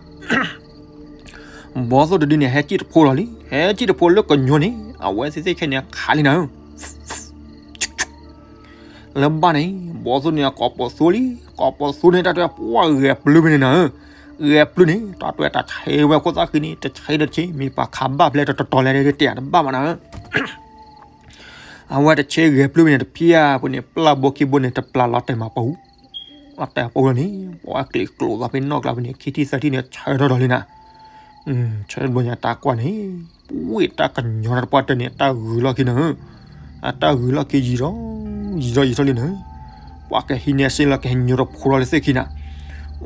ဘီသိၣ်တဒုန့ၣ် ဟဲကံၣ်တဖိလီၤလံ, ဟဲကံၣ်တဖိလၢကညီန့ၣ် အဝဲသ့ၣ်သ့ၣ်ခဲန့ၣ် ခးလံနၤ လၢဘၣ်န့ၣ် ဘီသိၣ်န့ၣ် ကိးပိာ်သူလံ, ကိးပိာ်သူန့ၣ် တၢ်တဲပှၤဂဲၤပျုၢ်ဖဲန့ၣ်နၤ, ဂဲၤပျုၢ်န့ၣ် တၢ်တဲတၢ်ဆဲးဝဲခိၣ်သၣ်ဃံန့ၣ် တဆဲးဒီးတဆဲး မ့ၢ်ပှၤခးဘၣ်ဖဲလဲၣ်တတီၤလဲၣ်တဲတဘၣ်ဘၣ်နၤ, အဝဲတဆဲးဂဲၤပျုၢ်ဖဲန့ၣ် တဖျၢၣ်ဖိန့ၣ် ပျၢ်ဘိခံဘိန့ၣ် တပျၢ်လီၤတဲာ်မးပူၤ လီၤတဲာ်ပူၤလီၤန့ၣ် ပှၤကျံးကျိၤသးဖဲနီၢ်ကျါဖဲန့ၣ် ခံထံၣ်သၢထံၣ်န့ၣ် ဆၢထီၣ်ဒီးလံနၤ, ဆၢထီၣ်ဘျီညါတၢ်ကွၢ်န့ၣ် ပဝဲတၢ်ကညီတၢ်တပှၢ်တၢၢ်န့ၣ် တၢ်ဂုၤလီၢ်ခံနၤ, အတၢ်ဂုၤလီၢ်ခံယံာ်ဒီး ယံာ်ဒီးယံာ်ထီၣ်လံနၤ, ပှၤကဟံးန့ၢ်စ့လီၤ ကဟဲညိတဖိလီၤလၢသ့ၣ်ခံနၤ,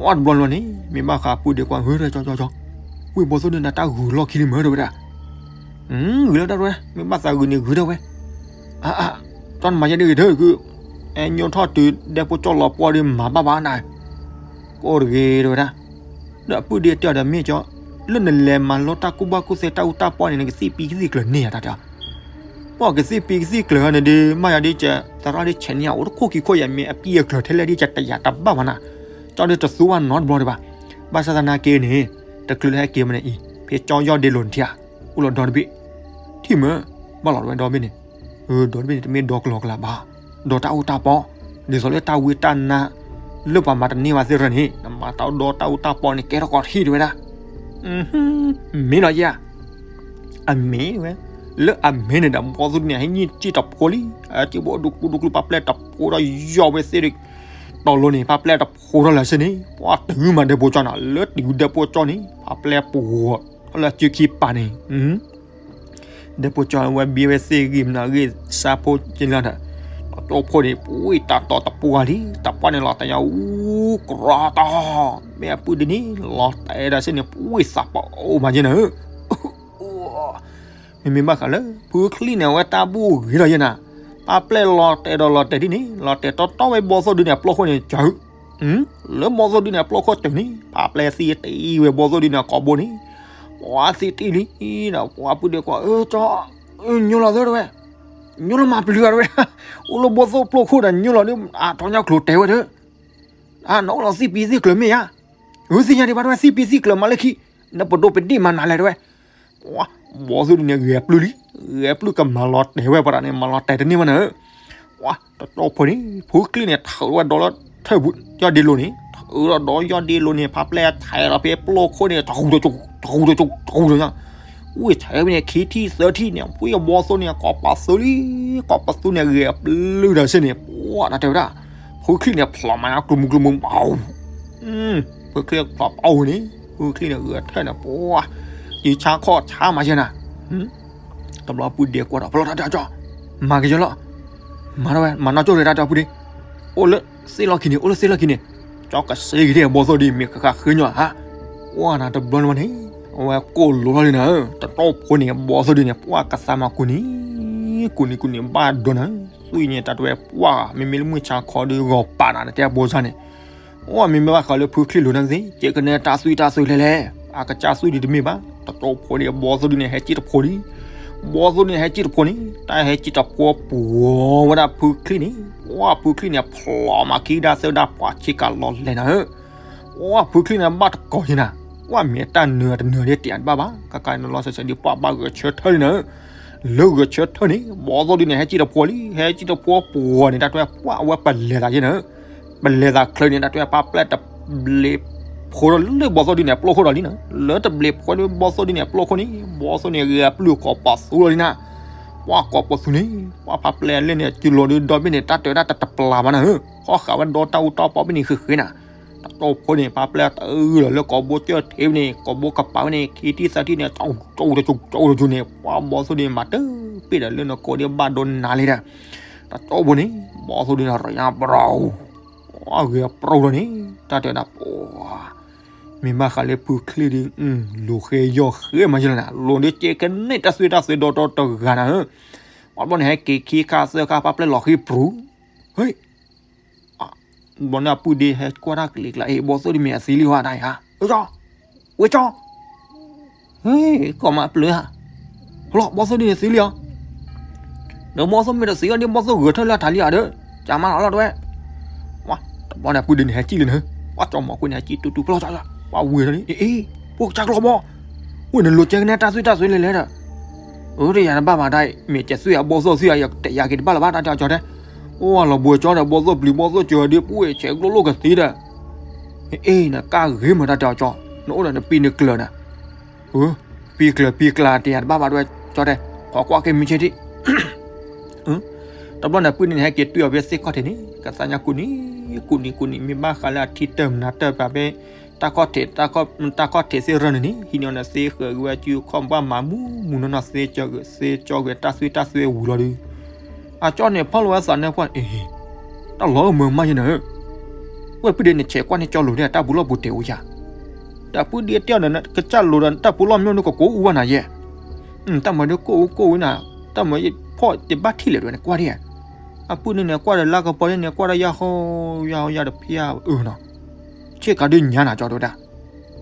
ဝဲတဘျီလီၤန့ၣ် မ့ၢ်ဘၣ်ဃးပုၢ်ဒ့ကွၢ် ဂုၤဒီးကၠီကၠီကၠီ, ဝဲဘီသိၣ်ဒုန့ၣ် တၢ်ဂုၤလီၢ်ခံလံမ့ၢ်တဝဲဒၣ် ဂုၤလၢတၢ်တဝဲ မ့ၢ်ဘၣ်သးဂုၤန့ၣ်ဂုၤတဝဲ, အၢ ကၠီနမၤယဲဒ်ဂ့ၤဒၢးခု, အဲညိထီၣ်တုၤဒဲဖိကၠီလီၤပှီၢ်ဒီးမၤဘၣ်ဘၣ်နၤ, ကိၣ်တဂ့ၤတဝဲဒၣ်, ဒီးပုၢ်ဒ့တဲအီၤဒီးမ့ၢ်ကၠီ, လၢနလဲၤမၤလိတၢ်ကူၣ်ဘၣ်ကူၣ်သ့တၢ်အူတၢ်ပီၢ်န့ၣ် နကသ့ၣ်ပံကသ့ၣ်ကျၢၤန့ၢ်ယၤတၢ်တဲ, ပှၤကသ့ၣ်ပံကသ့ၣ်ကျၢၤန့ၣ်ဒီး မ့ၢ်ယၤဒ်ကၠီ သရၣ်ဒ်ဆဲးန့ၢ်ယၤ အိၣ်တခိၣ်ခံခိၣ်ယၤ မ့ၢ်အပံအကျၢၤထဲလဲၣ်ဒ်ကၠီ တယၤတဘၣ်ဘၣ်နၤ, ကၠီဒ်တသူဘၣ်နီတဘျီဒံးဘၣ်, ဘၣ်ဆၣ်သနာ်က့န့ၣ် တချုးလၢဟဲက့ၤမးန့ၣ်အံၤ ဖဲကၠီယီၢ်ဒ့လိာ်နထံၣ်ဧါ, အိၣ်လီၤဒီတဘ့ၣ်, ထံၣ်မး, ဘၣ်လီၤတဝဲဒီဘ့ၣ်န့ၣ်, ဒီတဘ့ၣ်န့ၣ် တမ့ၢ်ဒီကလီကလးဘၣ်, ဒီတၢ်အူတၢ်ပီၢ်, ဒ်သိးလၢတၢ်ဝံတၢ်နါ လၢပှၤမၤတန့ၢ်ဘၣ်သ့ၣ်ရၢန့ၣ် နမၤတၢ်ဒီတၢ်အူတၢ်ပီၢ်န့ၣ် ကဲထီၣ်ကီးထံၣ်တဝဲဒၣ်, မ့ၢ်လီၤယဲၢ် အမ့ၢ်ဝဲ, လၢအမ့ၢ်န့ၣ်ဒီး ဘီသိၣ်ဒုန့ၣ် ဟဲညံၣ်ကံၣ်တဖိလံ, အကံၣ်ဘိဒူကျူဒူကျူ ပာ်ပျဲၢ်တဖိဒီးယီၢ်ဝဲသ့ၣ်ဒီး, တီၤလိၤန့ၣ် ပာ်ပျဲၢ်တဖိထီၣ်လၢာ်ဆ့န့ၣ် ပှၤတုၤမးဒဲဖိကၠီနၤ လၢတုၤဒဲဖိကၠီန့ၣ် ပာ်ပျဲၢ်ပှဲၤထီၣ်လၢစုခံပၤန့ၣ် ဒဲဖိကၠီဝဲဘံဝဲသ့ၣ်ဂံၢ်မနုၤဂံၢ်စၢ်ဖိကလၢာ်ဒီး, ဒီးကၠီဖိန့ၣ် ပှ့ၤတၢ်တီၤတပှၢ်လံ, တပှၢ်န့ၣ်လီၤတဲာ်ညါအူကရီတီၤ, မ့ၢ်အပုၢ်ဒ့န့ၣ် လီၤတဲာ်ဒီးစ့ၢ်န့ၣ် ပှ့ၤသးပအိၣ်မးက့နၤဧၢ, မ့မ့ၢ်ဘၣ်ဃးလၢ ဖုချံန့ၣ် အဝဲတၢ်ဘူၣ်ဂ့ၤလီၤယဲနၤ, ပာ်ပျဲၢ်လီၤတဲာ်ဒီးလီၤတဲာ်ဒ်န့ၣ် လီၤတဲာ်တီတီဝဲဘီသိၣ်ဒုန့ၣ် အပျီခိၣ်န့ၣ် ကၢ လၢဘီသိၣ်ဒုန့ၣ် အပျီခိၣ်တုၤန့ၣ် ပာ်ပျဲၢ်သံတ့ၢ်ဝဲဘီသိၣ်ဒုန့ၣ် အကိာ်ဘိန့ၣ်, ပှၤသံတ့ၢ်လံဒီး ပှၤပုၢ်ဒ့ကွၢ် အၢ ကၠီ ညိလီၤသၢတဝဲ, ညိလီၤမၤပျုၤဂၤတဝဲ, အိၣ်လၢဘီၣ်သိၣ်ပျိၢ်ခိၣ်ဒီးညိလီၤဒီး အတီညါကျိၤတဲဝဲဒီး, နအိၣ်လီၤသံၣ်ပံသံၣ်ကျၢၤမ့ၢ်ဧါ, အသ့ၣ်ညါဒံးဘၣ်တဝဲ သံၣ်ပံသံၣ်ကျၢၤမၤလၢခံ, နပဒိးပဒ့ၣ်မၤနၤလဲၣ်တဝဲ, ဘီၣ်သိၣ်ဒုန့ၣ် ဂဲၤပျုၢ်လံ, ဂဲၤပျုၢ်ကမၤလီၤတဲာ်ဝဲပှၤတၢ်န့ၣ် မၤလီၤတဲာ်တန့ၢ်ဘၣ်နၤဧၢ, တတီၢ်ဖိန့ၣ် ဖုချံၣ်န့ၣ် ထုးဝဲဒီးလၢထၢၣ်ပူၤ ယီၢ်ဒ့လိၤန့ၣ် ထုးဒီးဒီးယီၢ်ဒ့လိၤန့ၣ် ဖးပျဲၢ်ထဲးလီၤဖဲပျိၢ်ခိၣ်န့ၣ် တဂူၤတကၠိ တဂူၤတကၠိ တဂူၤတကၠိညါ, ဝံၢ်ထဲးဝဲန့ၣ် ခံထံၣ်သၢထံၣ်န့ၣ် ဝံၢ်အဘီၣ်သိၣ်န့ၣ် ကိးပသူလံ, ကိးပသူန့ၣ် ဂဲၤပျုၢ်ဒီးစ့ၢ်န့ၣ် ပှၤတၢ်တဲဝဲဒၣ်, ဖုချံၣ်န့ၣ် ဖျိးမၤညါကျိၤမုၢ်ကျိၤမုၢ် ဖုချံၣ်ဖျိးပီဝဲန့ၣ် ဖုချံၣ်န့ၣ် ဂဲၤထၢၣ်န့ၣ် ပှၤ ယဆါခီၣ်ဆါမၤယဲနၤ, တဘျီပုၢ်ဒ့ကွၢ်ဒီး ဖျိးတၢ်တဲအီၤကၠီ, မၤကယီလီၤ, မၤဝဲ မၤနီၢ်ကၠိတၢ်တဲအီၤပုၢ်ဒ့, အိၣ်လၢသ့ၣ်လီၢ်ခံန့ၣ် အိၣ်လၢသ့ၣ်လီၢ်ခံန့ၣ်, ကၠီကစ့က့ၤဒ့ဘီၣ်သိၣ်ဒု မ့ၢ်ဃၣ်ဃၣ်ဃ့ညီဟါ, ပှၤနၤတဘျီန့ၣ်ဝဲန့ၣ်, အဝဲကိၢ်လိၤထီၣ်လံနၤ, တတီၢ်ဖိန့ၣ် ဘီၣ်သိၣ်ဒုန့ၣ် ပှၤကသးမၤကူၣ်နံၤ ကူၣ်နံၤကူၣ်နံၤဘၣ်ဒိနၤ, သွံၣ်န့ၣ်တၢ်တဲဝဲပှၤ မ့မ့ၢ်လၢမုၢ်ဆါခီဒုဂီၤပာ်နၤ နတဲအဘိစါန့ၣ် အိၣ်မ့မ့ၢ်ဘၣ်ဃးလၢဖုချံၣ်လိၤန့ၣ်သ့ၣ် ကဲကနဲတၢ်သွံၣ်တၢ်သွံၣ်လဲၣ်လဲၣ်, အကစၢ်သွံၣ်ဒုတမ့ၢ်ဘၣ်, တတီၢ်ဖိန့ၣ် ဘီၣ်သိၣ်ဒုန့ၣ် ဟဲစံၣ်တဖိလံ, ဘီၣ်သိၣ်ဒုန့ၣ် ဟဲစံၣ်တဖိန့ၣ် တၢ်ဟဲစံၣ်တဖိပှီၤဝဲဒၣ်ဖုချံၣ်န့ၣ်, ပှၤဖုချံၣ်န့ၣ် ဖျိးမၤခံဒၣ်သၢဒၣ်ပှၤဆ့ကၤလီၤလဲၤနၤဧၢ, ပှၤဖုချံၣ်န့ၣ် ဘၣ်တကိးယဲနၤ, ပှၤမ့ၢ်တၢ်နၢၤတနၢၤဒ်တ့ၢ်တဘၣ်ဘၣ်, ကကနလီၤစဲးစဲးဒ်ပှၤဘၣ်ဂဲၤဆၢထၢၣ်လံနၤဧၢ လၢဂဲၤဆၢထၢၣ်န့ၣ် ဘီၣ်သိၣ်ဒုန့ၣ် ဟဲစံၣ်တဖိလံ, ဟဲစံၣ်တဖိပှီၤန့ၣ် တၢ်တဲပှၤအဝဲပလဲၤသးယဲနၤ, ပလဲၤသးချၢန့ၣ် တၢ်တဲပှၤပျဲၢ်တဘျ့ဖိဒီးလၢဘီၣ်သိၣ်ဒုန့ၣ် ပျိၢ်ခိၣ်ဒီးလံနၤ, လၢတဘျ့ဖိဒီးဘီၣ်သိၣ်ဒုန့ၣ် ပျိၢ်ခိၣ်န့ၣ် ဘီၣ်သိၣ်န့ၣ် ဂဲၤပျုၢ်ကိးပသူလီၤလံနၤ, ပှၤကိးပသူန့ၣ် ပှၤဖးပျဲၢ်လၢန့ၣ် စုလိၤဒုဒီဘ့ၣ်န့ၣ် တၢ်တဲဒၣ်တတပျၢ်ဘၣ်နၤဧၢ, ခီဃာ်ဝဲဒီတၢ်အူတၢ်ပီဘ့ၣ်န့ၣ်ဃ့ဃ့နၤ တတီၢ်ဖိန့ၣ် ဖးပျဲၢ်တအုၣ်လီၤလၢကိာ်ဘိကၠၢၣ်ထံးန့ၣ် ကိာ်ဘိကပၤဝဲန့ၣ် ခံထံၣ်သၢထံၣ်န့ၣ် ကၠိကၠိကၠိကၠိန့ၣ် ပှၤဘီၣ်သိၣ်ဒုန့ၣ် မၤတပ့ၣ်ဒီးလၢနကိးဒံးဘၣ်ဒိနၤလံဒီး တတီၢ်ဖိန့ၣ် ဘီၣ်သိၣ်ဒုန့ၣ် ရညါပရီ အဂ့ၤပရီလီၤန့ၣ် တၢ်တဲဒၣ်ပှၤ မ့ၢ်ဘၣ်ဃးလၢဖုချံၣ်ဒု လိၤဃဲယီၤဃဲမၤယဲလီၤနၤ လိၤဒုကဲကနဲတၢ်သွံၣ်တၢ်သွံၣ်ဒီဒီတဂၤနၤဧၢ, ပှၤဘီၣ်န့ၣ် ဟဲက့ၤခံခါသၢခါ ဖးပျဲၢ်လီၤဃံပြူၤ ဟ့ၣ် ဘီၣ်န့ၣ်အပုၢ်ဒ့ဟဲကွၢ်တၢ်ကလံၤကျါ အ့ၣ် ဘီၣ်သိၣ်ဒုမ့ၢ်အသံလံဧါ တၢ်အံၤဧါ, ဝဲကၠီ, ဝဲကၠီ, ဟ့ၣ် ကိးမးပျၢၤဧါ, ဟလီၤ ဘီၣ်သိၣ်ဒုန့ၣ်သံလံဧါ, ဒီးဘီၣ်သိၣ်မ့ၢ်တသံအီၤဒ် ဘီၣ်သိၣ်ဂဲၤထၢၣ်လၢအထးလံဧါဒီး, ကမးလီၤလီၤတဝဲ, ဝဲ, တဘျီန့ၣ်အပုၢ်ဒ့န့ၣ်ဟဲကံၣ်လံနၤ, ပှၤကၠီမီၤကွ့န့ၣ် ဟဲကံၣ်တူတူဖျီၣ်ကၠီ, ပှၤဝံၤလီၤန့ၣ် အ့ၣ် အ့ၣ် ဖိကစၢ်ကျီဘီ ဝဲန့ၣ်လိၤကဲကနဲတၢ်သွံၣ်တၢ်သွံၣ်လဲၤလဲၤဒီး, အၢ တယၤတဘၣ်ဘၣ်တၢ်အံၤ မ့ၢ်ကဲသွံၣ်အဘီၣ်သိၣ်သွံၣ်အံၤ တယၤက့ၤတဘၣ်လၢၤဘၣ် တၢ်တဲအီၤကၠီတဲ, အိၣ်လီၤဘှံးကၠီဒီး ဘီၣ်သိၣ်ပျံၤဘီၣ်သိၣ်စၢၤဒီး ပှၤဆဲးကျိလိာ်ကသံဒီး, အ့ၣ် နကါဂ့ၤမး တၢ်တဲအီၤကၠီ, နအိၣ်ဒီးနပံနကျၢၤနၤ, ပံကျၢၤပံကျၢၤ တယၤတဘၣ်ဘၣ်တဝဲ ကၠီတဲ, ခိးကွၢ်က့ၤမုၢ်ဆ့ၣ်ထံး တဘျီန့ၣ် ပုၢ်န့ၣ် ဟဲက့ၤတွံၢ်အီၤဖဲသ့ၣ်ခီၣ်ထံးန့ၣ် ကသါညါကူၣ်နံၤ ကူၣ်နံၤ ကူၣ်နံၤ မ့ၢ်ဘၣ်ဃးလၢအထံတၢၢ်မနုၤတၢၢ်ပာ်ဖဲ တၢ်ခီၣ်ထံး တၢ်ခီၣ်ထံးသ့ၣ်ရၢၢ်န့ၣ်န့ၣ် ဟံးန့ၢ်အီၤန့ၣ်သ့ဃၢၤဂ့ၤဝဲ စုခီၣ်ဘၣ်မၤမူမူနီၢ်နီၢ် သ့ကၠီဂ့ၤ သ့ကၠီဂ့ၤ တၢ်သွံၣ်တၢ်သွံၣ်ဝံၤလီၤဒုး အကၠီန့ၣ် ဖီၣ်လီၤဝဲသးနၢ်ပှၢ် အ့ၣ် တၢ်လီၤမၢမးယဲနၤဧၢ ဝဲပုၢ်ဒ့န့ၣ် ဆဲးကွၢ်န့ၢ်ကၠီလိၤဒ် တၢ်ပူၤလီၢ်ပူၤတဲာ်အိၣ်ယၤ ဒီးပုၢ်ဒ့တဲအီၤန့ၣ် ကစၢ်လိၤဒီး တၢ်ပူၤလီၢ်မ့ၢ်အိၣ်န့ၣ် ကကိးအူဘၣ်နၤယဲ တၢ်မၤဒ်ကိၢ်အူကိၢ်ဝဲနၤ တၢ်မၤယဖီၣ်တဘၣ်ထံၣ်လဲၣ်တဝဲန့ၣ် ကွၢ်ဒ်ဧါ အပုၢ်န့ၣ်န့ၣ် ကွၢ်ဒီးလါကပီၤန့ၣ် ကွၢ်ဒီးယၢ်ဟီယၢ်ဟီယၢ်တဖျၢၣ်အၢနီၤ ဆ့ကၤဒုးညါနၤကၠီတဲဝဲဒၣ်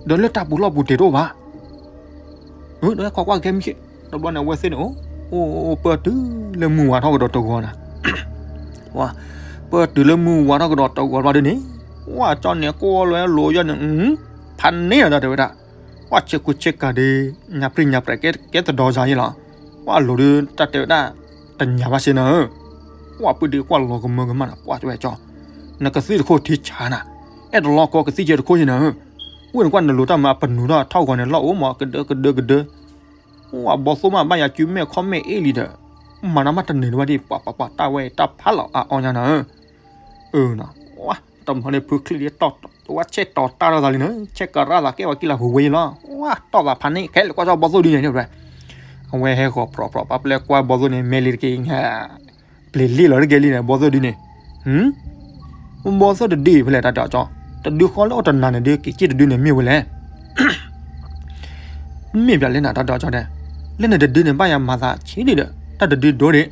ဒီးလၢတၢ်ပူၤလီၢ်ပူၤတဲာ်တအိၣ်ဘၣ် ဒီးခိးကွၢ်ကဲမုၢ်ဆ့ၣ် တဘျီန့ၣ် အဝဲသ့ၣ်န့ၣ် အိၣ် အိၣ် အိၣ် ပၢၢ်တုၤလၢမုၢ်ဝါထီၣ်ကဒီးတဂီၤနၤ ပၢၢ်တုၤလၢမုၢ်ဝါထီၣ်ကဒီးတဂီၤဘျီဒုးန့ၣ် ဝဲကၠီန့ၣ် ကိၢ်လီၤဝဲလိၤယဲန့ၣ် ဖးန့ၢ်လီၤဒီးတဲဝဲဒၣ် ဝဲဆ့ကူဆ့ကၤဒုး ညါပြံၢ်ညါပြဲးကဲသဒီစါယဲလီၤ ဝဲလိၤဒုးတၢ်တဲဝဲဒၣ် တညါဘၣ်စ့နၤဧၢ ဝဲပုၢ်ဒ့ကွၢ်လီၤကမၢကမၣ်နၤ ပှၢ်တဲဝဲကၠီ နကသံၣ်တခိၣ်ထံဆါနၤ အဲၣ်တလီၤကီကသံၣ်ကဲတခိၣ်ယဲနၤဧၢ ဝဲန့ၣ်ကွၢ်နလိၤတၢ်မၤပနူၤထီၣ်ထီၣ်ဂီၤန့ၣ် လီၢ်အိၣ်မးကဒၢကဒၢကဒၢ ဝဲဘီသိၣ်မးဘၣ်ယၤစုမဲာ်ခီၣ်မဲာ်အ့ၣ်လံဒီး မၤနၤမးတန့ၢ်တဝဲဒ် ပှၤပှၤပှၤတၢ်ဝဲတၢ်ဖးလီၤအါအီညါနၤဧၢ အၢ တမီၤန့ၣ်ဖုချံၣ်ဒ် ဝဲဆဲးတီၤတၢ်ထီၣ်သးလံနၤ ဆဲးကရၣ်သးကဲဝဲကံလၤဟူဝဲယဲလီၤ ဝဲတီၢ်သးဖးန့ၢ် ခဲလၢာ်ကွၢ်ကၠီဘီသိၣ်ဒုးန့ၣ် အဝဲဟဲဂီၤဖြီးဖြီး ပှၤပျဲၢ်ကွၢ်ဘီသိၣ်န့ၣ် မဲာ်လံတက့ၢ် ပျ့ၤလံလီၤတကဲလံန့ၣ် ဘီသိၣ်ဒုးန့ၣ် ဘီသိၣ်တဒုဖဲလဲၣ်တၢ်တဲအီၤကၠီ တဒုဃီလၢအိၣ်တနၤန့ၣ်ဒုး က့ၤက့ၣ်တဒုန့ၣ်မ့ၢ်ဝဲလဲၣ် မ့ၢ်ပျဲလဲၣ်နၤတၢ်တဲအီၤကၠီတဲ လၢန့ၣ်တဒုန့ၣ် ဘၣ်ယၤမၤသးဆံးဒံးဒီး တၢ်တဒုဒိၣ်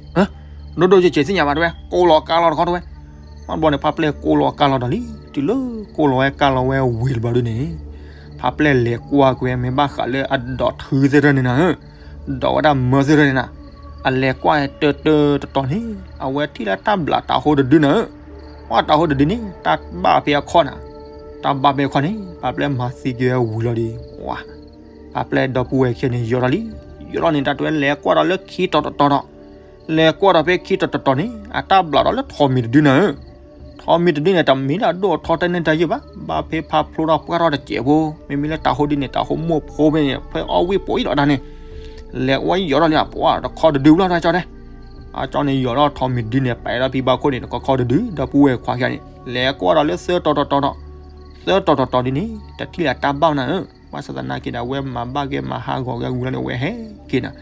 ဒံး ဒိၣ်ဒိၣ်ဆံးဆံးသ့ၣ်ညါဘၣ်တဝဲ ကိးလီၤကါလီၤတခီတဝဲ ဘၣ်ဘျီန့ၣ် ဖးပျဲၢ်ကိးလီၤကါလီၤဒီးလံ တုၤလၢကိးလီၤဝဲကါလီၤဝဲဝံၤတဘျီဒုးန့ၣ် ဖးပျဲၢ်လဲၤကွၢ်ကွံာ်မ့ၢ်ဘၣ်ဃးလၢအဒိးထုသ့ၣ်ရၢၢ်န့ၣ်နၤဧၢ ဒိးဝဲဒၣ်မၢသ့ၣ်ရၢၢ်န့ၣ်နၤ အလဲၤကွၢ်တၢတၢတတီၤန့ၣ် အဝဲထံၣ်လၢတၢ်ဘျးတၤဟိတဒုနၤဧၢ, ပှၢ်တၤဟိတဒုန့ၣ် တၢ်ဘၣ်ဖဲအခီၣ်နၤ, တၢ်ဘၣ်ဖဲအခီၣ်န့ၣ် ပာ်ပျဲမၤသံက့ၤဝဲဝံၤလီၤဒီး ပှၢ် ပာ်ပျဲဒီပုၢ်ဝဲၢ်ခံဂၤန့ၣ် ယိးထီၣ်လံ, ယိးထီၣ်န့ၣ် တၢ်တဲဝဲလဲၤကွၢ်ဒီးလၢခံတီၤတတီၤဒီး လဲၤကွၢ်ဒီးဖဲခံတီၤတတီၤန့ၣ် အတၢ်ဘျးဒီးလၢထိးမံၤတဒုနၤဧၢ, ထိးမံၤတဒုန့ၣ် တမ့ၢ်ဒၣ်ဒိၣ်ထီတၢ်န့ၢ်တၢ်ယုၢ်ဘၣ်, ဘၣ်ဖဲဖးဖျိထီၣ်ပှၢ်ထီၣ်တစဲးဖိ, မ့မ့ၢ်လၢတၤဟိဒုန့ၣ် တၤဟိမိၢ်ဖိဖဲန့ၣ် ဖဲအီၣ်ဝံၣ်ပိာ်အံၤလီၤတၢ်န့ၣ်, လဲၤဝဲယိးထီၣ်လံ ပှၢ်တခီတဒုလီၤတၢ်ကၠီတဲ, အကၠီန့ၣ်ယိးထီၣ်ထိးမံၤတဒုန့ၣ် ပာ်လီၤဖံဘၣ်ခိၣ်န့ၣ် တခီခီတဒု ဒီပုၢ်ဝဲၢ်ခွါခံဂၤန့ၣ် လဲၤကွၢ်ဒီးလၢသၢတီၤတတီၤဒီး သၢတီၤတတီၤဒ်န့ၣ် တထံၣ်လၢတၢ်ဘၣ်နၤဧၢ, ဘၣ်ဆၣ်သနာ်က့ဒီး အဝဲမၤဘၣ်က့ၤမၤဟးဂီၤက့ၤဝံၤလီၤန့ၣ် အဝဲဟဲက့ၤနၤ,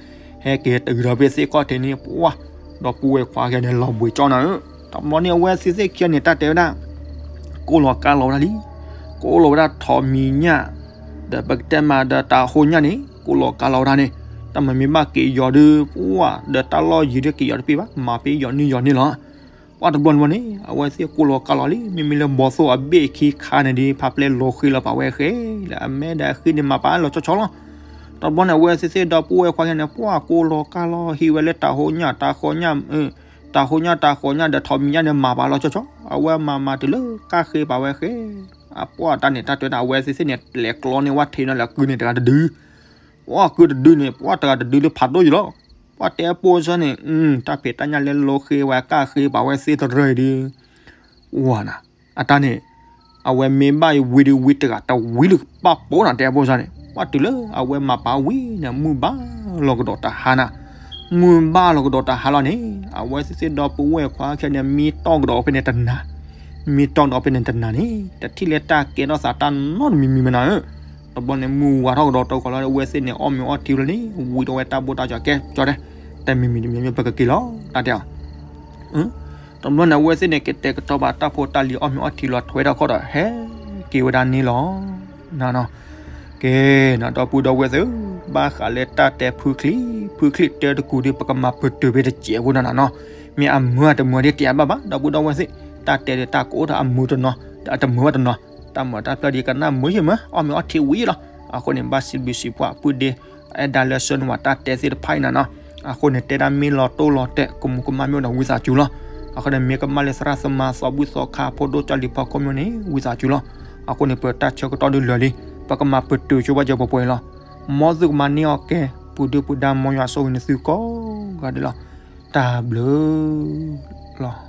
ဟဲက့ၤတုၤဒီးဖဲသ့ၣ်ခီၣ်ထံးန့ၣ် ပှၢ် ဒီပုၢ်ဝဲၢ်ခွါခံဂၤန့ၣ် လီၤဘှံးကၠီနၤဧၢ, တဘျီန့ၣ် အဝဲသ့ၣ်သ့ၣ်ခံဂၤန့ၣ် တၢ်တဲဝဲဒၣ် ကိၢ်လီၤကါလီၤဝဲဒၣ်လံ, ကိၢ်လီၤဝဲဒၣ်ထိးမံၤညၣ် ဒီးပကတဲမးဒီးတၤဟိညၣ်န့ၣ် ကိၢ်လီၤကါလီၤဝဲဒၣ်န့ၣ်, တၢ်မၤမ့ၢ်ဘၣ်က့ၤယီၤဒုး ပှၢ် ဒီးတၢ်လီၢ်ယံၤဒုးက့ၤယီၤတပ့ၢ်ဘၣ်, မၤဖဲယီၤနုၢ်ယီၤန့ၣ်လီၤ. ပှၢ်တဘျီန့ၣ်ဘၣ်န့ၣ် အဝဲသ့ၣ်ကိၢ်လီၤကါလီၤလံ, မ့မ့ၢ်လၢဘီသိၣ်အဘ့ၣ်ခံခါန့ၣ်ဒီး ဖးပျဲလီၤဃ့လီၤပာ်ဝဲဃဲ, လၢအမဲဒီးအဃ့န့ၣ် မၤပာ်လီၤဆီဆီလီၤ. တဘျီန့ၣ် အဝဲသ့ၣ်သ့ၣ်ဒီပုၢ်ဝဲၢ်ခွါခံဂၤန့ၣ် ပှၢ်ကိၢ်လီၤကါလီၤ ဟံးဝဲလၢတၤဟိညၣ်တၤဃီညၣ် တၤဟိညၣ်တၤဃီညၣ်ဒီးထိးမံၤညၣ်န့ၣ် မၤပာ်လီၤဆီဆီ, အဝဲမၤမၤတုၤလၢကၣ်ဃ့ပာ်ဝဲဃဲ, အပှၢ်တၢ်န့ၣ် တၢ်တဲဝဲဒၣ် အဝဲသ့ၣ်သ့ၣ်န့ၣ် လဲၤကျီန့ၢ်ဝဲထံးနီၤ လဲၤကုန့ၢ်တဂၤတဒု ပှၢ်ကုတဒုန့ၣ် ပှၢ်တဂၤတဒုလၢဖးဒိၣ်ယံၤလီၤ. ပှၢ်တဲအပိၢ်စၢ်န့ၣ် တၢ်ဖံးတၢ်ညၣ်လၢလီၤဃ့ဝဲကၣ်ဃ့ပာ်ဝဲသ့ၣ်တရၢအံၤဒီး ဝၤနၤ, အတၢ်န့ၣ် အဝဲမ့ၢ်ဘၣ်ဝံၤဒီးဝံၤတဂၤတဝံၤလၢပာ်ပိာ်နၤတဲအပိၢ်စၢ်န့ၣ် ပှၢ်တုၤလၢအဝဲမၤပာ်ဝံၤန့ၣ် မုၢ်ဘၣ်လီၤကဒီးတဟါနၤ, မုၢ်ဘၣ်လီၤကဒီးတဟါလီၤန့ၣ် အဝဲသ့ၣ်သ့ၣ်ဒီပုၢ်ဝဲၢ်ခွါခံဂၤန့ၣ် မံတီၢ်ကဒီးဖဲန့ၣ်တနၤ, မံတီၢ်ကဒီးဖဲန့ၣ်တနၤန့ၣ် တထံၣ်လၢတၢ်ကဲထီၣ်သးတၢ်နီတမံၤမံၤမနၤဧၢ, တဘျီန့ၣ် မုၢ်ဝါထီၣ်ကဒီးတခီလီၤ အဝဲသ့ၣ်န့ၣ် အီၣ်မ့ၤအီထံလီၤန့ၣ် ဝံၤဒီးဝဲတၢ်ဘိၣ်တၢ်ကၠီၤကဲကၠီတဲ, တမံၤမံၤတမံၤမံၤ ပကက့ၤလီၤ တၢ်တဲအီၤ တဘျီန့ၣ် အဝဲသ့ၣ်န့ၣ် ကတဲာ်ကတီၤဘၣ်တၢ်ဖိတၢ်လံၤ အီၣ်မ့ၤအီထံလီၤထွဲထီၣ်ခီၣ်ဒီး ဟဲက့ၤဝဲဒၣ်န့ၣ်လီၤ. ကဲနၤ ဒီပုၢ်ဒီဝဲၢ်သ့ၣ်, ဘၣ်ဃးလၢတၢ်တဲဖုချံ, ဖုချံတဲတကူာ်ဒီး ပကမၤပတုာ်ဖဲတစဲးဖိနၤနၤနီၤ, မ့ၢ်အမုာ်တမုာ်ဒ်တဲအဘၣ်ဘၣ် ဒီပုၢ်ဒီဝဲၢ်သ့ၣ်, တၢ်တဲဒီးတၢ်ကအိၣ်ဒီးအမုာ်တနီၤ ဒီးအတမုာ်ဘၣ်တနီၤ, တၢ်မုာ်တၢ်ပျၢ်ဒီးကနၣ်မုာ်ယံၤမး အီၣ်မ့ၤအီထံဝံၤလီၤ. အဃိန့ၣ် ဘၣ်စံးဘျုးစံးဖှိၣ်ပုၢ်ဒ့ အဲၣ်ဒၣ်လၢဆှၢန့ၢ်ဝဲတၢ်တဲသ့ၣ်တဖၣ်အံၤနၤနီၤ, အဃိန့ၣ် တဲဒၣ်မ့ၢ်လီၤတိၢ်လီၤတဲာ် ကမူးကမၣ်မ့ၢ်အိၣ်ဒီးဝံသးစူၤလီၤ. အဃိန့ၣ် မ့ၢ်ကမၣ်လၢသရၣ်သမါသီဘူၣ်သီခါဖိဒိၣ်ကၢ်လံၤဖီခိၣ်မ့ၢ်န့ၣ် ဝံသးစူၤလီၤ. အဃိန့ၣ် ပတၢ်ဆၢကတီၢ်ဒုးလၢာ်လံ, ပကမၤပတုာ်ဆိဝဲကၢၤပှဲၤပှဲၤလီၤ. မ်သုကမၤန့ၢ်အီၣ်ကဲ ပူၤဒုၣ်ပူၤဒါ မ်ယွၤဆိၣ်ဂ့ၤန့ၢ်သုကိးဂၤဒဲးလီၤ. တၢ်ဘျုးလီၤ.